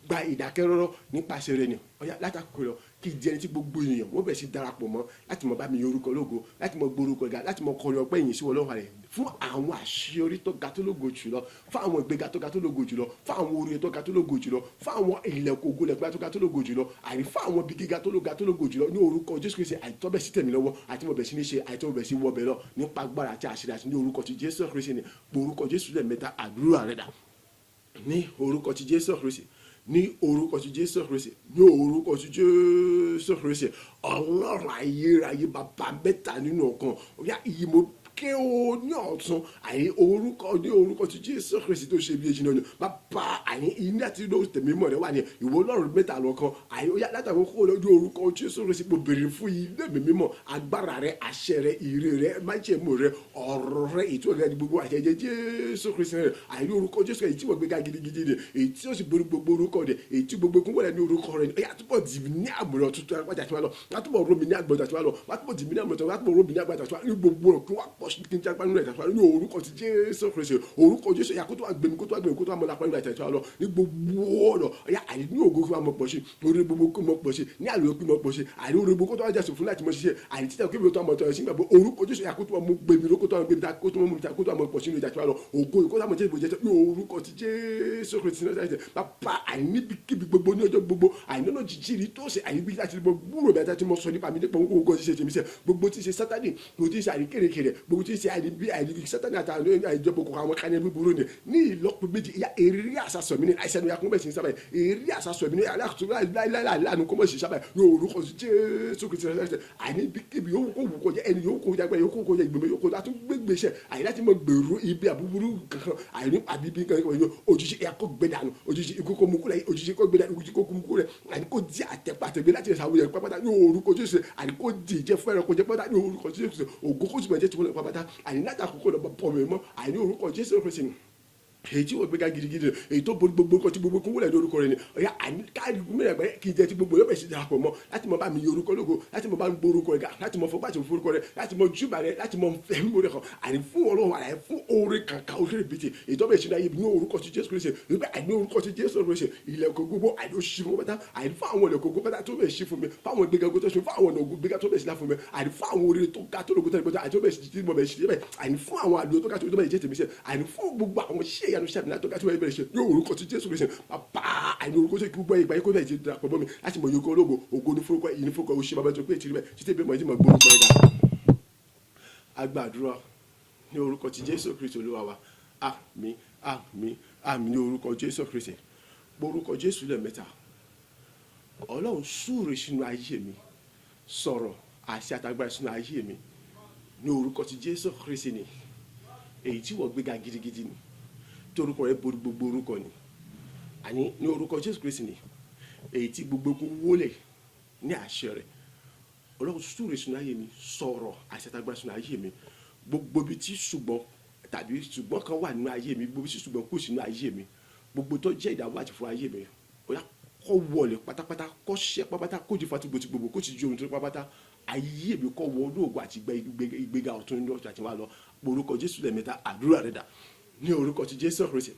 gba ìdákẹ́rọ́rọ́ nípasẹ̀ rẹ̀ ni. Ọ̀yá, láti àkókò lọ, kí di ẹni tí gbogbo ènìyàn wọ́n bẹ̀rẹ̀ sí darapọ̀ mọ́ láti mọ bá mi yorùkọ lógo, láti mọ gborúkọ ga, láti mọ kọrin ọpẹ́ ìyìn sí Ọlọ́run rẹ̀ fún àwọn àṣeyọrí tó ga tó lógo jùlọ, fún àwọn ìgbéga tó ga tó lógo jùlọ, fún àwọn oore tó ga tó lógo jùlọ, fún àwọn ilẹ̀kùn ògo lẹ̀kùn tó ga tó lógo jùlọ, àní fún àwọn ibi gíga tó ga tó lógo jùlọ ní orúkọ Jésù Kristi. Àìtọ́ bẹ̀ sí tẹ̀mí lọ́wọ́ àti mo bẹ̀ sí ní ṣe, àìtọ́ bẹ̀ sí wọbẹ̀ lọ nípa agbára àti àṣírí àti ní orúkọ ti Jésù Kristi ní orúkọ Jésù lẹ́ẹ̀mẹ́ta. Àdúrà rẹ̀ dà. Ní orúkọ ti Jésù Kristi, ní orúkọ ti Jésù Kristi, ní orúkọ ti Jésù Kristi. Ọlọ́run ayérayé, bàbá mẹ́ta nínú ọ̀kan, ọ̀yá, ìyí mo ké o ní ọ̀tún àyè orúkọ, ní orúkọ ti Jésù Kristi tó ṣe bí ejì náà ni. Bàbá, àyè iná tí ló tẹ̀mí mọ̀ rẹ wà ní ìwọ Ọlọ́run mẹ́ta lọ́kan àyè. Ó yá, látàkó kó lójú orúkọ Jésù Kristi, mo béèrè fún ilé mi mímọ́, agbára rẹ, àṣẹ rẹ, ire rẹ, májẹ̀mú rẹ, ọ̀rọ̀ rẹ, ètò ẹ̀gá gbogbo àṣẹjẹ Jésù Kristi rẹ. Àyè orúkọ Jésù, èyí tí wọ́n gbéga gidigidi ni, èyí tí ó sì borí gbogbo orúkọ rẹ, èyí tí gbogbo kún wọlé ní orúkọ rẹ ni. Ó yá, túbọ̀ dì mí ní àmúrò tuntun àti wá lọ, wá túbọ̀ ró mi ní àgbọ̀dọ̀ àti wá lọ, wá túbọ̀ dì mí ní àmúrò, wá túbọ̀ ró mi ní àgbàdo àti wá ní gbogbo rẹ̀, kí wá pọ̀ sí kí n jágbá nínú ẹ̀ àti wá ní orúkọ ti Jésù Kristi. Orúkọ Jésù yà, kó tó wá gbé mi, kó tó wá gbé mi, kó tó wá mọ lápá nínú àti wá lọ ní gbogbo ọ̀nà. Ọ̀yà, àyè ní ògo kí wọ́n mọ̀ pọ̀ sí orí gbogbo, kí wọ́n pọ̀ sí ní àlùyọ, kí wọ́n pọ̀ sí àyè orí gbogbo, kó tó wá jásù fún láti mọ ṣiṣẹ́ àyè títà, kí wọ́n tó wá mọ̀ tọ́ ẹ̀ sí gbàgbọ́. Orúkọ Jésù yà, kó tó wá mú gbé mi, kó tó wá gbé mi, kó tó wá mú mi, kó tó wá mọ̀ pọ̀ sí nínú àti wá lọ ògo, kó tó wá mọ̀ jẹ́ ìbòjẹ́ ní orúkọ ti Jésù Kristi náà. Bàbá, àyè níbikíbi gbogbo ní ọjọ́ gbogbo, àyè nínú jíjírí tó ṣe àyè bí láti mọ gbúrò bí àti mọ sọ nípa mi, nípa ohun kò ṣe tèmi sẹ, gbogbo tí ṣe Sátani, gbogbo tí ṣe àyè kérekére, gbogbo tí ṣe àyè bí àyè Sátani àti àìjọba òkùnkùn, àwọn kan ní búburú ni ní ìlọ́po méjì. Ìyá èrè àsásọ mi ní àìsàn ìyá kó bẹ̀ sí sábà, èrè àsásọ mi ní aláàánú kó mọ̀ sí sábà ní orúkọ Jésù Kristi. Àyè níbikíbi yòówù kó wù kó jẹ, ẹni yòówù kó jẹ, yòówù kó jẹ, ìgbìmọ̀ yòówù kó àtún gbégbèsè àyè láti mọ gbèrú ibi àbúburú kankan, àyè ní àbí bí kankan òjijì, ìyá kó gbé dànù, òjijì ikú kó mú kúlẹ̀, òjijì kó gbé dànù, òjijì kó mú kúlẹ̀. Àní kó di àtẹ̀pàtẹ̀gbé láti ẹ̀sà àwọn yẹn pápátá ní orúkọ Jésù. Àní kó di ìjẹ́ fún ẹranko jẹ́ pátá ní orúkọ Jésù. Ògo kó sì máa jẹ́ tiwọn pápátá. Àní láti àkókò lọ bọ̀ mí mọ́ àní orúkọ Jésù Kristi, èyí tí wọ́n gbéga gidigidi, èyí tó borí gbogbo nǹkan tí gbogbo kún wọlé ní orúkọ rẹ̀ ni. Ọ̀yà, àní káàdì gómìnà ẹgbẹ́ kí n jẹ́ tí gbogbo yóò bẹ̀ sí darapọ̀ mọ́ láti mọ bá mi yọ orúkọ lógo, láti mọ bá mi gbọ́ orúkọ rẹ̀ ga, láti mọ fọgbà tí mo forúkọ rẹ̀, láti mọ júbà rẹ̀, láti mọ fẹ́ mímú rẹ̀ kan, àní fún Ọlọ́run, àní fún oore kankan orí bìtì èyí tó bẹ̀ sí ayé ní orúkọ ti Jésù Kristi, wípé àní orúkọ ti Jésù Kristi, ilẹ̀kùn gbogbo àní ó ṣí fún pátá, àní fún àwọn ilẹ̀kùn gbogbo pátá tó bẹ̀ ṣí fún mi, fún àwọn ìgbéga gbogbo tó ṣe, fún àwọn ọ̀nà ìgbéga tó bẹ̀ sí lá fún mi, àní fún àwọn oore tó ga tó lógo tó lógo àti tó bẹ̀ sí tí mo bẹ̀ sí bẹ̀, àní fún àwọn àlùyọ tó ga tó bẹ̀ jẹ́ tèmi sẹ́, àní fún gbogbo àwọn iṣẹ́ ìyanu iṣẹ́ àmì tó ga tó bẹ̀ ṣe ní orúkọ ti Jésù Kristi. Bàbá, àní orúkọ tó gbogbo ìgbà yìí kó bẹ̀ ti darapọ̀ mọ́ mi láti mọ yorùkọ ológo. Ògo ní forúkọ yìí, ní forúkọ oṣù bàbá tó pé tìrí bẹ̀ títí bí mo ti mọ gbórúkọ ẹ̀dá. Agbàdúrà ní orúkọ ti Jésù Kristi Olúwa wa. Àmín, àmín, àmín ní orúkọ Jésù Kristi. Orúkọ Jésù lẹ́ẹ̀mẹ́ta. Ọlọ́run, súre sínú ayé mi, sọ̀rọ̀ àṣẹ àtàgbára sínú ayé mi ní orúkọ ti Jésù Kristi ni, èyí tí wọ́n gbéga gidigidi ni, tí orúkọ rẹ̀ borí gbogbo orúkọ ni, àní ní orúkọ Jésù Kristi ni, èyí tí gbogbo ogun wólẹ̀ ní àṣẹ rẹ̀. Ọlọ́run, súre sínú ayé mi, sọ̀rọ̀ àṣẹ àtàgbára sínú ayé mi. Gbogbo ibi tí ṣùgbọ́n tàbí ṣùgbọ́n kan wà nínú ayé mi, gbogbo ibi tí ṣùgbọ́n kù sínú ayé mi, gbogbo tó jẹ́ ìdààmú àti fún ayé mi, ó yá, kó wọlé pátápátá, kó ṣẹ́ pátápátá, kó di fati gbòtí gbogbo, kó sì ju ohun tó pátápátá. Ayé mi kó wọ olóògùn àti ìgbéga ọ̀tún ní ọ̀tún àti wà lọ. Orúkọ Jésù lẹ́ẹ̀mẹ́ta. Àdúrà rẹ̀ dà. Ní orúkọ ti Jésù Kristi,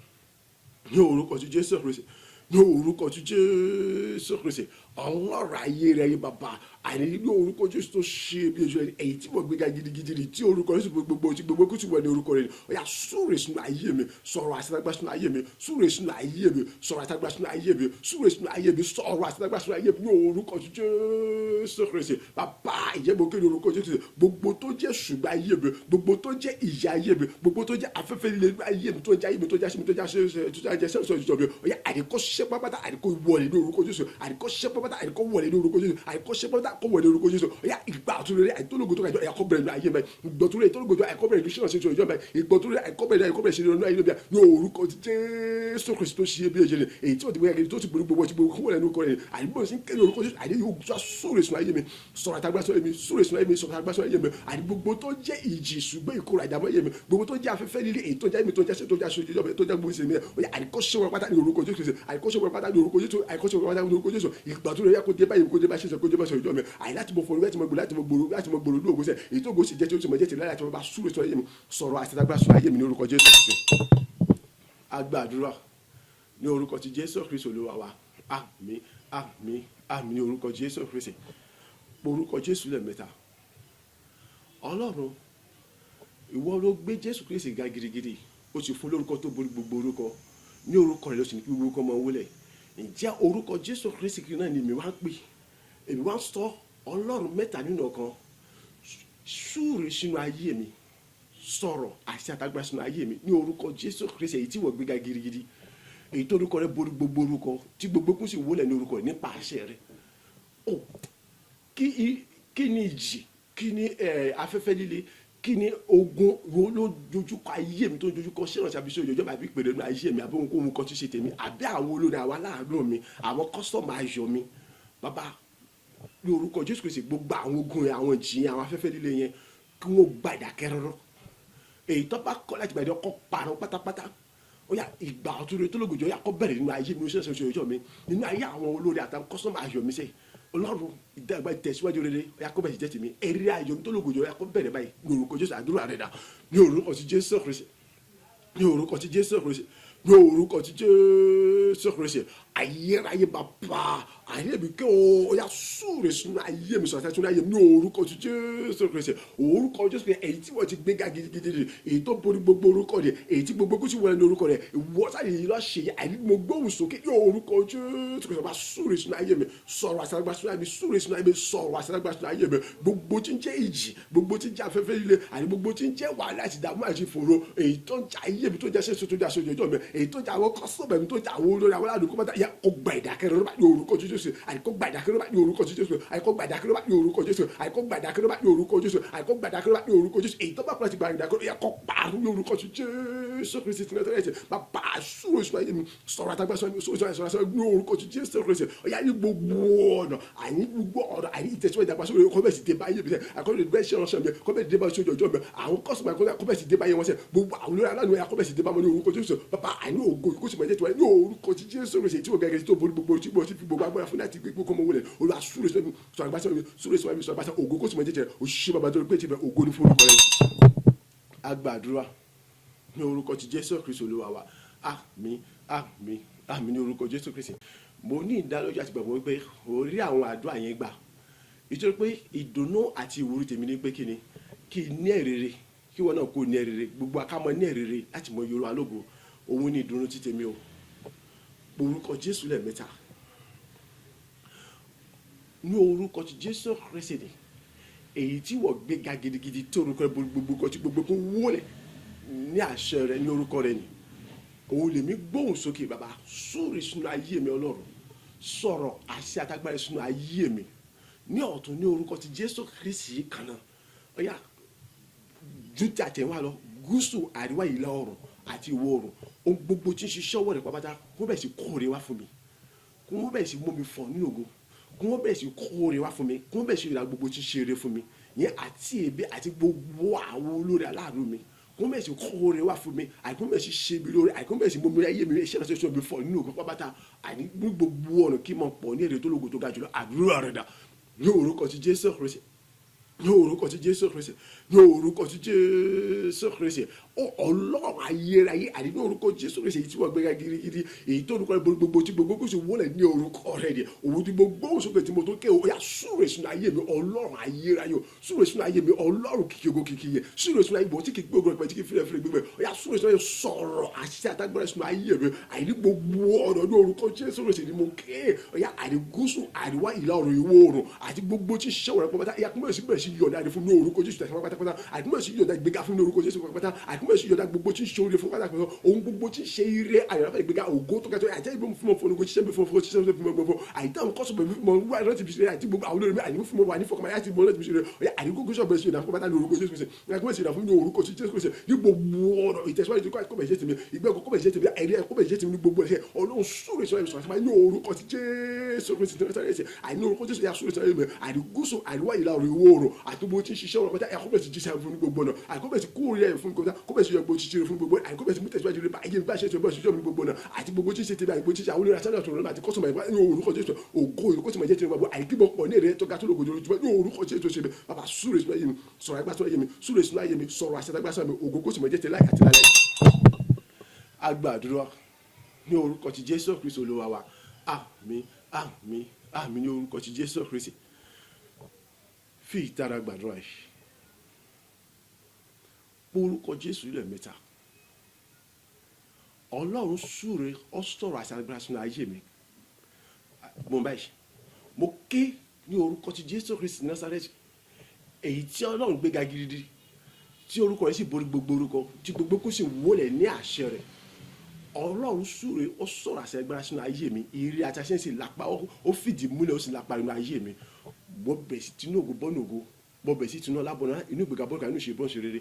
ní orúkọ ti Jésù Kristi, ní orúkọ ti Jésù Kristi. Ọlọ́run ayé rẹ̀ yìí bàbá, àní ní orúkọ Jésù tó ṣe bí ojú ẹni, èyí tí mo gbéga gidigidi rí, tí orúkọ Jésù gbogbo tí gbogbo kùtù wẹ̀ ní orúkọ rẹ̀. Ó yá, súre sínú ayé mi, sọ̀rọ̀ àṣẹ sínú ayé mi, súre sínú ayé mi, sọ̀rọ̀ àṣẹ sínú ayé mi, súre sínú ayé mi, sọ̀rọ̀ àṣẹ sínú ayé mi ní orúkọ Jésù Kristi. Bàbá, ìjẹ́bù kí ní orúkọ Jésù, gbogbo tó jẹ́ ṣùgbọ́n ayé mi, gbogbo tó jẹ́ ìyà ayé mi, gbogbo tó jẹ́ afẹ́fẹ́ líle ayé mi, tó jẹ́ ayé mi, tó jẹ́ aṣẹ́ mi, tó jẹ́ aṣẹ́, tó jẹ́ aṣẹ́ ìjọ mi, ó yá, àdìkọ́ ṣiṣẹ́ pápátá, àdìkọ́ wọlé ní orúkọ Jésù. Àdìkọ́ ṣiṣẹ́ pápátá, àdìkọ́ wọlé ní orúkọ Jésù. Àdìkọ́ ṣiṣẹ́ pápátá, kọ́ wọlé ní orúkọ Jésù. Ó yá, ìgbà ọ̀tun rere àìtólógo tó ga jọ, ẹ̀yà kọ́ bẹ̀rẹ̀ ní ayé mi. Ìgbọ̀tún rere ìtólógo tó àìkọ́ bẹ̀rẹ̀ ní ṣíṣe ṣe ìjọ mi. Ìgbọ̀tún rere àìkọ́ bẹ̀rẹ̀, àìkọ́ bẹ̀rẹ̀ ṣe ní ayé mi ní orúkọ Jésù Kristi tó ṣe bí ẹ̀jẹ̀ rẹ̀, èyí tí wọ́n ti gbé tó ti borí gbogbo ti gbogbo kúrò lẹ́nu orúkọ rẹ̀. Àdìgbò sí ń kéde orúkọ Jésù, àdìgbò yóò sóre sùn ayé mi, sọ̀rọ̀ àtàgbà sọ ayé mi, súre sùn ayé mi, sọ̀rọ̀ àtàgbà sọ ayé mi. Àti gbogbo tó jẹ́ ìjì ṣùgbọ́n ìkorò àdàmọ́ ayé mi, gbogbo tó jẹ́ afẹ́fẹ́ líle, èyí tó jẹ́ ayé mi, tó jẹ́ ṣe, tó jẹ́ aṣọ ìjọba, tó jẹ́ gbogbo ìsinmi, ó yá, àdìkọ́ ṣe wọn pátá ní orúkọ Jésù Kristi. Àdìkọ́ ṣe wọn pátá ní orúkọ Jésù. Àdìkọ́ ṣe wọn pátá ní orúkọ Jésù. Ìgbà tó yẹ kó dé báyìí, kó dé bá ṣe, kó dé bá ṣe ìjọ mi, àyè láti mọ fọlọ, láti mọ gbòòrò, láti mọ gbòòrò, láti mọ gbòòrò lóògùn sẹ, èyí tó gòsì jẹ́ tí ó ti mọ jẹ́ ti láti mọ bá súre sọ ayé mi, sọ̀rọ̀ àti àtàgbà sọ ayé mi ní orúkọ Jésù Kristi. Agbàdúrà ní orúkọ ti Jésù Kristi Olúwa wa. Àmín, àmín, àmín ní orúkọ Jésù Kristi. Orúkọ Jésù lẹ́ẹ̀mẹ́ta. Ọlọ́run, ìwọ ló gbé Jésù Kristi ga gidigidi, ó sì fún lórúkọ tó borí gbogbo orúkọ. Ní orúkọ rẹ̀ ló sì ní kí gbogbo orúkọ máa wólẹ̀. Ǹjẹ́ orúkọ Jésù Kristi kiri náà ni èmi wá ń pè, èmi wá ń sọ. Ọlọ́run mẹ́ta nínú ọ̀kan, súre sínú ayé mi, sọ̀rọ̀ àti àtàgbà sínú ayé mi ní orúkọ Jésù Kristi, èyí tí wọ́n gbéga gidigidi, èyí tó orúkọ rẹ̀ borí gbogbo orúkọ, tí gbogbo kún sì wólẹ̀ ní orúkọ rẹ̀ nípa àṣẹ rẹ̀. Ó kí ni ìjì, kí ni afẹ́fẹ́ líle, kí ni ogun wo ló dojúkọ ayé mi, tó ń dojúkọ ṣé ìrànṣẹ́ àbí ṣé òjòjọ́ àbí ìpèrè nínú ayé mi, àbí ohunkóhun kan tí ṣe tèmi, àbí àwọn olórin, àwọn aláàánú mi, àwọn customer ayọ̀ mi? Bàbá, ní orúkọ Jésù Kristi, gbogbo àwọn ogun yẹn, àwọn ìjì yẹn, àwọn afẹ́fẹ́ líle yẹn, kí wọ́n gba ìdákẹ́rọ́rọ́. Èyí tó bá kọ́ láti gbàdé ọkọ̀ parun pátápátá. Ó yá, ìgbà ọ̀tun rere tó lógo jọ, ó yá, kó bẹ̀rẹ̀ nínú ayé mi, ó ṣẹ̀ṣẹ̀ ṣe òjò mi, nínú ayé àwọn olórí àtàwọn customer ayọ̀ mi sẹ́yìn. Ọlọ́run, ìdàgbà ìtẹ̀síwájú rere, ó yá, kó bẹ̀rẹ̀ jẹ́ tèmi. Eré ayọ̀ mi tó lógo jọ, ó yá, kó bẹ̀rẹ̀ báyìí ní orúkọ Jésù. Àdúrà rẹ̀ dà ní orúkọ ti Jésù Kristi, ní orúkọ ti Jésù Kristi, ní orúkọ ti Jésù Kristi. Ayérayé bàbá, ayé mi kí o yá, súre sínú ayé mi, sọ̀tẹ́ sínú ayé mi ní orúkọ ti Jésù Kristi. Orúkọ Jésù Kristi, èyí tí wọ́n ti gbéga gidigidi rẹ̀, èyí tó borí gbogbo orúkọ rẹ̀, èyí tí gbogbo kú sí wọlé ní orúkọ rẹ̀, ìwọ sáyé yìí lọ ṣe. Àyè mo gbóhùn sókè ní orúkọ Jésù Kristi, bá súre sínú ayé mi, sọ̀rọ̀ àṣàgbà sínú ayé mi, súre sínú ayé mi, sọ̀rọ̀ àṣàgbà sínú ayé mi. Gbogbo tí ń jẹ́ ìjì, gbogbo tí ń jẹ́ afẹ́fẹ́ líle, àti gbogbo tí ń jẹ́ wàhálà àti ìdààmú àti ìfòòró, èyí tó ń jẹ́ ayé mi, tó jẹ́ ṣe, tó jẹ́ aṣojú ọjọ́ mi, èyí tó jẹ́ àwọn customer mi, tó jẹ́ àwọn olórí, àwọn aládùúgbò pátá, yẹ kó gba ìdákẹ́rẹ́ ní orúkọ Jésù. Àìkó gba ìdákẹ́rẹ́ ní orúkọ Jésù. Àìkó gba ìdákẹ́rẹ́ ní orúkọ Jésù. Àìkó gba ìdákẹ́rẹ́ ní orúkọ Jésù. Àìkó gba ìdákẹ́rẹ́ ní orúkọ Jésù. Èyí tó bá kúrò ti gba ìdákẹ́rẹ́, yẹ kó parun ní orúkọ Jésù Kristi tí Násárẹ́tì. Bàbá, súre sínú ayé mi, sọ̀rọ̀ àtàgbà sọ̀rọ̀ sọ̀rọ̀ sọ̀rọ̀ sọ̀rọ̀ ní orúkọ Jésù Kristi. Ọ̀yá, ní gbogbo ọ̀nà, àní gbogbo ọ̀nà, àní ìtẹ̀síwájú, ìdàgbàsókè kọ́ bẹ́ẹ̀ sì dé báyé mi sẹ́, àkọ́bẹ̀ bẹ́ẹ̀ ṣe ránṣẹ́ mi, kọ́ bẹ́ẹ̀ dé bá ṣojú ọjọ́ mi, àwọn customer kọ́ bẹ́ẹ̀ sì dé báyé wọn sẹ́, gbogbo àwọn olórí aláàánú ẹ̀yà kọ́ bẹ́ẹ̀ sì dé bá wọn ní orúkọ Jésù. Bàbá, àní ògo kó sì máa jẹ́ tiwa ní orúkọ Jésù Kristi, tí ó gẹ́gẹ́ tó borí gbogbo, tí mo ti fi gbogbo agbára fún láti gbé gbogbo ọmọ wọlé. Olúwa, súre sọ mi, sọ àgbà sọ mi, súre sọ mi, sọ àgbà sọ, ògo kó sì máa jẹ́ tiẹ̀. Òṣìṣẹ́ bàbá tó pé tiẹ̀, ògo ní fún orúkọ rẹ̀. Agbàdúrà ní orúkọ ti Jésù Kristi Olúwa wa. Àmín, àmín, àmín ní orúkọ Jésù Kristi. Mo ní ìdálójú àti gbàgbọ́ wípé orí àwọn àdúrà yẹn gbà, nítorí pé ìdùnnú àti ìwúrí tèmi ní pé kí ni kí ní èrere, kí wọn náà kó ní èrere, gbogbo akámọ ní èrere láti mọ Yorùbá lógo. Òun ní ìdùnnú tí tèmi o. Orúkọ Jésù lẹ́ẹ̀mẹ́ta. Ní orúkọ ti Jésù Kristi ni, èyí tí wọ́n gbé ga gidigidi, tí orúkọ rẹ̀ borí gbogbo kan, tí gbogbo kó wólẹ̀ ní àṣẹ rẹ̀ ní orúkọ rẹ̀ ni, òun lèmi gbóhùn sókè. Bàbá, súre sínú ayé mi. Ọlọ́run, sọ̀rọ̀ àṣẹ àtagbára sínú ayé mi ní ọ̀tún ní orúkọ ti Jésù Kristi yìí kan náà. Ọ̀yá, ju ti àtẹ̀wá lọ, gúúsù, àríwá, ìlà oòrùn àti ìwọ̀ oòrùn, ohun gbogbo tí ń ṣiṣẹ́ ọwọ́ rẹ̀ pápátá, kó bẹ̀ sí kóore wá fún mi, kó wọ́n bẹ̀ sí mú mi fọ̀ nínú ògo, kó wọ́n bẹ̀ sí kóore wá fún mi, kó wọ́n bẹ̀ sí ìlà gbogbo tí ń ṣe eré fún mi yẹn, àti èmi àti gbogbo àwọn olórí aláàánú mi, kó wọ́n bẹ̀ sí kóore wá fún mi, àti kó wọ́n bẹ̀ sí ṣe mi lóore, àti kó wọ́n bẹ̀ sí mú mi ayé mi iṣẹ́ náà ṣe mi fọ̀ nínú ògo pápátá, àní ní gbogbo ọ̀nà, kí n mọ̀ pọ̀ ní èrè tó lógo tó ga jùlọ. Àdúrà rẹ̀ dà ní orúkọ ti Jésù Kristi. Ní orúkọ ti Jésù Kristi, ní orúkọ ti Jésù Kristi, Ọlọ́run ayérayé, àní ní orúkọ Jésù Kristi, èyí tí wọ́n gbéga gidigidi, èyí tó orúkọ rẹ̀ borí gbogbo, tí gbogbo kò sì wọlé ní orúkọ rẹ̀ ni òun tí gbogbo òsókè tí mo tó ké o. Ó yá, súre sínú ayé mi, Ọlọ́run ayérayé o. Súre sínú ayé mi, Ọlọ́run kìkì ogo kìkì yẹ. Súre sínú ayé mi tí kì í gbógun rẹ̀, tí kì í fìrẹ̀ fìrẹ̀ gbígbẹ. Ó yá, súre sínú ayé, sọ̀rọ̀ àṣìṣe àtàgbọ́rẹ̀ sínú ayé mi, àìní gbogbo ọ̀nà. Ní orúkọ Jésù Kristi ni mo ké. Ó yá, àní gúúsù, àríwá, ìlà oòrùn, ìwọ̀ oòrùn àti gbogbo tí ṣiṣẹ́ wọ̀rẹ́ pátá, ìyá kúmọ̀ sí bẹ̀rẹ̀ sí yọ̀ǹda rẹ̀ fún ní orúkọ Jésù tẹ̀sán pátápátá. Àìkúmọ̀ sí yọ̀ǹda ìgbéga fún ní orúkọ Jésù pátápátá. Àìkúmọ̀ sí yọ̀ǹda gbogbo tí ń ṣe oore fún pátápátá, ohun gbogbo tí ń ṣe ire, àyànfẹ́, ìgbéga, ògo tó kẹtọ́ àti ìbọn fún fún ogun ṣiṣẹ́ fún fún ṣiṣẹ́ fún fún àìdáhùn kọ́sọ̀ bẹ̀rẹ̀ fún mọ wá rántí fi ṣe àti gbogbo àwọn olórí mi àìní fún mọ wà ní fọkànmá àti mọ rántí fi ṣe rẹ. Àìní gbogbo sọ bẹ̀rẹ̀ sí yọ̀ǹda fún pátá ní orúkọ Jésù Kristi. Àìkúmọ̀ sí yọ̀ǹda fún ní orúkọ Jésù Kristi ní gbogbo ọ̀nà. Ìtẹ̀síwájú tó kọ́ bẹ̀rẹ̀ ṣe tèmi, ìgbẹ́ kọ́ bẹ̀rẹ̀ ṣe tèmi, ẹ̀rí ẹ̀kọ́ bẹ̀rẹ̀ ṣe tèmi ní gbogbo ẹ̀ṣẹ̀. Ọlọ́run, súre sọ ẹ̀sọ̀ àti ní orúkọ ti Jésù Kristi tí wọ́n sáré ṣe. Àìní orúkọ Jésù, yà súre sọ ẹ̀mí àìní gúúsù, àríwá, ìlà oòrùn, ìwọ̀ oòrùn àti gbogbo tí ń ṣiṣẹ́ ọ̀rọ̀ pátá, ẹ̀kọ́ bẹ̀rẹ̀ sí jíṣẹ́ fún gbogbo ọ̀nà. Àìkọ́ bẹ̀rẹ̀ sí kó orí ẹ̀ fún gbogbo, kó bẹ̀rẹ̀ sí yọ gbogbo ṣiṣẹ́ fún gbogbo. Àìkọ́ bẹ̀rẹ̀ sí mú tẹ̀síwájú rẹ̀ bá ayé mi, bá ṣe bá ṣe mi gbogbo ọ̀nà àti gbogbo tí ń ṣe tèmi, àti gbogbo tí ń ṣe àwọn olórí àti àtúnrọ̀ àti kọ́sọ̀mọ̀ ìwà ní orúkọ Jésù. Ògo ìrúkọ tí mo jẹ́ tí mo gbọ́ àìkíbọ̀ pọ̀ ní èrè tó ga tó lógo jòjúmọ́ ní orúkọ Jésù ṣe mi. Bàbá, súre sínú ayé mi, sọ̀rọ̀ agbára sínú ayé mi, súre sínú ayé mi, sọ̀rọ̀ àṣẹ agbára sínú ayé mi. Ògo kó sì mọ̀ jẹ́ tẹ láì àti láì. Agbàdúrà ní orúkọ ti Jésù Kristi Olúwa wa. Àmín, àmín, àmín ní orúkọ ti Jésù Kristi. Fi ìtara gbàdúrà yìí. Orúkọ Jésù ilẹ̀ mẹ́ta. Ọlọ́run, súre, ó sọ̀rọ̀ àṣẹ agbára sínú ayé mi. Mo báyìí, mo ké ní orúkọ ti Jésù Kristi Násárẹ́tì, èyí tí Ọlọ́run gbéga gidigidi, tí orúkọ rẹ̀ sì borí gbogbo orúkọ, tí gbogbo kó sì wólẹ̀ ní àṣẹ rẹ̀. Ọlọ́run, súre, ó sọ̀rọ̀ àṣẹ agbára sínú ayé mi. Ìrírí àti àṣẹ sì lápá, ó fìdí múlẹ̀, ó sì lápá nínú ayé mi. Mo bẹ̀ sí tinú ògo bọ́nú ògo, mo bẹ̀ sí tinú ọlá bọ́nú inú ìgbéga bọ́nú inú ìṣe bọ́nú ṣe rere,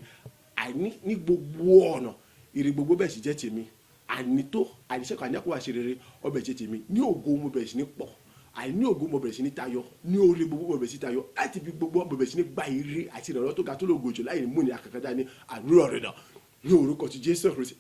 àní ní gbogbo ọ̀nà. Ire gbogbo bẹ̀ sí jẹ́ tèmi, ànító, àníṣẹ́kọ̀, àníyàkó àṣẹ rere ọbẹ̀ jẹ́ tèmi. Ní ògo mo bẹ̀rẹ̀ sí ní pọ̀, àìní ògo mo bẹ̀rẹ̀ sí ní tayọ, ní orí gbogbo mo bẹ̀rẹ̀ sí tayọ, láti fi gbogbo mo bẹ̀rẹ̀ sí ní gba ire àti ìrànlọ́wọ́ tó ga tó lógo jù láì mú ní àkàkà dání. Àdúrà rẹ̀ dà ní orúkọ ti Jésù Kristi,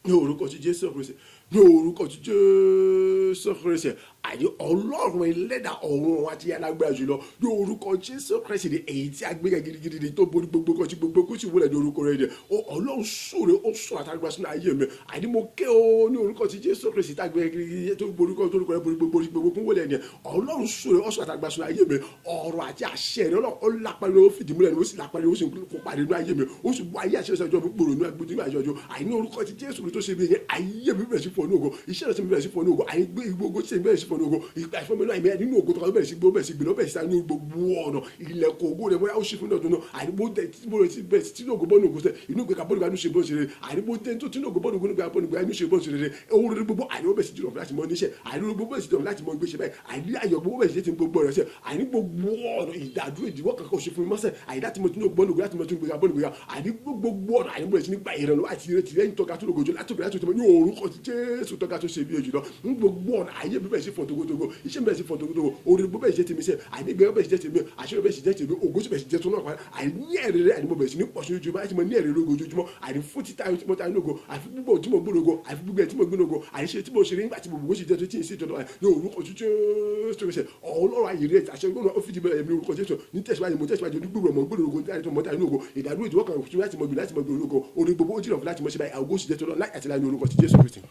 ní orúkọ ti Jésù Kristi, ní orúkọ ti Jésù Kristi. Àní Ọlọ́run ẹlẹ́dàá ọ̀run àti alágbára jùlọ, ní orúkọ Jésù Kristi ní èyí tí a gbéga gidigidi ní tó borí gbogbo kan, tí gbogbo kó sì wọlé ní orúkọ rẹ̀ ní. Ọlọ́run, súre, ó sọ àtàgbà sínú ayé mi. Àní mo ké o ní orúkọ ti Jésù Kristi tá a gbéga gidigidi, tó borí tó orúkọ rẹ̀ borí gbogbo, gbogbo kún wọlé ní. Ọlọ́run, súre, ó sọ àtàgbà sínú ayé mi. Ọ̀rọ̀ àti àṣẹ rẹ̀ Ọlọ́run, ó lápá ní, ó fìdí múlẹ̀ ní, ó sì lápá ní, ó sì kópa nínú ayé mi, ó sì bọ́ ayé àṣẹ ìṣẹ́jọ́ mi gbòòrò nínú agbójú àjọjọ. Àní orúkọ ti Jésù tó ṣe bí yẹn, ayé mi bẹ̀rẹ̀ sí fọ́ ní ògo, iṣẹ́ rẹ̀ sì bẹ̀rẹ̀ sí fọ́ ní ògo, àyè gbé gbogbo tí bẹ̀rẹ̀ sí fọ́ ní ògo, ìgbà ìfọ́nmi náà ìmọ̀ nínú ògo tó kọ́ bẹ̀rẹ̀ sí gbó, bẹ̀rẹ̀ sí gbìnà, bẹ̀rẹ̀ sí ní gbogbo ọ̀nà. Ilẹ̀kùn ògo rẹ̀ bóyá ó ṣí fún ní ọdún náà. Àní bó tẹ tí mo rẹ̀ sí bẹ̀rẹ̀ sí tí ògo bọ́ọ̀nù ògo sẹ̀ inú ìgbéga bọ́ọ̀nù inú ṣe bọ́ọ̀nù ṣe rere. Àní bó tẹ tó tí ògo bọ́ọ̀nù ògo nígbà bọ́ọ̀nù inú ṣe bọ́ọ̀nù ṣe rere. Ohun rere gbogbo àní ó bẹ̀rẹ̀ sí jùlọ láti mọ níṣẹ́. Àní gbogbo bẹ̀rẹ̀ sí jùlọ láti mọ gbéṣẹ́ báyìí. Àní ayọ̀ gbogbo bẹ̀rẹ̀ sí ti gbogbo rẹ̀ sẹ̀. Àní gbogbo ọ̀nà ìdádúró, ìdíwọ́ kankan ṣe fún mi mọ́sẹ̀. Àní láti mọ tí ògo bọ́ọ̀nù ògo, láti mọ tí ògo bọ́ọ̀nù ògo. Àní gbogbo ọ̀nà àní bẹ̀rẹ̀ sí ní gba ìrànlọ́wọ́ àti ìrètí lẹ́yìn tọ́ka tó lògòjò látòkè látòkè ní orúkọ ti Jésù tọ́ka tó ṣe bí ojú lọ. Ní gbogbo ọ̀nà ayé mi bẹ̀rẹ̀ sí fọ̀ togotogo, iṣẹ́ mi bẹ̀rẹ̀ sí fọ̀ togotogo, orí gbogbo bẹ̀rẹ̀ sí jẹ́ tèmi sẹ́. Àní ìgbẹ́ bẹ̀rẹ̀ sí jẹ́ tèmi, àṣírí bẹ̀rẹ̀ sí jẹ́ tèmi, ògo sì bẹ̀rẹ̀ sí jẹ́ tó náà padà. Àní ẹ̀rí rẹ̀, àní mo bẹ̀rẹ̀ sí ní pọ̀ sí ojoojúmọ́ láti mo ní ẹ̀rí lógo ojoojúmọ́. Àní fún títa tí mo ta ní ògo, àfi gbogbo tí mo gbó lógo, àfi gbogbo ẹ̀ tí mo gbó lógo, àní ṣe tí mo ṣe nígbà tí mo gbogbo sì jẹ́ tó tí ì sí ìjọba ní orúkọ Jésù ṣe. Ọlọ́run ayé rẹ̀ àṣẹ gbọ́dọ̀ ó fìdí bẹ̀rẹ̀ mi orúkọ Jésù ní tẹ̀síwájú, mo tẹ̀síwájú ní gbogbo ọmọ gbọ́dọ̀ ògo ní mo ta ní ògo. Ìdádúró, ìdíwọ́ kan fún láti mọ gbìn, láti mọ gbìn ológo, orí gbogbo ó jìnnà fún láti mọ ṣe báyìí. Àgó sì jẹ́ tó lọ láì àti láì ní orúkọ ti Jésù Kristi.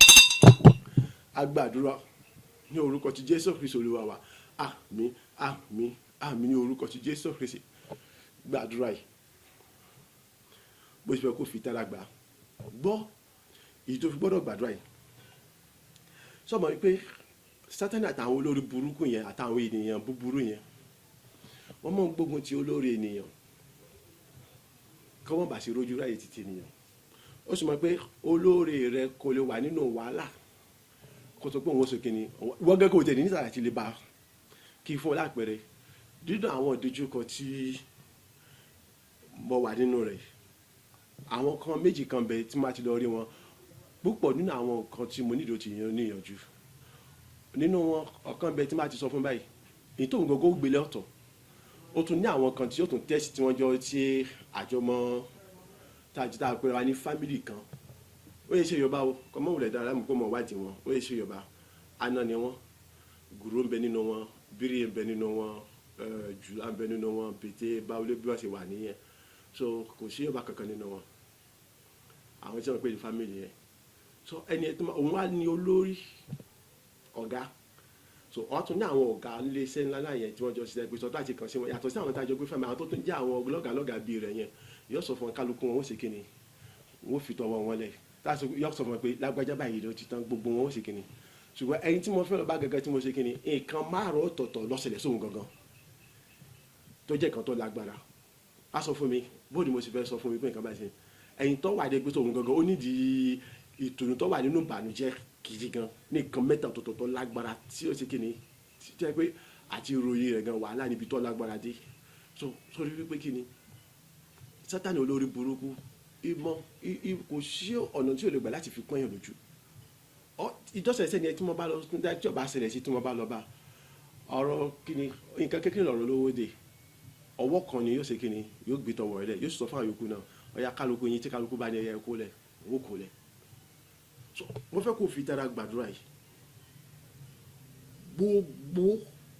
Agbàdúrà ní orúkọ ti Jésù Kristi Olúwa wa. Àmín, àmín, àmín ní orúkọ ti Jésù Kristi. Gbàdúrà yìí bó ṣe fẹ́ kó fi tára gbà gbọ́ èyí tó fi gbọ́dọ̀ gbàdúrà yìí. Sọmọ wípé Sátánì àtàwọn olórí burúkú yẹn àtàwọn ènìyàn búburú yẹn, wọ́n mọ̀ ń gbógun ti olórí ènìyàn kí wọ́n bá ṣe rójú ráyè títí ènìyàn. Ó sì mọ̀ pé olóore rẹ kò lè wà nínú wàhálà kó tó pé òun ó sọ kí ni wọ́n gẹ́gẹ́ kò tẹ̀ ní nísàlẹ̀ àti lè bá kí fún ọ lápẹẹrẹ dídùn àwọn ìdojúkọ tí mo wà nínú rẹ̀. Àwọn kan méjì kan bẹ tí mo ti lọ rí wọn púpọ̀ nínú àwọn nǹkan tí mo nílò ti yan níyànjú nínú wọn. Ọ̀kan bẹ tí mo ti sọ fún báyìí, èyí tó ń gbogbo gbélé ọ̀tọ̀. Ó tún ní àwọn kan tí ó tún tẹ́sí tí wọ́n jọ ṣe àjọmọ́ tá a pera wa ní family kan. Ó yẹ ṣe Yorùbá o, kọ́ mọ́ wùlẹ̀ dára láàmú kó mọ̀ wádìí wọn. Ó yẹ ṣe Yorùbá, aná ni wọ́n, gùrú ń bẹ nínú wọn, bírí ń bẹ nínú wọn. Jùlá ń bẹ nínú wọn, Bété, báwọlé, bí wọ́n ṣe wà nìyẹn. So kò sí Yorùbá kankan nínú wọn, àwọn tí wọ́n pè ní family yẹn. So ẹni tó òun wá ní olórí ọ̀gá. So wọ́n tún ní àwọn ọ̀gá iléeṣẹ́ ńlá náà yẹn tí wọ́n jọ ṣiṣẹ́ pé sọ́tọ́ àti kàn sí wọn, yàtọ̀ sí àwọn tá a jọ gbé fẹ́mi, àwọn tó tún jẹ́ àwọn lọ́gàlọ́gà bíi rẹ̀ yẹn, yóò sọ fún wọn, kálukú wọn ó ṣe kíni, wọ́n fi tọwọ́ wọn lẹ̀. Yóò sọ fún wọn pé lágbájá báyìí ló ti tán, gbogbo wọn ó ṣe kíni. Ṣùgbọ́n ẹni tí mo fẹ́ lọ bá gẹ́gẹ́ tí mo ṣe kíni, nǹkan márùn ọ̀tọ̀ọ̀tọ̀ ló ṣẹlẹ̀ sóhun gangan tó jẹ́ nǹkan tó lágbára. Á sọ fún mi bóòdù mo sì fẹ́ sọ fún mi pé nǹkan báyìí ṣe ẹ̀yin tó wà dé pé sóhun gangan ó nídìí ìtùnú tó wà nínú ìbànújẹ́ gidi gan, ní nǹkan mẹ́ta ọ̀tọ̀ọ̀tọ̀ tó lágbára tí ó ṣe kíni, tí jẹ́ pé àti ìròyìn rẹ̀ gan wàhálà níbi tó lágbára dé. So sórí wípé kíni, Sátánì olórí burúkú ìmọ̀ kò sí ọ̀nà tí ò lè gbà láti fi pọ́nyàn lójú. Ìjọsìn ẹsẹ̀ ni ẹ tí mo bá lọ, tí ó bá ṣẹlẹ̀ sí tí mo bá lọ bá ọ̀rọ̀ kíni, nǹkan kékeré lọ̀rọ̀ lówó dé, ọwọ́ kan ni yóò ṣe kíni, yóò gbé tọwọ́ rẹ̀ lẹ̀, yóò sọ fún àwọn yòókù náà, ọ̀yà kálukú yín, tí kálukú bá ní ẹyẹ kó lẹ̀, owó kó lẹ̀. So mo fẹ́ kó fi tara gbàdúrà yìí. Gbogbo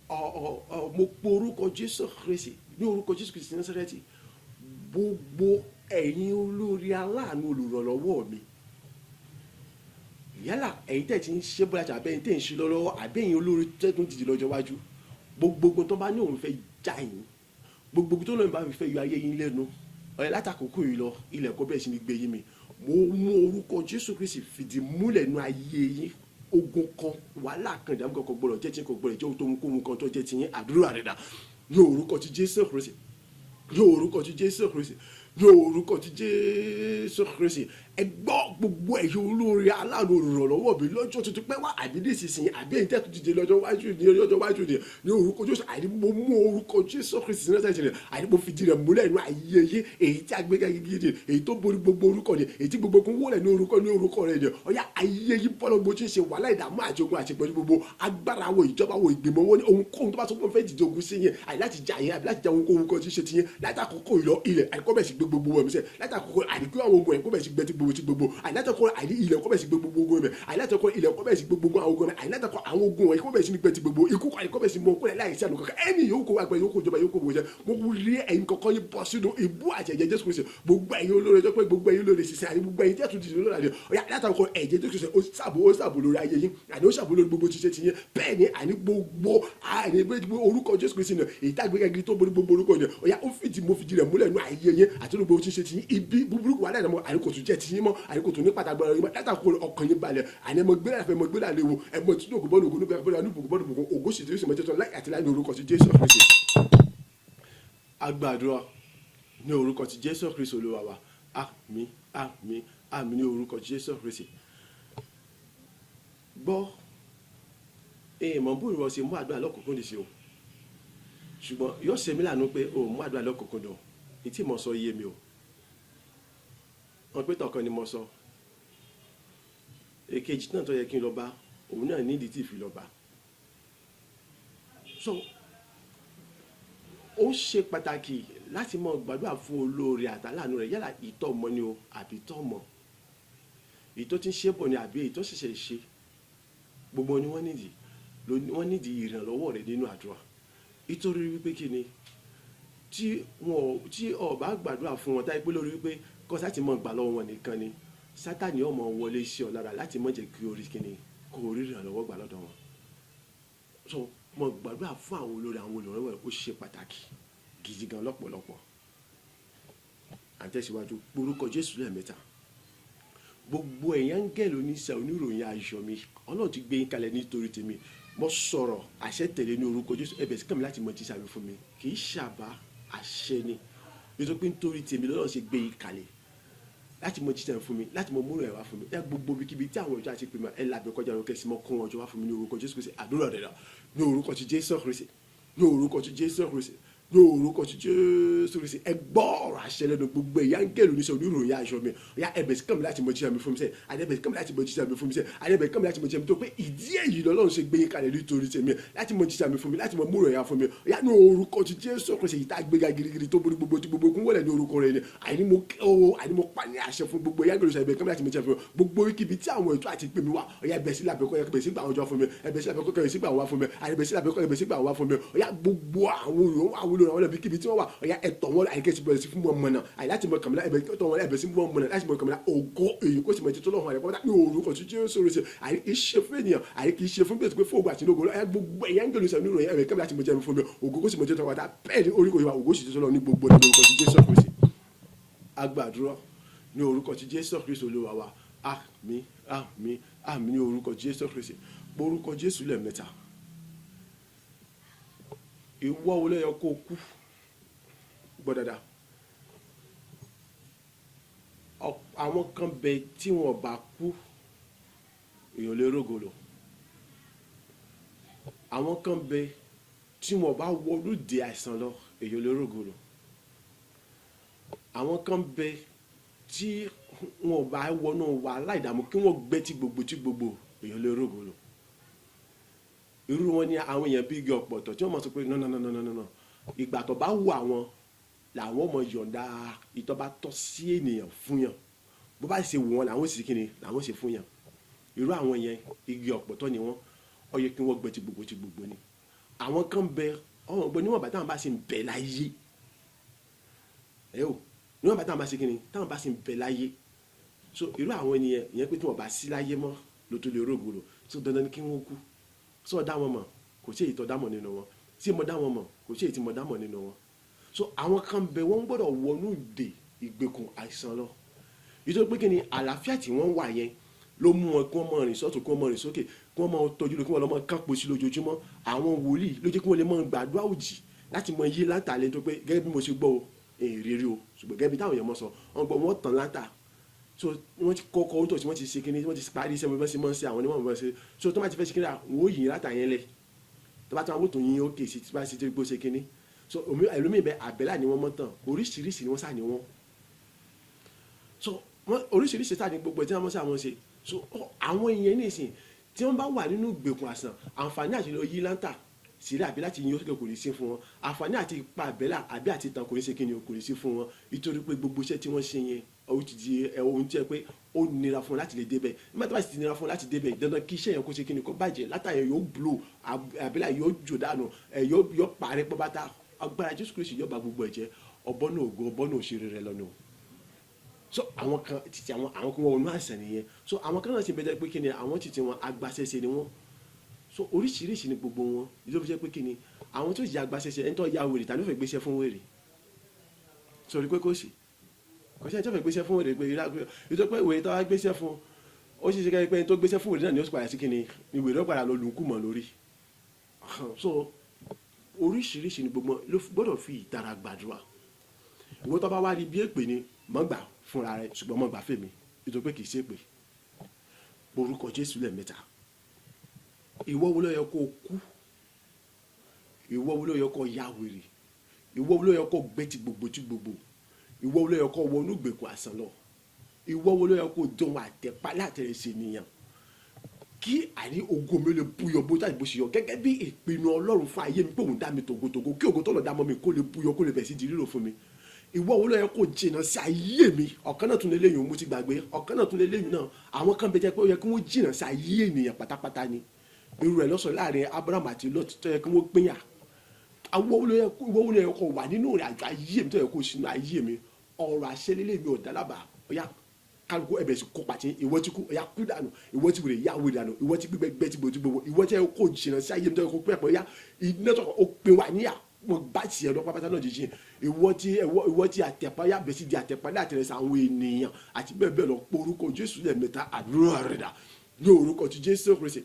ọ ọ ọ mo pe orúkọ Jésù Kristi, ní orúkọ Jésù Kristi Násárẹ́tì, gbogbo ẹ̀yin olórí, aláàánú, olùrànlọ́wọ́ mi, yálà ẹ̀yin tẹ̀ tí ń ṣe bóyá tàbí ẹ̀yin tẹ̀ ń ṣe lọ́wọ́, àbí ẹ̀yin olórí tẹ́tún dìde lọ́jọ́ iwájú, gbogbo tó bá ní òun fẹ́ já yín, gbogbo tó lóun bá fi fẹ́ yọ ayé yín lẹ́nu ọ̀rẹ́ látàkókò yìí lọ, ilẹ̀ kọ́ bẹ́ẹ̀ sí ni gbé yín mi. Mo mú orúkọ Jésù Kristi fìdí múlẹ̀ nú ayé yín. Ogun kan, wàhálà kan, ìdààmú kan kò gbọdọ̀ jẹ́ tí kò gbọdọ̀ jẹ́ ohun kóhun kan tó jẹ́ ti yín. Àdúrà rẹ̀ dà. Ní orúkọ ti Jésù Kristi, ní orúkọ ti Jésù Kristi, ní orúkọ ti Jésù Kristi, ẹ gbọ́, gbogbo ẹ̀yin olórí, aláàánú, olùrànlọ́wọ́ mi lọ́jọ́ tuntun pẹ́ wá, àbí nísinsìnyí, àbí ẹ̀yin tẹ́tù dìde lọ́jọ́ wájú ní ọjọ́ wájú ní orúkọ Jésù, àní mo mú orúkọ Jésù Kristi sí náà ṣẹlẹ̀, àní mo fi di rẹ̀ múlẹ̀ nínú ayé yín, èyí tí a gbé gidi, èyí tó borí gbogbo orúkọ ni, èyí tí gbogbo kún wọlé ní orúkọ rẹ̀ ni. Ọ̀yá, ayé yín bọ́lá, gbogbo tí ń ṣe wàhálà, ìdààmú àti ogun àti pẹ̀lú gbogbo agbára wo, ìjọba wo, ìgbìmọ̀ wo ní ohunkóhun tó bá sọ pé wọ́n fẹ́ dìde ogun sí yín, àyè láti jà yín àbí láti jà ohunkóhun kan tí ń ṣe ti yín, látàkókò ìlọ, ilẹ̀ àìkọ́ bẹ̀ sí gbé gbogbo wọn sẹ́. Látàkókò àìkú àwọn ogun ẹ̀kọ́ bẹ̀ sí gbẹ ti gbogbo ti gbogbo. Àìlátàkó àìní ilẹ̀ kọ́ bẹ̀ sí gbé gbogbo ogun ẹ̀mẹ̀. Àìlátàkó ilẹ̀ kọ́ bẹ̀ sí gbé gbogbo àwọn ogun ẹ̀mẹ̀. Àìlátàkó àwọn ogun ẹ̀kọ́ bẹ̀ sí gbẹ ti gbogbo ikú àìkọ́ bẹ̀ sí mọ kúrẹ̀ láìsí àná kankan. Ẹni yòókù kó agbẹ yòókù ìjọba yòókù wò jẹ, mo rí ẹ̀yin kọ̀ọ̀kan yín bọ́ sínú ìbú àti ẹ̀jẹ̀ Jésù Kristi. Gbogbo ẹ̀yin olóore tó pé, gbogbo ẹ̀yin olóore ṣiṣẹ́ àti gbogbo ẹ̀yin tẹ́tù dìde lórí àdé, ọ̀yà, látàkọ ẹ̀jẹ̀ Jésù Kristi, ó sàbò, ó sàbò lórí ayé yín, àní ó sàbò lórí gbogbo ṣiṣẹ́ ti yín. Bẹ́ẹ̀ ni, àní gbogbo àní orúkọ Jésù Kristi náà, èyí tá gbẹ́gẹ́ tó borí gbogbo orúkọ yẹn, ọ̀yà, ó fìdí, mo fìdí rẹ̀ múlẹ̀ nú ayé yín àti gbogbo ṣiṣẹ́ ti yín. Ibi búburú wà láì mọ́, àní kò tún jẹ́ ti yín mọ́, àní kò tún ní pàtàkì yín mọ́. Látàkọ ọkàn yín balẹ̀, àní ẹmọ gbéra fẹ́, ẹmọ gbéra léwu, ẹmọ tí ògùn bọ́ọ̀lù, ògùn nígbà bọ́ọ̀lù, bọ́ọ̀lù bọ́ọ̀lù, ògùn sì ti sì mọ́ jẹ́ tán láì àti láì ní orúkọ ti Jésù Kristi. Agbàdúrà ní orúkọ ti Jésù Kristi Olúwa wa. Àmín, àmín, àmín ní orúkọ Jésù Kristi. Gbọ́, èèmọ̀ bó ìwọ ṣe mú àdúrà lọ́kùnkún lè ṣe o, ṣùgbọ́n yóò ṣe mí lànà pé o mú àdúrà lọ́kùnkún dùn ní tí mo sọ yé mi o. Wọn pé tọkàn ni mo sọ. Èkejì náà tó yẹ kí n lọ bá òun náà nídìí tí ì fi lọ bá. So ó ṣe pàtàkì láti mọ gbàdúrà fún olóore àtàlánú rẹ̀, yálà ìtọ́ ọmọ ni o àbí ìtọ́ ọmọ, èyí tó ti ń ṣe bọ̀ ni àbí èyí tó ṣẹ̀ṣẹ̀ ṣe, gbogbo ni wọ́n nídìí ìrànlọ́wọ́ rẹ̀ nínú àdúrà. Nítorí wípé kí ni, tí wọn tí o bá gbàdúrà fún wọn, táyé pé lórí wípé kọ́ sá ti mọ̀ gbà lọ́wọ́ wọn nìkan ni, Sátánì ó máa wọlé sí ọ lára láti má jẹ́ kí orí kí ni, kó orí ìrànlọ́wọ́ gbà lọ́dọ̀ wọn. So mo gbàdúrà fún àwọn olórí, àwọn olùrànlọ́wọ́ rẹ̀, ó ṣe pàtàkì gidi gan lọ́pọ̀lọpọ̀. À ń tẹ̀síwájú. Orúkọ Jésù lẹ́ẹ̀mẹ́ta. Gbogbo ẹ̀yin áńgẹ́lì oníṣẹ́ oníròyìn ayọ̀ mi, Ọlọ́run ti gbé yín kalẹ̀ nítorí tèmi. Mo sọ̀rọ̀ àṣẹ tẹ̀lé ní orúkọ Jésù. Ẹ bẹ̀rẹ̀ sí kàn mí láti mọ jíṣẹ́ àmì fún mi. Kì í ṣàbá, àṣẹ ni, nítorí pé nítorí tèmi lọ́lọ́run ṣe gbé yín kalẹ̀ láti mọ jíṣẹ́ fún mi, láti mọ múrò ẹ̀ wá fún mi. Ẹ gbogbo ibikíbi tí àwọn ìjọ àti pèmọ, ẹ làbẹ̀ kọjá lọ, kẹsì mọ kó wọn jọ wá fún mi ní orúkọ Jésù Kristi. Àdúrà rẹ̀ rà ní orúkọ ti Jésù Kristi, ní orúkọ ti Jésù Kristi, Ní orúkọ ti Jésù Kristi, ẹ gbọ́ ọ̀rọ̀ àṣẹ lẹ́nu gbogbo ẹ̀yà ń gẹ̀lú níṣẹ́ oníròyìn aṣọ mi. Ọ̀yá, ẹ̀bẹ̀ sí kànmí láti mọ jíṣẹ́ mi fún mi sẹ́, àdẹ́bẹ̀ sí kànmí láti mọ jíṣẹ́ mi fún mi sẹ́, àdẹ́bẹ̀ kànmí láti mọ jíṣẹ́ mi tó pé ìdí èyí lọ́lọ́run ṣe gbé yín kalẹ̀ nítorí tèmi, láti mọ jíṣẹ́ mi fún mi, láti mọ múrò ẹ̀yà fún mi. Ọ̀yá, ní orúkọ ti Jésù Kristi, yìí tá a gbéga girigiri tó borí gbogbo tí gbogbo kún wọlé ní orúkọ rẹ̀ ni, àìní mo o, àìní mo pa ní àṣẹ fún gbogbo ẹ̀yà gẹ̀lú ẹ̀bẹ̀ kànmí láti mọ jíṣẹ́ fún mi. Gbogbo ibi tí àwọn ètò àti pè mí wá, ọ̀yá, ẹ̀bẹ̀ sí lábẹ́ kọ́, ẹ̀bẹ̀ sí gbà àwọn ọjọ́ fún mi, ẹ̀bẹ̀ sí lábẹ́ kọ́, ẹ̀bẹ̀ sí gbà wá fún mi, ẹ̀bẹ̀ sí lábẹ́ kọ́, ẹ̀bẹ̀ sí gbà wá fún mi. Ọ̀yá, gbogbo àwọn olùrànwọ́ lẹ́bi kíbi tí wọ́n wà, ọ̀yá, ẹ̀tọ́ wọn àyíkẹ́ ti bẹ̀rẹ̀ sí fún wọn mọ̀nà àyè láti mọ kàmílà, ẹ̀bẹ̀ tọ́ wọn, ẹ̀bẹ̀ sí fún wọn mọ̀nà láti mọ kàmílà ògo èyí kó sì mọ̀ títí lọ́wọ́ àyẹ̀kọ́ ní orúkọ tí Jésù rẹ̀ ṣe. Àyè kì í ṣe fún ènìyàn, àyè kì í ṣe fún bẹ́ẹ̀ pé fún ògo àti lógo. Ọ̀yá, gbogbo ẹ̀yà ń gẹ̀lú sẹ́nu ìròyìn, ẹ̀bẹ̀ kàmílà láti mọ jẹ́ fún mi, ògo kó sì mọ̀ títí lọ́wọ́. Bẹ́ẹ̀ ni orí kò yẹ wa, ògo sì títí lọ́wọ́ ní gbogbo ní orúkọ tí Jésù Kristi. Agbàdúrà ní orúkọ tí Jésù Kristi Olúwa wa. Àmín, àmín, àmín ní orúkọ Jésù Kristi. Orúkọ Jésù lẹ́ẹ̀mẹ́ta. Ìwọ wo ló yẹ kó kú? Gbọ́ dáadáa. Àwọn kan bẹ tí wọn bá kú, èèyàn lè rógo lò. Àwọn kan bẹ tí wọn bá wọlú dé àìsàn lọ, èèyàn lè rógo lò. Àwọn kan bẹ tí wọn bá wọnú wàhálà ìdààmú, kí wọn gbẹ tí gbogbo tí gbogbo, èèyàn lè rógo lò. Irú wọn ni àwọn èèyàn bí igi ọ̀pọ̀tọ̀ tí wọ́n máa sọ pé no, no, no, no, no, no. Ìgbà tó bá wù àwọn làwọn ọmọ yọ̀ǹda ìtọ́ bá tọ́ sí ènìyàn fún yàn, bó bá ṣe wù wọn làwọn sì kíni làwọn ṣe fún yàn. Irú àwọn yẹn, igi ọ̀pọ̀tọ́ ni wọ́n. Ó yẹ kí wọ́n gbẹ tí gbogbo tí gbogbo ni. Àwọn kan bẹ ọmọ gbẹ níwọ̀n bá táwọn bá sì ń bẹ láyé ẹ o, níwọ̀n bá táwọn bá sì kíni, táwọn bá sì ń bẹ láyé. So irú àwọn ènìyàn ìyẹn pé tí wọ́n bá sí láyé mọ́ ló tó lè rógo lò. So dandan ni kí wọ́n kú. So dá wọn mọ̀, kò sí èyí tó dá mọ̀ nínú wọn. Tí mo dá wọn mọ̀, kò sí èyí tí mo dá mọ̀ nínú wọn. So àwọn kan bẹ, wọ́n gbọ́dọ̀ wọnú ìdè ìgbèkùn àìsàn lọ, ìtọ́ pé kí ni àlàáfíà tí wọ́n wà yẹn ló mú wọn kí wọ́n máa rìn sọ́tún, kí wọ́n máa rìn sókè, kí wọ́n máa tọ́jú lọ, kí wọ́n lọ máa kánpo sí lójoojúmọ́. Àwọn wòlíì ló jẹ́ kí wọ́n lè máa gbàdúrà òjì láti mọ iye látàlẹ́ tó pé gẹ́gẹ́ bí mo ṣe gbọ́ o, èrè o, ṣùgbọ́n gẹ́gẹ́ bí táwọn èèyàn mọ̀ sọ, wọ́n gbọ́ wọ́n tàn látà. So wọ́n ti kọ́kọ́ ohun tó ti wọ́n ti ṣe kíní, wọ́n ti parí iṣẹ́ wọn, ṣe máa ń ṣe àwọn onímọ̀ wọn ṣe. So tó bá ti fẹ́ ṣe kíní, wọ́n ó yìn látà yẹn lẹ̀, tó bá tó àwọn tó yin ókè sí, tí bá ṣe tó gbó ṣe kíní. So ẹlòmíì bẹ, àbẹ́là ni wọ́n mọ̀ tán, oríṣiríṣi ni wọ́n sà ní wọ́n. So wọ́n oríṣiríṣi sáà ní gbogbo tí wọ́n mọ̀ sí àwọn ṣe. So àwọn èèyàn nísìn tí wọ́n bá wà nínú ìgbèkùn àìsàn, àǹfààní àti lọ yí láńtà sílẹ̀ àbí láti yin ókè kò ní sí fún wọn. Àǹfààní àti pa àbẹ́là àbí àti tàn kò ní ṣe kíni, kò ní sí fún wọn, nítorí pé gbogbo iṣẹ́ tí wọ́n ṣe yẹn, ó ti di ohun tí ẹ pé ó nira fún wọn láti lè débẹ̀. Nígbà tó bá sì ti nira fún wọn láti débẹ̀, dandan kí iṣẹ́ yẹn kó ṣe kíni, kó bàjẹ́ látàyè, yóò blow, àbẹ́là yóò jò dànù, yóò parẹ́ pọ́ bàtà. Agbára Jésù Kristi yóò bà gbogbo ẹ̀ jẹ́. Ọbọ̀ náà ògo, ọbọ̀ náà òṣèré rẹ lọ́nà. So àwọn kan títí àwọn kan wọ́n wọnú àìsàn nìyẹn. So àwọn kan náà sì bẹ́ẹ̀ pé kí ni àwọn títí wọn, agbaṣẹ́ṣe ni wọ́n. So oríṣiríṣi ni gbogbo wọn. Ìjọba fi jẹ́ pé kí ni àwọn tó yà agbaṣẹ́ṣe, ẹni tó ya wèrè tàbí ó fẹ́ gbéṣẹ́ fún wèrè, sọ̀rọ̀ pé kò sí ẹni tó fẹ́ gbéṣẹ́ fún wèrè pé ìjọba pé wèrè tó wá gbéṣẹ́ fún, ó sì ṣe pé ẹni tó gbéṣẹ́ fún wèrè náà ni ó sì padà sí kí ni ni wèrè ó padà lọ lùkù mọ́ lórí. So oríṣiríṣi ni gbogbo ló gbọ́dọ̀ fi ìtara gbàdúrà. Ìwọ tó bá wá rí bí èpè ni, mọ́ gbà fúnra rẹ, ṣùgbọ́n mọ́ gbà fèmí, nítorí pé kì í ṣe èpè. Orúkọ Jésù lẹ́ẹ̀mẹ́ta. Ìwọ wo ló yẹ kó kú? Ìwọ wo ló yẹ kó ya wèrè? Ìwọ wo ló yẹ kó gbé ti gbogbo tí gbogbo? Ìwọ wo ló yẹ kó wọnú ìgbèkùn àìsàn lọ? Ìwọ wo ló yẹ kó dán àtẹ̀pá látẹ̀rẹ̀ṣẹ̀ nìyẹn, kí àní ògo mi lè búyọ bó jáde bó ṣe yọ, gẹ́gẹ́ bí ìpinnu Ọlọ́run fún ayé mi pé òun dá mi tògótògó, kí ògo tó lọ dá mọ́ mi kó lè búyọ, kó lè bẹ̀ sí di rírò fún mi? Ìwọ wo ló yẹ kó jìnnà sí ayé mi? Ọ̀kan náà tún lé léyìn, mo ti gbàgbé ọ̀kan náà tún lé léyìn náà. Àwọn kan bẹ jẹ́ pé ó yẹ kí wọ́n jìnnà sí ayé ènìyàn pátápátá ni. Irú rẹ̀ lọ́sọ̀ láàrin Abraham àti Lot tó yẹ kí wọ́n pínyà. Àwọn ìwọ wo ló yẹ kó wà nínú ìrìn àjò ayé mi, tó yẹ kó sínú ayé mi? Ọ̀rọ̀ àṣẹ lélẹ̀ mi ò dálábàá. Ó yá, kálukú ẹbẹ̀ sí kó pàtí. Ìwọ tí kú, ọ̀yá, kú dànù. Ìwọ tí wèrè, yá wèrè dànù. Ìwọ tí gbígbẹ, gbẹ tí gbogbo gbogbo. Ìwọ tí kò jìnnà sí ayé mi, tó yẹ kó pẹ́ pẹ́, yá, iná tó ó pin wà níyà, mo bá tiẹ̀ lọ pápátá náà jíjìn. Ìwọ tí àtẹ̀pá, yá, bẹ̀ sí di àtẹ̀pá láti rẹ̀ sí àwọn ènìyàn àti bẹ́ẹ̀ bẹ́ẹ̀ lọ. Porúkọ Jésù lẹ́ẹ̀mẹ́ta. Àdúrà rẹ̀ dà ní orúkọ ti Jésù Kristi.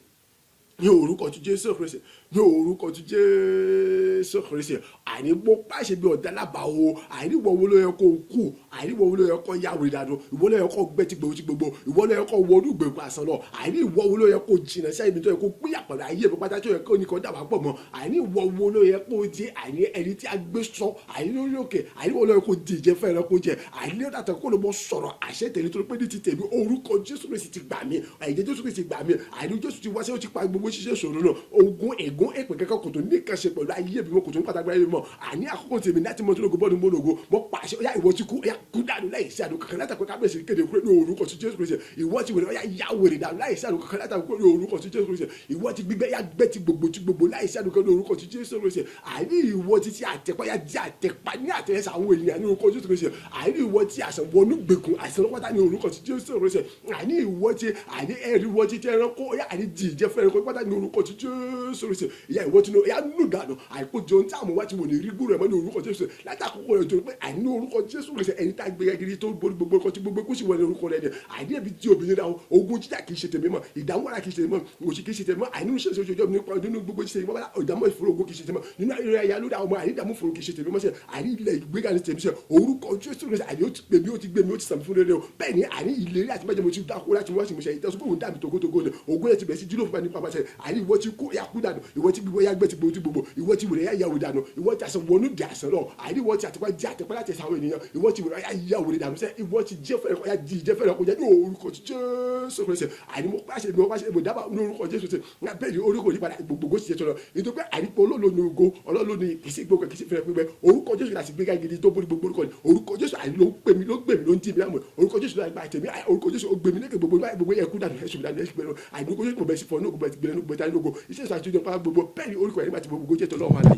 Ní orúkọ ti Jésù Kristi, ní orúkọ ti Jésù Kristi, àní mo pàṣẹ bí ọ̀dà lábàá o. Àní ìwọ wo ló yẹ kó kú? Àní ìwọ wo ló yẹ kó ya wèrè dànù? Ìwọ ló yẹ kó gbẹ ti gbogbo ti gbogbo. Ìwọ ló yẹ kó wọnú ìgbèkùn àsán lọ. Àní ìwọ wo ló yẹ kó jìnnà sí àyè mi tó yẹ kó pínyà pẹ̀lú ayé mi pátá tó yẹ kó ní kó dà wá pọ̀ mọ́? Àní ìwọ wo ló yẹ kó di àní ẹni tí a gbé sọ àní lórí òkè? Àní ìwọ ló yẹ kó di ìjẹ fẹ́ rẹ kó jẹ? Àní ó dàtọ̀ kó ló mọ sọ̀rọ̀ àṣẹ tẹ̀lé, torí pé ní ti tèmi, orúkọ Jésù Kristi ti gbà mí, ẹ̀jẹ̀ Jésù Kristi gbà mí. Àní Jésù ti wá sí, ó ti pa gbogbo ṣíṣe ìṣòro náà. Ogun, ègún, èpè kẹ́kẹ́ kò tó ní kan ṣe pẹ̀lú ayé mi mọ́, kò tó ní pàtàkì ayé mi mọ́. Àní àkókò tèmi láti mọ tó lógo bọ́ọ̀lù mọ́ lógo. Mo pàṣẹ, ó yá, ìwọ ti kú, ó yá, kú dànù láì sí àdó kankan látàkọ́. Kábíyèsí kéde kúrò ní orúkọ ti Jésù Kristi. Ìwọ ti wèrè, ó yá, yá wèrè dànù láì sí àdó kankan látàkọ́ ní orúkọ ti Jésù Kristi. Ìwọ ti gbígbẹ́, yá gbẹ́ ti gbogbo ti gbogbo láì sí àdó kankan ní orúkọ ti Jésù Kristi. Àní ìwọ ti ti àtẹ̀pá, yá di àtẹ̀pá ní àtẹ̀yẹsẹ̀ àwọn ènìyàn ní orúkọ Jésù Kristi. Àní ìwọ ti àṣà wọnú gbèkùn àìsàn lọ́pọ̀tà ní orúkọ ti Jésù Kristi. Àní ìwọ ti àní ẹ̀rí ìwọ ti ti ẹranko, ó yá, àní di ìjẹ fún ẹranko pátá ní orúkọ ti Jésù Kristi. Ìyá ìwọ ti nù, ìyá nù dànù. Àìkú jẹun tí àwọn wá ti wò ní rí gbúrò ẹ̀ mọ́ ní orúkọ Jésù látàkókò rẹ̀, torí pé àní orúkọ Jésù Kristi, ẹni tá a gbé gidi tó borí gbogbo ọkọ tí gbogbo kó sì wọlé orúkọ rẹ̀ ni. Àní ẹbí tí obìnrin náà, ogun jíjà kì í ṣe tèmi mọ́, ìdààmú ara kì í ṣe tèmi mọ́, òṣì kì í ṣe tèmi mọ́. Àní ṣe ṣe ojú nípa nínú gbogbo ṣe tèmi mọ́, ìdààmú ìfòrò ogun kì í ṣe tèmi mọ́ nínú ayé ayé lórí àwọn ọmọ. Àní ìdààmú ìfòrò kì í ṣe tèmi mọ́ sẹ́. Àní ilẹ̀ ìgbéga ní tèmi sẹ́. Orúkọ Jésù Kristi, àní ó ti gbé mi, ó ti gbé mi, ó ti sàmì fún rere o. Bẹ́ẹ̀ ni, àní ìlérí àti májẹ̀mú ti dákú láti wá sí ìmúṣẹ ìtẹ́sùn pé òun dà mí togotogo ni. Ògùn ẹ̀ ti bẹ̀rẹ̀ sí jílò fún mi nípa pàṣẹ. Àní ìwọ ti kú, yà kú dànù. Ìwọ ti gbogbo, yà gbẹ ti gbogbo ti gbogbo. Ìwọ ti wèrè, yà yà wò dànù. Ìwọ ti àṣẹ wọnú di àṣẹ lọ. Àní ìwọ ti àtẹpá di àtẹpá láti ẹsẹ àwọn ènìyàn. Ìwọ ti wèrè, yà yà wèrè dànù sẹ. Ìwọ ti jẹ fẹrẹ, yà di jẹ fẹrẹ kó jẹ ní orúkọ ti Jésù Kristi. Àní mo pàṣẹ, mo pàṣẹ, mo dábàá ní orúkọ Jésù Kristi. Bẹ́ẹ̀ ni, orúkọ yìí padà gbogbo ti jẹ tọrọ, nítorí pé àní pé olóòlò ní ògo ọlọ́run ní kìsì gbogbo kìsì fẹ́rẹ́ pípẹ́. Orúkọ Jésù láti gbéga gidi tó borí gbogbo orúkọ ni. Orúkọ Jésù àní ló ń pè mí, ló ń gbè mí, ló ń dì mí láàmú. Orúkọ Jésù láti gba tèmi. Orúkọ Jésù ó gbé mi lékè gbogbo gbogbo yẹ kú dànù, ẹ̀sùn dànù, ẹ̀sùn gbẹ̀rù. Àní orúkọ Jésù kò bẹ̀ sí fọ́ ní ògùn bẹ̀ sí gbẹ̀rù gbẹ̀rù dání ògo iṣẹ́ ìṣàtúnṣe nípa gbogbo. Bẹ́ẹ̀ ni, orúkọ yẹn nígbà tí gbogbo jẹ́ tọ́lọ́run àlàyé.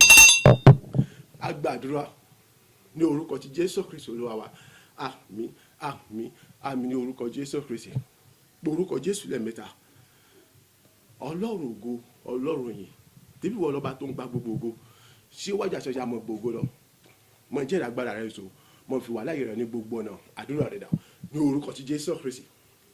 A gbàdúrà ní orúkọ ti Jésù Kristi Olúwa wa. Àmín, àmín, àmín ní orúkọ Jésù Kristi. Orúkọ Jésù lẹ́ẹ̀mẹ́ta. Ọlọ́run ògo, Ọlọ́run yìí débi wọ́n lọ́ba tó ń gba gbogbo ògo síwájú àṣọṣe àmọ́ gbogbo lọ mọ jẹ́rìí agbára rẹ̀ so mọ fi wà láyé rẹ̀ ní gbogbo ọ̀nà. Àdúrà rẹ̀ dà ní orúkọ ti Jésù Kristi,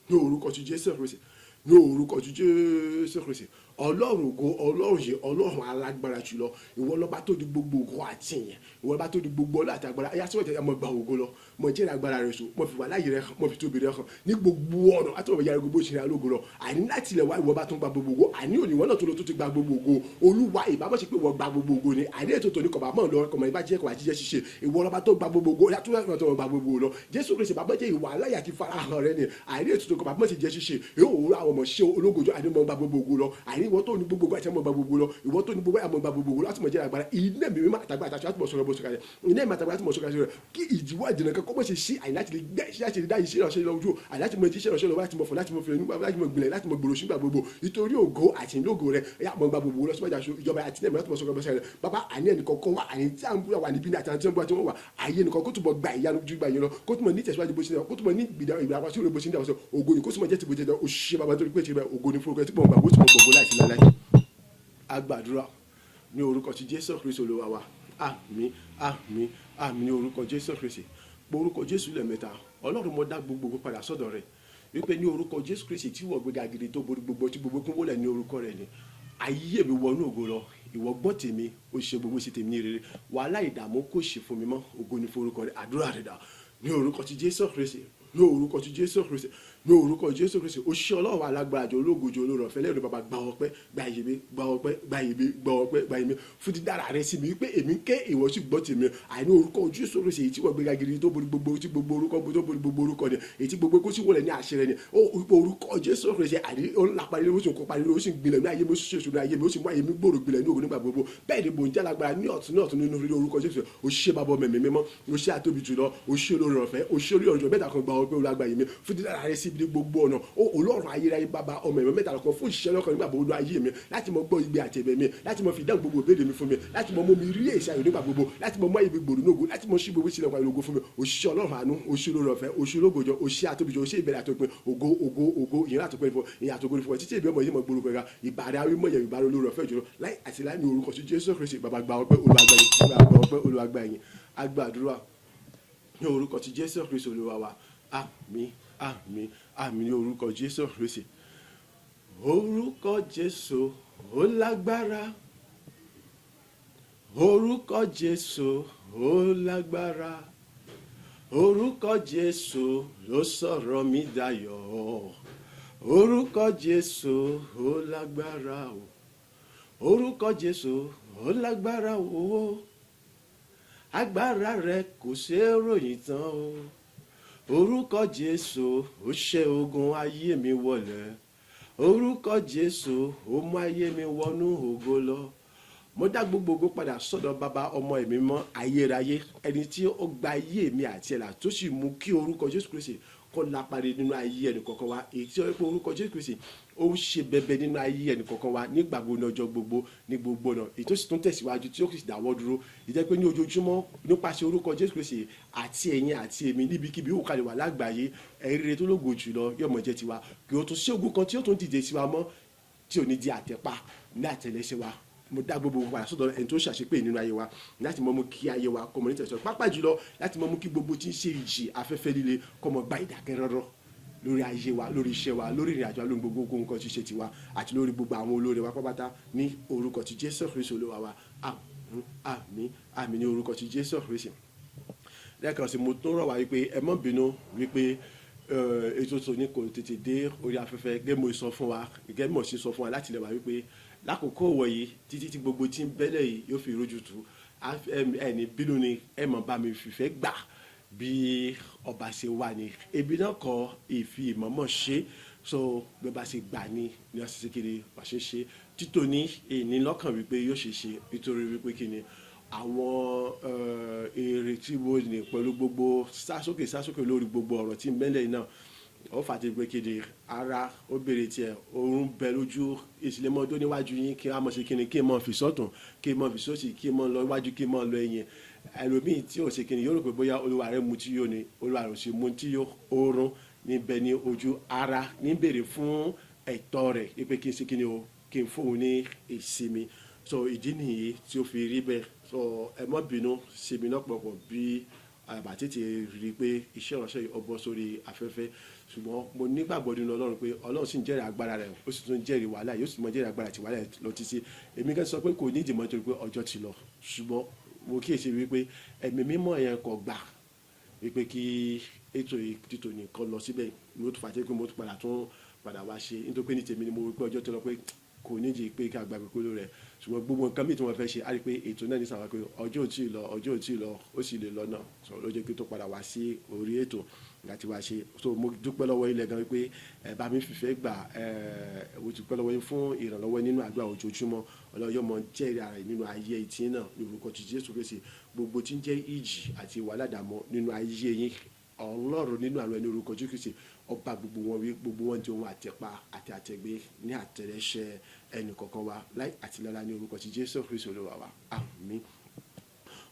ní orúkọ ti Jésù Kristi, ní orúkọ ti Jésù Kristi. Ọlọ́run ògo, Ọlọ́run yìí, Ọlọ́run alágbára jùlọ, ìwọ lọ́ba tó di gbogbo ògo àti ìyẹn, ìwọ lọ́ba tó di gbogbo ọlá àti agbára. Ẹ̀yà síwájú ẹ̀ mọ̀ gba ògo lọ, mọ̀ jẹ́rìí agbára rẹ̀ so, mọ̀ fi wà láyé rẹ̀ hàn, mọ̀ fi tóbi rẹ̀ hàn ní gbogbo ọ̀nà àti ọ̀rọ̀ yàrá gbogbo ìṣẹ̀lẹ̀ alógo lọ. Àní láti ilẹ̀ wá, ìwọ bá tún gba gbogbo ògo. Àní òní ìwọ náà tó lọ tó ti gba gbogbo ògo. Olúwa, ìbámu ṣe pé ìwọ gba gbogbo ògo ni, àní ètò tòní kọ̀ọ̀bà mọ̀ lọ kọ̀mọ̀ ìbá jẹ́ kọ̀ọ̀bà jíjẹ́ ṣíṣe. Ìwọ lọ́ba tó gba gbogbo ògo yàtọ̀ tó gba gbogbo lọ. Jésù Kristi, bàbá jẹ́ ìwà aláyà ti farahàn rẹ ni. Àní ètò tó kọ̀ọ̀bà mọ̀ ti jẹ́ ṣíṣe yóò wúrọ̀ àwọn ọmọ ṣe ológojọ. Àní mọ̀ gba gbogbo ògo lọ. Àní ìwọ tó ní gbogbo ògo àti mọ̀ gba gbogbo lọ. Ìwọ tó ní gbogbo àmọ̀ gba gbogbo ògo láti mọ̀ jẹ́ agbára iná mi mímọ́ àtàgbà àtàṣọ láti mọ̀ sọ̀rọ̀ bó sọ̀rọ̀ iná mi àtàgbà láti mọ̀ sọ̀rọ̀ sọ̀rọ̀ kí ìdíwọ́ ìdènà kan kó mọ̀ ṣe sí àyè láti lè gbẹ́ láti lè dá iṣẹ́ ìránṣẹ́ lọ ojú àyè láti mọ iṣẹ́ ìránṣẹ́ lọ, láti mọ̀ fọ̀, láti mọ̀ fẹ̀rẹ̀ nígbà, láti mọ̀ gbilẹ̀, láti mọ̀ gbòòrò sígbà gbogbo nítorí ògo àti ìlógo rẹ̀. Ẹ̀yà mọ̀ gba gbogbo lọ síwájú aṣọ ìjọba àti ẹ̀mí láti mọ̀ sọ̀rọ̀ bọ́sẹ̀ rẹ̀. Bàbá, àní ẹnì kọ̀ọ̀kan wà, àní tí à ń búra wà níbí ní àti àti tí wọ́n wà àyè ẹnì kan kó túbọ̀ gba ìyanu ju ìgbà yẹn lọ, kó túbọ̀ ní ìtẹ̀síwájú bó ṣe lọ, kó túbọ̀ ní ìgbìdá ìgbà wá sí òde bó ṣe ń dà. Ògo ni kó sì mọ̀ jẹ́ ti bó ṣe lọ. Òṣìṣẹ́ bàbá tó rí pé ṣe bẹ́ẹ̀, ògo ni fún orúkọ tí mò ń gbà bó ti mọ̀ gbogbo láìsí láíláí. A gbàdúrà ní orúkọ ti Jésù Kristi Olúwa wa. Àmín, àmín, àmín ní orúkọ Jésù Kristi. Pé orúkọ Jésù lẹ́ẹ̀mẹ́ta. Ọlọ́run, mo dá gbogbo padà sọ́dọ̀ rẹ̀ wípé ní orúkọ Jésù Kristi tí wọ́n gbéga gidi tó borí gbogbo tí gbogbo kún wọlé ní orúkọ rẹ̀ ni ayé mi wọnú ògo lọ. Ìwọ gbọ́ tèmi, ó ṣe gbogbo ṣe tèmi ní rere. Wàhálà, ìdààmú kò ṣe fún mi mọ́. Ògo ní forúkọ rẹ̀. Àdúrà rẹ̀ dà ní orúkọ ti Jésù Kristi, ní orúkọ ti Jésù Kristi, ní orúkọ Jésù Kristi. Ó ṣe Ọlọ́run alágbára jọ, ológo jọ, olóró ọ̀fẹ́ lẹ́nu. Bàbá, gba ọpẹ́, gba ìyè mi, gba ọpẹ́, gba ìyè mi, gba ọpẹ́, gba ìyè mi fún dídára rẹ sí mi wípé èmi ń ké, ìwọ sì gbọ́ tèmi. Àìní orúkọ Jésù Kristi èyí tí wọ́n gbéga gidi tó borí gbogbo tí gbogbo orúkọ tó borí gbogbo orúkọ ni, èyí tí gbogbo kó sì wọlé ní àṣẹ rẹ ni ó wípé orúkọ Jésù Kristi àní ó ń lapa ilé, ó sì ń kópa ilé, ó sì ń gbilẹ̀ ní ayé mi, ó sì ṣèṣù ní ayé mi, ó sì mú ayé mi gbòòrò gbilẹ̀ ní ògo nígbà gbogbo. Bẹ́ẹ̀ ni mò ń jálágbára ní ọ̀tún ní ọ̀tún nínú orí orúkọ Jésù. Ó ṣe bàbá ọmọ ẹ̀mí mímọ́, ó ṣe àtóbi jùlọ, ó ṣe olórí ọ̀fẹ́, ó ṣe orí ọ̀jọ̀ mẹ́ta kan. Gba ọpẹ́, olùgbà yìí mi fún dídára rẹ síbi ní gbogbo ọ̀nà. Ó Ọlọ́run ayérayé, bàbá, ọmọ ẹ̀mí mẹ́ta lọ́kàn, fún ìṣiṣẹ́ lọ́kàn nígbà gbogbo ayé mi, láti mọ gbọ́ igbe àti ẹ̀bẹ̀ mi, láti mọ fi dáhùn gbogbo ìbéèrè mi fún mi, láti mọ mú mi rí èsì ayọ̀ nígbà gbogbo, láti mọ mú ayé mi gbòòrò nógo, láti mọ sí gbogbo sílẹ̀ wà lógo fún mi. Òṣìṣẹ́ Ọlọ́run àánú, òṣìṣẹ́ olórí ọ̀fẹ́, òṣìṣẹ́ ológojọ, òṣìṣẹ́ àtóbijọ, òṣìṣẹ́ ìbẹ̀rẹ̀ àtòpin. Ògo, ògo, ògo, ìyẹn àtòpin fún ìyẹn àtògo fún ọ títí ìbí ọmọ yìí mọ gbòòrò pẹ̀ka ìbàrẹ̀ awímọ̀ yẹn, ìbàrẹ̀ olórí ọ̀fẹ́ jùlọ láì àti láì ní orúkọ sí Jésù Kristi. Bàbá, gba ọpẹ́, Olúwa gbà yín, gba ọpẹ́, Olúwa gbà yín. Agbàdúrà ní orúkọ ti Jésù Kristi Olúwa wa. Àmín, àmín, àmín ní orúkọ Jésù Kristi. Orúkọ Jésù ó lágbára. Orúkọ Jésù ó lágbára. Orúkọ Jésù ló sọ̀rọ̀ mi dayọ̀. Orúkọ Jésù ó lágbára o. Orúkọ Jésù ó lágbára o. Agbára rẹ̀ kò ṣeé ròyìn tán o. Orúkọ Jésù ó ṣe ogun ayé mi wọlẹ̀. Orúkọ Jésù ó mú ayé mi wọnú ògo lọ. Mo dá gbogbo ògo padà sọ́dọ̀ Bàbá, Ọmọ, Ẹ̀mí Mímọ́ ayérayé, ẹni tí ó gba ayé mi àti ẹ̀là, tó sì mú kí orúkọ Jésù Kristi kó lápá nínú ayé ẹnì kọ̀ọ̀kan wa, èyí tí ó yẹ pé orúkọ Jésù Kristi ó ń ṣe bẹbẹ nínú ayé ẹnì kọ̀ọ̀kan wa nígbà gbogbo, ní ọjọ́ gbogbo, ní gbogbo ọ̀nà, èyí tó sì tún tẹ̀síwájú tí ó sì dáwọ́ dúró. Ìjẹ́ pé ní ojoojúmọ́, nípasẹ̀ orúkọ Jésù Kristi, àti ẹ̀yin àti èmi, níbikíbi ó kalẹ̀ wà lágbàáyé, ẹ̀rí rere tó lógo jùlọ yóò mọ̀ jẹ́ tiwa. Kí o tún sí ogun kan tí ó tún dìde sí wa mọ́ tí ò ní di àtẹ̀pa ní àtẹ̀lẹsẹ̀ wa. Mo dá gbogbo padà sọ́dọ̀ ẹni tó ṣàṣepé nínú ayé wa láti mọ mú kí ayé wa kó mọ ní tẹ̀sán, pápá jùlọ láti mọ mú kí gbogbo tí ń ṣe ìjì afẹ́fẹ́ líle kó mọ gba ìdákẹ́rọ́rọ́ lórí ayé wa, lórí iṣẹ́ wa, lórí ìrìn àjò wa, lórí gbogbo nǹkan tí ṣe tiwa àti lórí gbogbo àwọn olóore wa pápátá, ní orúkọ ti Jésù Kristi Olúwa wa. Àmín, àmín, àmín, ní orúkọ ti Jésù Kristi. Lẹ́ẹ̀kan sí, mo tún rọ̀ wá wípé ẹ má bínú wípé ètò tòní kò tètè dé orí afẹ́fẹ́. Gẹ́gẹ́ mo sọ fún wa, gẹ́gẹ́ mo sì sọ fún wa láti lè wá wípé lákòókò wọ̀nyí, títí tí gbogbo tí ń bẹ́lẹ̀ yìí yóò fi rójú tu, ẹni bínú ni ẹ mọ̀ bá mi fìfẹ́ gbà bí ọba ṣe wà ní ebi náà kọ ìfi ìmọ̀mọ̀ ṣe. So bí ọba ṣe gbà ní wọ́n ṣe kiri wà ṣe ṣe títóní ìní lọ́kàn wípé yóò ṣe ṣe, nítorí wípé kí ni àwọn èrè tí mo ní pẹ̀lú gbogbo sásókè sásókè lórí gbogbo ọ̀rọ̀ tí ń bẹ́lẹ̀ náà, ó fà ti pé kéde ara ó béèrè tiẹ̀, oorun bẹ lójú ìsìlẹ̀mọ́dún níwájú yín, kí a mọ̀ ṣe kíni, kí n mọ̀ fi sọ́tún, kí n mọ̀ fi sósì, kí n mọ̀ lọ iwájú, kí n mọ̀ lọ ẹ̀yìn. Ẹlòmíì tí ò ṣe kíni yóò rò pé bóyá olúwa rẹ̀ mu tí yóò ní, olúwa rẹ̀ ò sì mu tí yóò. Oorun níbẹ̀ ní ojú ara ní béèrè fún ẹ̀tọ́ rẹ̀ wípé kí n ṣe kíni o, kí n fóun ní ìsinmi. So ìdí nìyí tí ó fi rí bẹ́ẹ̀. So ẹ má bínú sí mi lọ́pọ̀lọpọ̀ bí àbá tètè rí i pé iṣẹ́ ìránṣẹ́ yìí ó bọ́ sórí afẹ́fẹ́. Ṣùgbọ́n mo nígbàgbọ́ nínú Ọlọ́run pé Ọlọ́run sì ń jẹ́rìí agbára rẹ̀, ó sì tún jẹ́rìí wàhálà, yóò sì mọ jẹ́rìí agbára àti wàhálà lọ títí. Èmi kan sọ pé kò ní ìdìmọ̀ nítorí pé ọjọ́ ti lọ, ṣùgbọ́n mo kíyèsí wípé Ẹ̀mí Mímọ́ yẹn kò gbà wípé kí ètò títò nìkan lọ síbẹ̀. Mo tún fàtẹ́ pé mo tún padà tún padà wá ṣe, nítorí pé ní tèmi ni mo rí pé ọjọ́ tó lọ, pé kò nídìí pé ká gbàgbé kúrò rẹ̀. Ṣùgbọ́n gbogbo nǹkan mìíràn tí wọ́n fẹ́ ṣe, á rí i pé ètò náà ní sàwọn pé ọjọ́ ò tí ì lọ, ọjọ́ ò tí ì lọ, ó sì lè lọ náà sọ ló jẹ́ pé tó padà wá sí orí ètò láti wá ṣe. So mo dúpẹ́ lọ́wọ́ ilẹ̀ gan wípé ẹ bá mi fìfẹ́ gbà. Ẹ mo dúpẹ́ lọ́wọ́ yín fún ìrànlọ́wọ́ nínú àdúrà ojoojúmọ́. Ọlọ́run yóò mọ jẹ́rìí ara rẹ̀ nínú ayé ìtì náà ní orúkọ ti Jésù Kristi. Gbogbo tí ń jẹ́ ìjì àti wàhálà, dààmú nínú ayé yín, Ọlọ́run nínú àwọn ẹni orúkọ Jésù Kristi ọba gbogbo wọn wí, gbogbo wọn di ohun àtẹ̀pa àti àtẹ̀gbé ní àtẹ̀lẹ́sẹ̀ ẹnì kọ̀ọ̀kan wa láì àti lọ́la, ní orúkọ ti Jésù Kristi Olúwa wa. Àmín.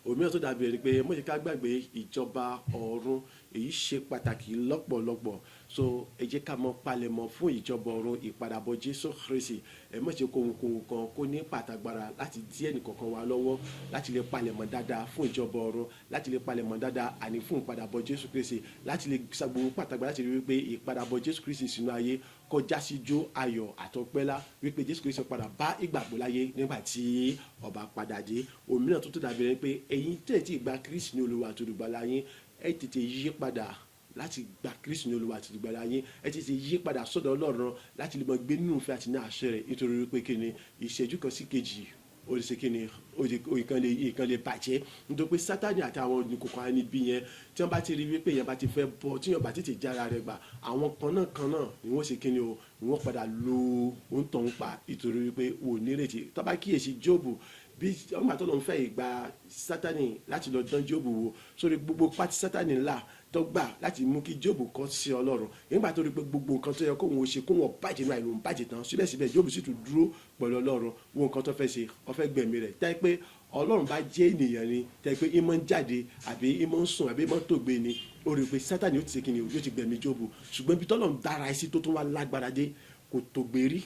Òmíràn tó dàbí ẹni pé mo ṣe ká gbàgbé ìjọba ọ̀run, èyí ṣe pàtàkì lọ́pọ̀lọpọ̀. So ẹ jẹ́ ká mọ palẹ̀mọ́ fún ìjọba ọ̀run, ìpadàbọ̀ Jésù Kristi. Ẹ má ṣe kóhunkóhun kan kó ní pàtàgbára láti dí ẹnìkọ̀ọ̀kan wa lọ́wọ́ láti lè palẹ̀mọ́ dáadáa fún ìjọba ọ̀run, láti lè palẹ̀mọ́ dáadáa àní fún ìpadàbọ̀ Jésù Kristi, láti lè ṣàgbọ́n pàtàgbára láti rí wípé ìpadàbọ̀ Jésù Kristi sínú ayé kọjá sí jó, ayọ̀ àtọpẹ́lá, wípé Jésù Kristi padà bá ìgbàgbọ́ láyé nígbà tí ọba padà dé. Òmíràn tó tó dàbí ẹni pé ẹ̀yin tẹ̀ tí gba Kristi ní Olúwa àti Olùgbàlà yín, ẹ tètè yí padà láti gba Kristi ní Olúwa àti Olùgbàlà yín. Ẹ tètè yí padà sọ́dọ̀ Ọlọ́run láti lè mọ gbé nínú ìfẹ́ àti ní àṣẹ rẹ̀, nítorí wípé kí ni, ìṣẹ́jú kan sí kejì, ó lè ṣe kí ni, nǹkan lè bàjẹ́, nítorí pé Sátani àti àwọn oníkókó níbí yẹn, tí wọ́n bá ti rí wípé yẹn bá ti fẹ́ bọ́, tí yẹn bá tètè jára rẹ̀ gbà, àwọn kan náà ni wọ́n ṣe kí ni o, ni wọ́n padà lo òǹtọ̀ ń pa, nítorí wípé wò nírètí. Tó bá kíyèsí Jóòbù, bí ọgbà tó lọ ń fẹ́ ìgbà Sátani láti lọ dán Jóòbù wò sórí gbogbo pátí Sátani ńlá tó gbà láti mú kí Jóòbù kọ́ sí Ọlọ́run, nígbà tó rí pé gbogbo nǹkan tó yẹ kóun ó ṣe kóun ó bàjẹ́ náà ìlú ń bàjẹ́ tán, síbẹ̀síbẹ̀ Jóòbù sì tún dúró pẹ̀lú Ọlọ́run. Wo nǹkan tó fẹ́ ṣe, ó fẹ́ gbẹ̀mí rẹ̀. Tẹ́ pé Ọlọ́run bá jẹ́ ènìyàn ni, tẹ́ pé ìmọ̀ ń jáde àbí ìmọ̀ ń sùn àbí ìmọ̀ ń tògbé ni, ó rí i pé Sátani ó ti ṣe kí ni, yóò ti gbẹ̀mí Jóòbù. Ṣùgbọ́n ibi tọ́lọ́run dára ẹ sí tó tún wá lágbára dé, kò tògbé rí.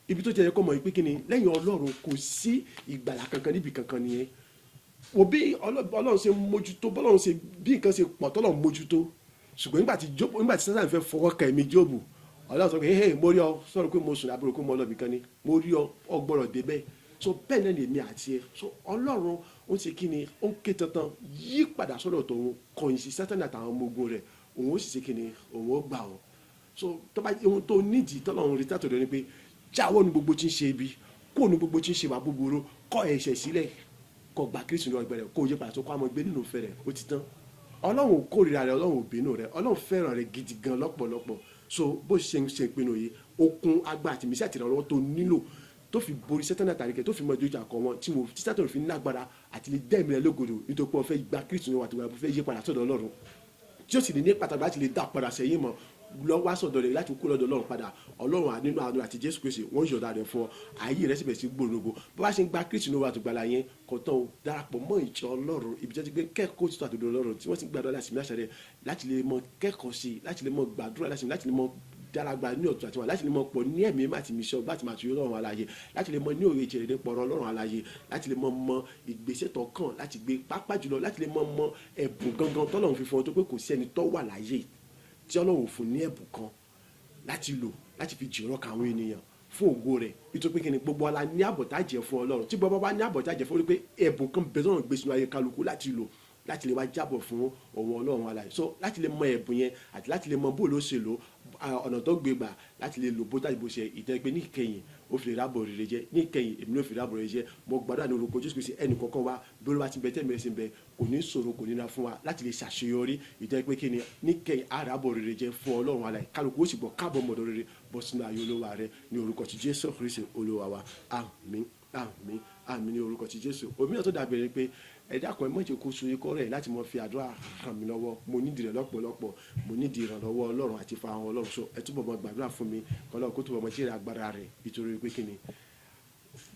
Ibi tó jẹ́ kó mọ̀ pé kí ni, lẹ́yìn Ọlọ́run kò sí ìgbàlà kankan níbi kankan nìyẹn. Wo bí Ọlọ́run ṣe mójútó, bọ́lọ́run ṣe bí nǹkan ṣe pọ̀ tọ́lọ́run mójútó. Ṣùgbọ́n nígbà tí Sátánì fẹ́ fọwọ́ kan ẹ̀mí Jóòbù, Ọlọ́run sọ pé, "Hey, mo rí ọ, sọ̀rọ̀ pé mo sùn àbúrò pé mo lọ bìkan ni, mo rí ọ, ọ gbọ́dọ̀ débẹ̀." So bẹ́ẹ̀ náà ni èmi àti ẹ. So Ọlọ́run ó ń ṣe kí ni? Ó ń ké tantan, yí padà sọ́dọ̀ tòun, kọ̀yìn sí Sátánì àtàwọn ọmọ ogun rẹ̀, òun ó sì ṣe kí ni? Òun ó gbà ọ́. So tó bá ohun tó nídìí tọ́lọ́run rí tàtọ̀dọ̀ ni pé jáwọ́ nu gbogbo tí ń ṣe ibi, kó nu gbogbo tí ń ṣe wà búburú, kọ̀ ẹ̀ṣẹ̀ sílẹ̀, kó gba Kristu ní ọgbẹ́ rẹ̀, kó yí padà tó kó àmọ́ gbé nínú ìfẹ́ rẹ̀. Ó ti tán. Ọlọ́run ò kórìíra rẹ̀, Ọlọ́run ò bínú rẹ̀, Ọlọ́run fẹ́ràn rẹ̀ gidi gan lọ́pọ̀lọpọ̀. So bó ṣe ń ṣe ìpinnu yìí, okun agbára àti ìmísí àti ìrànlọ́wọ́ tó nílò tó fi borí Sátánì àtàríkẹ́, tó fi mọ ìdójú àkọ́ wọn, tí wọn tí Sátánì fi ní agbára àti lè dẹ́mi rẹ̀ lógodò, nítorí pé wọ́n fẹ́ gba Kristu ní wàtí wọ́n fẹ́ yí padà sọ́dọ̀ Ọlọ́run, tí ó sì ní ní pàtàkì láti lè dá padà sẹ́yìn mọ́ lọ wá sọ̀dọ̀ rẹ̀ láti kú lọ́dọ̀ Ọlọ́run padà. Ọlọ́run nínú àánú àti Jésù Kristi, wọ́n yọ̀ọ̀dà rẹ̀ fún ọ, ayé rẹ̀ sì bẹ̀rẹ̀ sí gbòòrò. Bó bá ṣe ń gba Kristi ní wàá tó gbala yẹn kò tán o, darapọ̀ mọ́ ìjọ Ọlọ́run, ibi tí wọ́n ti gbé kẹ́kọ̀ọ́ títọ́ àtòdò Ọlọ́run, tí wọ́n sì ń gbàdúrà láti mí àṣà rẹ̀, láti lè mọ kẹ́kọ̀ọ́ sí i, láti lè mọ gbàdúrà láti lè mọ dáragba ní ọ̀tún àti wọn, láti lè mọ pọ̀ ní ẹ̀mí àti mísọ̀ bá ti máa tún Ọlọ́run aláyé, láti lè mọ ní òye ìjìnlẹ̀ nípa ọ̀rọ̀ Ọlọ́run aláyé, láti lè mọ mọ ìgbésẹ̀ tó kàn láti gbé, pápá jùlọ láti lè mọ mọ ẹ̀bùn gangan tọ́lọ́run fi fún ọ, tó pé kò sí ẹni tó wà láyé tí Ọlọ́run fún ní ẹ̀bùn kan láti lò láti fi jìrọ̀ ka àwọn ènìyàn fún ògo rẹ̀. Nítorí pé kíni? Gbogbo ala ní àbọ̀tá jẹ́ fún Ọlọ́run. Tí gbogbo bá ní àbọ̀tá jẹ́ fún orí pé ẹ̀bùn kan bẹ̀rẹ̀ tọ́lọ́run gbé sínú ayé kálukú láti lò láti lè wá jábọ̀ fún òun Ọlọ́run aláì. So láti lè mọ ẹ̀bùn yẹn àti láti lè mọ bó ló ṣe lò, ọ̀nà tó gbé gbà láti lè lò bó tàbí bó ṣe ìtẹ́ pé ní ìkẹyìn ó fi lè rábọ̀ rere jẹ́, ní ìkẹyìn èmi ló fi rábọ̀ rere jẹ́. Mo gbàdúrà ní orúkọ Jésù Kristi, ẹnì kọ̀ọ̀kan wa, bí Olúwa ti bẹ tẹ́mi ẹ̀sìn bẹ, kò ní ṣòro, kò ní ra fún wa láti lè ṣàṣeyọrí ìtẹ́ pé kí ni? Ní ìkẹyìn á rábọ̀ rere jẹ́ fún Ọlọ́run aláì, kálukú ó sì gbọ́ káàbọ̀ mọ̀dọ̀ rere bọ́ sínú ayé Olúwa rẹ ní orúkọ ti Jésù Kristi Olúwa wa. Àmín, àmín, àmín ní orúkọ ti Jésù. Òmíràn tó dàbí ẹni pé ẹ dákun, ẹ má jẹ́ kó sú yín kọ́ rẹ̀ láti mọ fi àdúrà ràn mí lọ́wọ́. Mo nídìí rẹ̀ lọ́pọ̀lọpọ̀, mo nídìí ìrànlọ́wọ́ Ọlọ́run àti ìfarahàn Ọlọ́run. So ẹ túbọ̀ mọ gbàdúrà fún mi, kọ́lọ́ kó túbọ̀ mọ jẹ́rìí agbára rẹ̀, nítorí pé kí ni?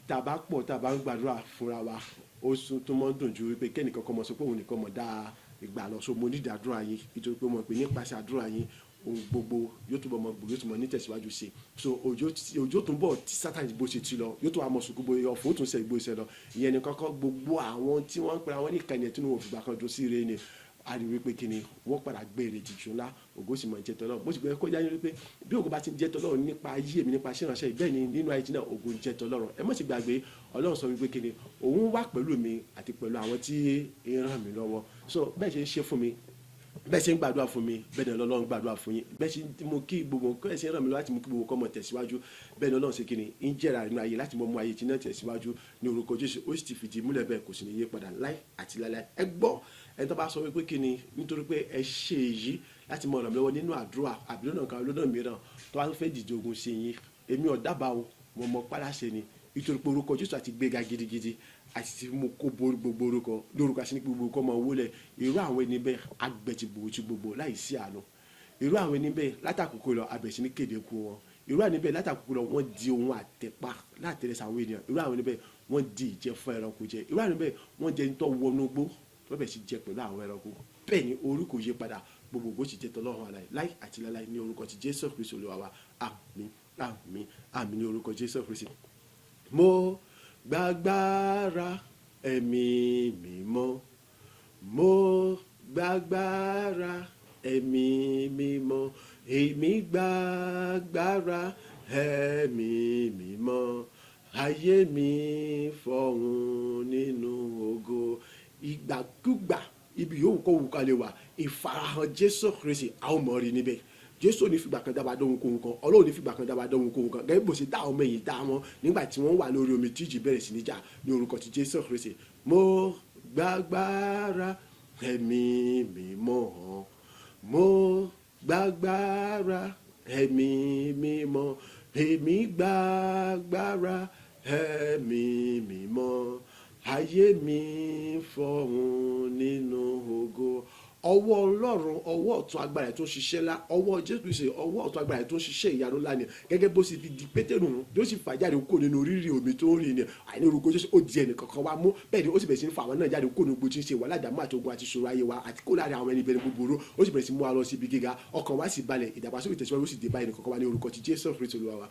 Tá a bá pọ̀, tá a bá ń gbàdúrà fúnra wa, ó sún tó mọ́ dùn ju wípé kẹ́nìkan kan mọ̀ sọ pé òun nìkan mọ̀ dáa ìgbà lọ. So mo nídìí àdúrà yín, nítorí pé mo mọ̀ pé nípasẹ̀ àdúrà yín, ohun gbogbo yóò túbọ̀ mọ gbòòrò, yóò túbọ̀ ní tẹ̀síwájú sí i. So òjò tó ń bọ̀ tí Sátani bó ṣe ti lọ, yóò tó wà mọ̀ sùkú bóyá ọ̀fọ̀ ó tún ṣe ìgbó ṣe lọ. Ìyẹn ni kọ́kọ́ gbogbo àwọn tí wọ́n ń pera wọn ní ìkànnì ẹ̀ tí wọ́n fi gbà kan dùn sí ire ni a rí wípé kí ni? Wọ́n padà gbé èrè tìjú ńlá, ògo sì mọ̀ jẹ́ tọ́lọ́. Bó ti gbé kọjá ní wípé bí ògo bá ti ń jẹ́ tọ́lọ́ nípa ayé mi, nípa iṣẹ́ ìránṣẹ́, bẹ́ẹ̀ ni nínú ayé tí náà ògo ń jẹ́ tọ́lọ́run. Ẹ má sì gbàgbé, Ọlọ́run sọ wípé kí ni? Òun wà pẹ̀lú mi àti pẹ̀lú àwọn tí ń ràn mí lọ́wọ́. So bẹ́ẹ̀ ṣe ń ṣe fún mi, bẹ́ẹ̀ ṣe ń gbàdúrà fún mi, bẹ́ẹ̀ ni Ọlọ́run gbàdúrà fún yín. Bẹ́ẹ̀ ṣe mú kí gbogbo nǹkan ẹ̀ ṣe ń ràn mí lọ́wọ́ láti mú kí gbogbo nǹkan mọ̀ tẹ̀síwájú, bẹ́ẹ̀ ni Ọlọ́run ṣe kíni? Ń jẹ́ra nínú ayé láti mọ mú ayé tí náà tẹ̀síwájú ní orúkọ Jésù. Ó sì ti fìdí múlẹ̀ bẹ́ẹ̀, kò sì ní yé padà láì àti láíláí. Ẹ gbọ́, ẹni tó bá sọ wípé kíni? Nítorí pé ẹ ṣe èyí láti mọ ràn mí lọ́wọ́ nínú àdúrà àbí lọ́nà kan lọ́nà mìíràn, tó bá fẹ́ dìde ogun sí yín, èmi ò dábàá o, mo mọ pálásẹ ni, nítorí pé orúkọ Jésù àti gbéga gidigidi àti ti mú kó borí gbogbo orúkọ lórúkọ àti ní gbogbo orúkọ máa wólẹ̀. Irú àwọn ẹni bẹ́ẹ̀ agbẹ̀tì gbogbo ti gbogbo láì sí àánú. Irú àwọn ẹni bẹ́ẹ̀ látàkùkọ lọ abẹ̀sí ní kéde kú wọn. Irú àwọn ẹni bẹ́ẹ̀ látàkùkọ lọ, wọ́n di ohun àtẹ̀pá látẹ̀lẹsẹ̀ àwọn ènìyàn. Irú àwọn ẹni bẹ́ẹ̀, wọ́n di ìjẹ fún ẹranko jẹ. Irú àwọn ẹni bẹ́ẹ̀, wọ́n jẹ nítorí wọnú gbó, wọ́n bẹ̀ sí jẹ pẹ̀lú àwọn ẹranko. Bẹ́ẹ̀ ni orí kò yé padà, gbogbo ògo sì jẹ́ tọ́lọ́run aláì láì àti láíláí ní orúkọ ti Jésù Kristi Olúwa wa. Àmín, àmín, àmín ní orúkọ Jésù Kristi. Mo gbàgbára ẹ̀mí mímọ́, mo gbàgbára ẹ̀mí mímọ́, èmi gbàgbára ẹ̀mí mímọ́, ayé mi fọ̀hún nínú ògo. Ìgbàkúgbà, ibi yòówù kó wù ká lè wà, ìfarahàn Jésù Kristi, a ó mọ̀ rí níbẹ̀. Jésù ò ní fìgbà kan dábàá dóhun kóhun kan, Ọlọ́run ní fìgbà kan dábàá dóhun kóhun kan, gẹ́gẹ́ bó ṣe dá ọmọ ẹ̀yìn dá wọn nígbà tí wọ́n wà lórí omi tí ìjì bẹ̀rẹ̀ sí ní jà ní orúkọ ti Jésù Kristi. Mo gbàgbára ẹ̀mí mímọ́, mo gbàgbára ẹ̀mí mímọ́, èmi gbàgbára ẹ̀mí mímọ́, ayé mi fọ̀hún nínú ògo. Ọwọ́ Ọlọ́run, ọwọ́ ọ̀tún agbára ẹ̀ tó ń ṣiṣẹ́ ńlá, ọwọ́ Jésù Kristi, ọwọ́ ọ̀tún agbára ẹ̀ tó ń ṣiṣẹ́ ìyanu ńlá ni, gẹ́gẹ́ bó ṣe fi di Pétérù mú bí ó sì fà jáde kúrò nínú rírì omi tó ń rìn ní àìní orúkọ Jésù, ó di ẹnì kankan wá mú. Bẹ́ẹ̀ ni ó sì bẹ̀rẹ̀ sí ní fa àwọn náà jáde kúrò ní gbogbo tí ń ṣe wàhálà, ìdààmú àti ogun àti ìṣòro ayé wa, àti kó láàrin àwọn ẹni bẹ̀rẹ̀ búburú. Ó sì bẹ̀rẹ̀ sí mú wa lọ sí ibi gíga, ọkàn wa sì balẹ̀, ìdàgbàsókè, tẹ̀síwájú ó sì dé báyìí ẹnì kankan wa ní orúkọ ti Jésù Kristi Olúwa wa.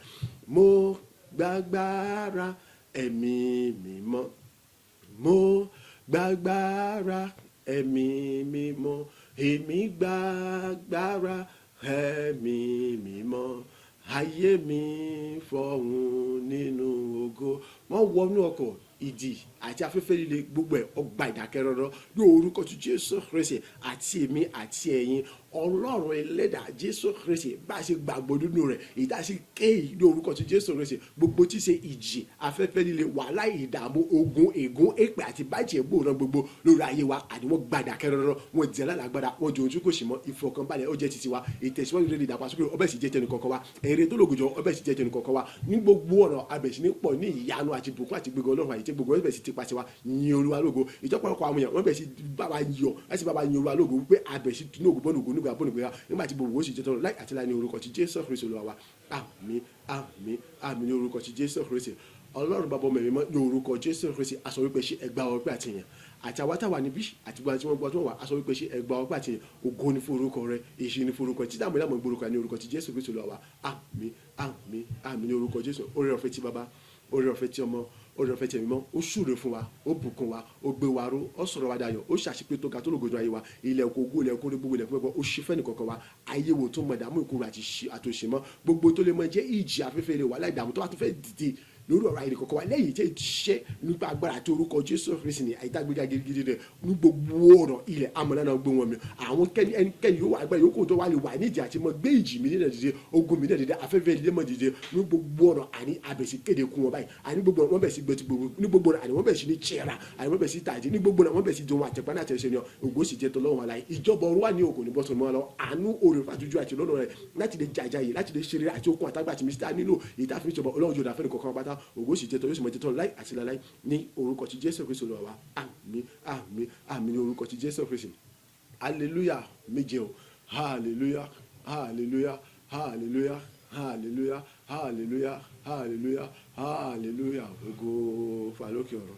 Mo gbàgbára ẹ̀mí mímọ́, mo gbàgbára ẹ̀mí mímọ́, èmi gbàgbára ẹ̀mí mímọ́, Ayé mi fọ̀hún nínú ògo. Wọ́n wọnú ọkọ̀, ìjì àti afẹ́fẹ́ líle gbogbo ẹ̀ ọgbà ìdákẹ́rọ́rọ́ ní orúkọ tí Jésù Kristi. Àti èmi àti ẹ̀yin, Ọlọ́run ẹlẹ́dàá Jésù Kristi, bá a ṣe gbàgbọ́ nínú rẹ̀, èyí tá a ṣe kéyìí ní orúkọ tí Jésù Kristi, gbogbo tí ṣe ìjì, afẹ́fẹ́ líle, wàhálà, ìdààmú, ogun, ègún, èpè àti bàjẹ́ gbòòrò gbogbo lórí ayé wa, àní wọ́n gba ìdákẹ́rọ́rọ́, wọ́n jẹ́ alágbára, wọ́n jẹ́ ojú kò sì mọ́. Ìfọ̀kànbalẹ̀ ó jẹ́ titi wa, ìtẹ̀síwájú lórí ìdàgbàsókè ọbẹ̀ sì jẹ́ tẹnu kọ̀ọ̀kan wa, èrè tó lògùjọ ọbẹ̀ sì jẹ́ tẹnu kọ̀ọ̀kan wa. Ní gbogbo ọ̀nà abẹ̀ sí ní pọ̀ ní ìyanu àti ìbùkún àti gbogbo Ọlọ́run àyè tí gbogbo ọbẹ̀ sì ti pàṣẹ wa yin Olúwa lógo. Ìjọpọ̀lọpọ̀ àwọn èèyàn wọ́n bẹ̀ sí bá wa yọ̀ láti bá wa yin Olúwa lógo wípé abẹ̀ sí ní ògùn bọ́ọ̀nù ògùn nígbà bọ́ọ̀nù gbéra nígbà tí gbogbo ó sì jẹ́ tọ́lọ́ láì àti láì ní orúkọ ti Jésù Kristi Olúwa wa. Àmín, àmín, àmín ní orúkọ ti Jésù Kristi. Ọlọ́run Bàbá, Ọmọ, Ẹ̀mí Mímọ́, ní orúkọ Jésù Kristi, a sọ wípé ṣe ẹgbàá ọpẹ́ àtìyàn àti àwa táwa níbí àti gbogbo àti wọn gbọ́ tí wọ́n wà. A sọ wípé ṣe ẹgbàá ọpẹ́ àtìyàn, ògo ní fún orúkọ rẹ, èṣì ní fún orúkọ rẹ, títí àmọ́ ìlànà ìgbòrúkọ ní orúkọ ti Jésù Kristi Olúwa wa. Àmín, àmín, àmín ní orúkọ Jésù. Oore ọ̀fẹ́ ti Bàbá, oore ọ̀fẹ́ ti Ọmọ, oore ọ̀fẹ́ ti Ẹ̀mí Mímọ́, ó súre fún wa, ó bùkún wa, ó gbé wa ró, ó sọ̀rọ̀ wa dayọ̀, ó ṣàṣepé tó ga tó lògòjò ayé wa. Ilẹ̀kùn ògo, ilẹ̀kùn orí gbogbo, ilẹ̀kùn pẹ́pẹ́ ó ṣe fẹ́ nìkọ̀ọ̀kan wa. Ayé wo tó mọ ìdààmú, ìkorò àti àtòṣe mọ́, gbogbo tó lè mọ jẹ́ ìjì, afẹ́fẹ́ rẹ̀, wàhálà, ìdààmú tó bá tó fẹ́ dìde lórí ọ̀rọ̀ ayé nìkọ̀ọ̀kan wa lẹ́yìn tí ṣiṣẹ́ nípa agbára àti orúkọ Jésù Kristi ní àyítágbéga gidigidi rẹ̀ ní gbogbo ọ̀rọ̀ ilẹ̀ amọ̀nà gbé wọn mi. Àwọn kẹ́ni ẹnikẹ́ni yóò wà agbára yòókù tó wà lè wà nídìí àti mọ gbé ìjì mi nílẹ̀ dìde, ogun mi nílẹ̀ dìde, afẹ́fẹ́ ilé mọ̀ dìde ní gbogbo ọ̀rọ̀, àní abẹ̀sí kéde kún wọn báyìí. Àní gbogbo ọ̀rọ̀ wọ́n bẹ̀ sí gbẹ ti gbogbo ní gbogbo ọ̀rọ̀, àní wọ́n bẹ̀ sí ní tsẹ̀ra, àní wọ́n bẹ̀ sí tàjí ní gbogbo ọ̀rọ̀, wọ́n bẹ̀ sí jẹun àtẹ̀pá náà àtẹ̀sẹ̀ ni ògo sì jẹ́ tọ́lọ́run aláì. Ìjọba ọ̀run wà ní òkò ní bọ́sùn mọ́ lọ. Àánú, oore fàtújú àti lọ́nà rẹ̀ láti lè jàjà yìí, láti lè ṣeré àti okun àtàgbà àti mísítà nílò èyí tá a fi ń ṣọba Ọlọ́run yóò dá fẹ́ni kọ̀ọ̀kan pátá. Ògo sì jẹ́ tọ́, yóò sì mọ jẹ́ tọ́ láì àti láláì ní orúkọ ti Jésù Kristi Olúwa wa. Àmín, àmín, àmín ní orúkọ ti Jésù Kristi. Hallelujah méje o. Hallelujah, hallelujah, hallelujah, hallelujah, hallelujah, hallelujah, hallelujah. Ògo fàlókè ọ̀run.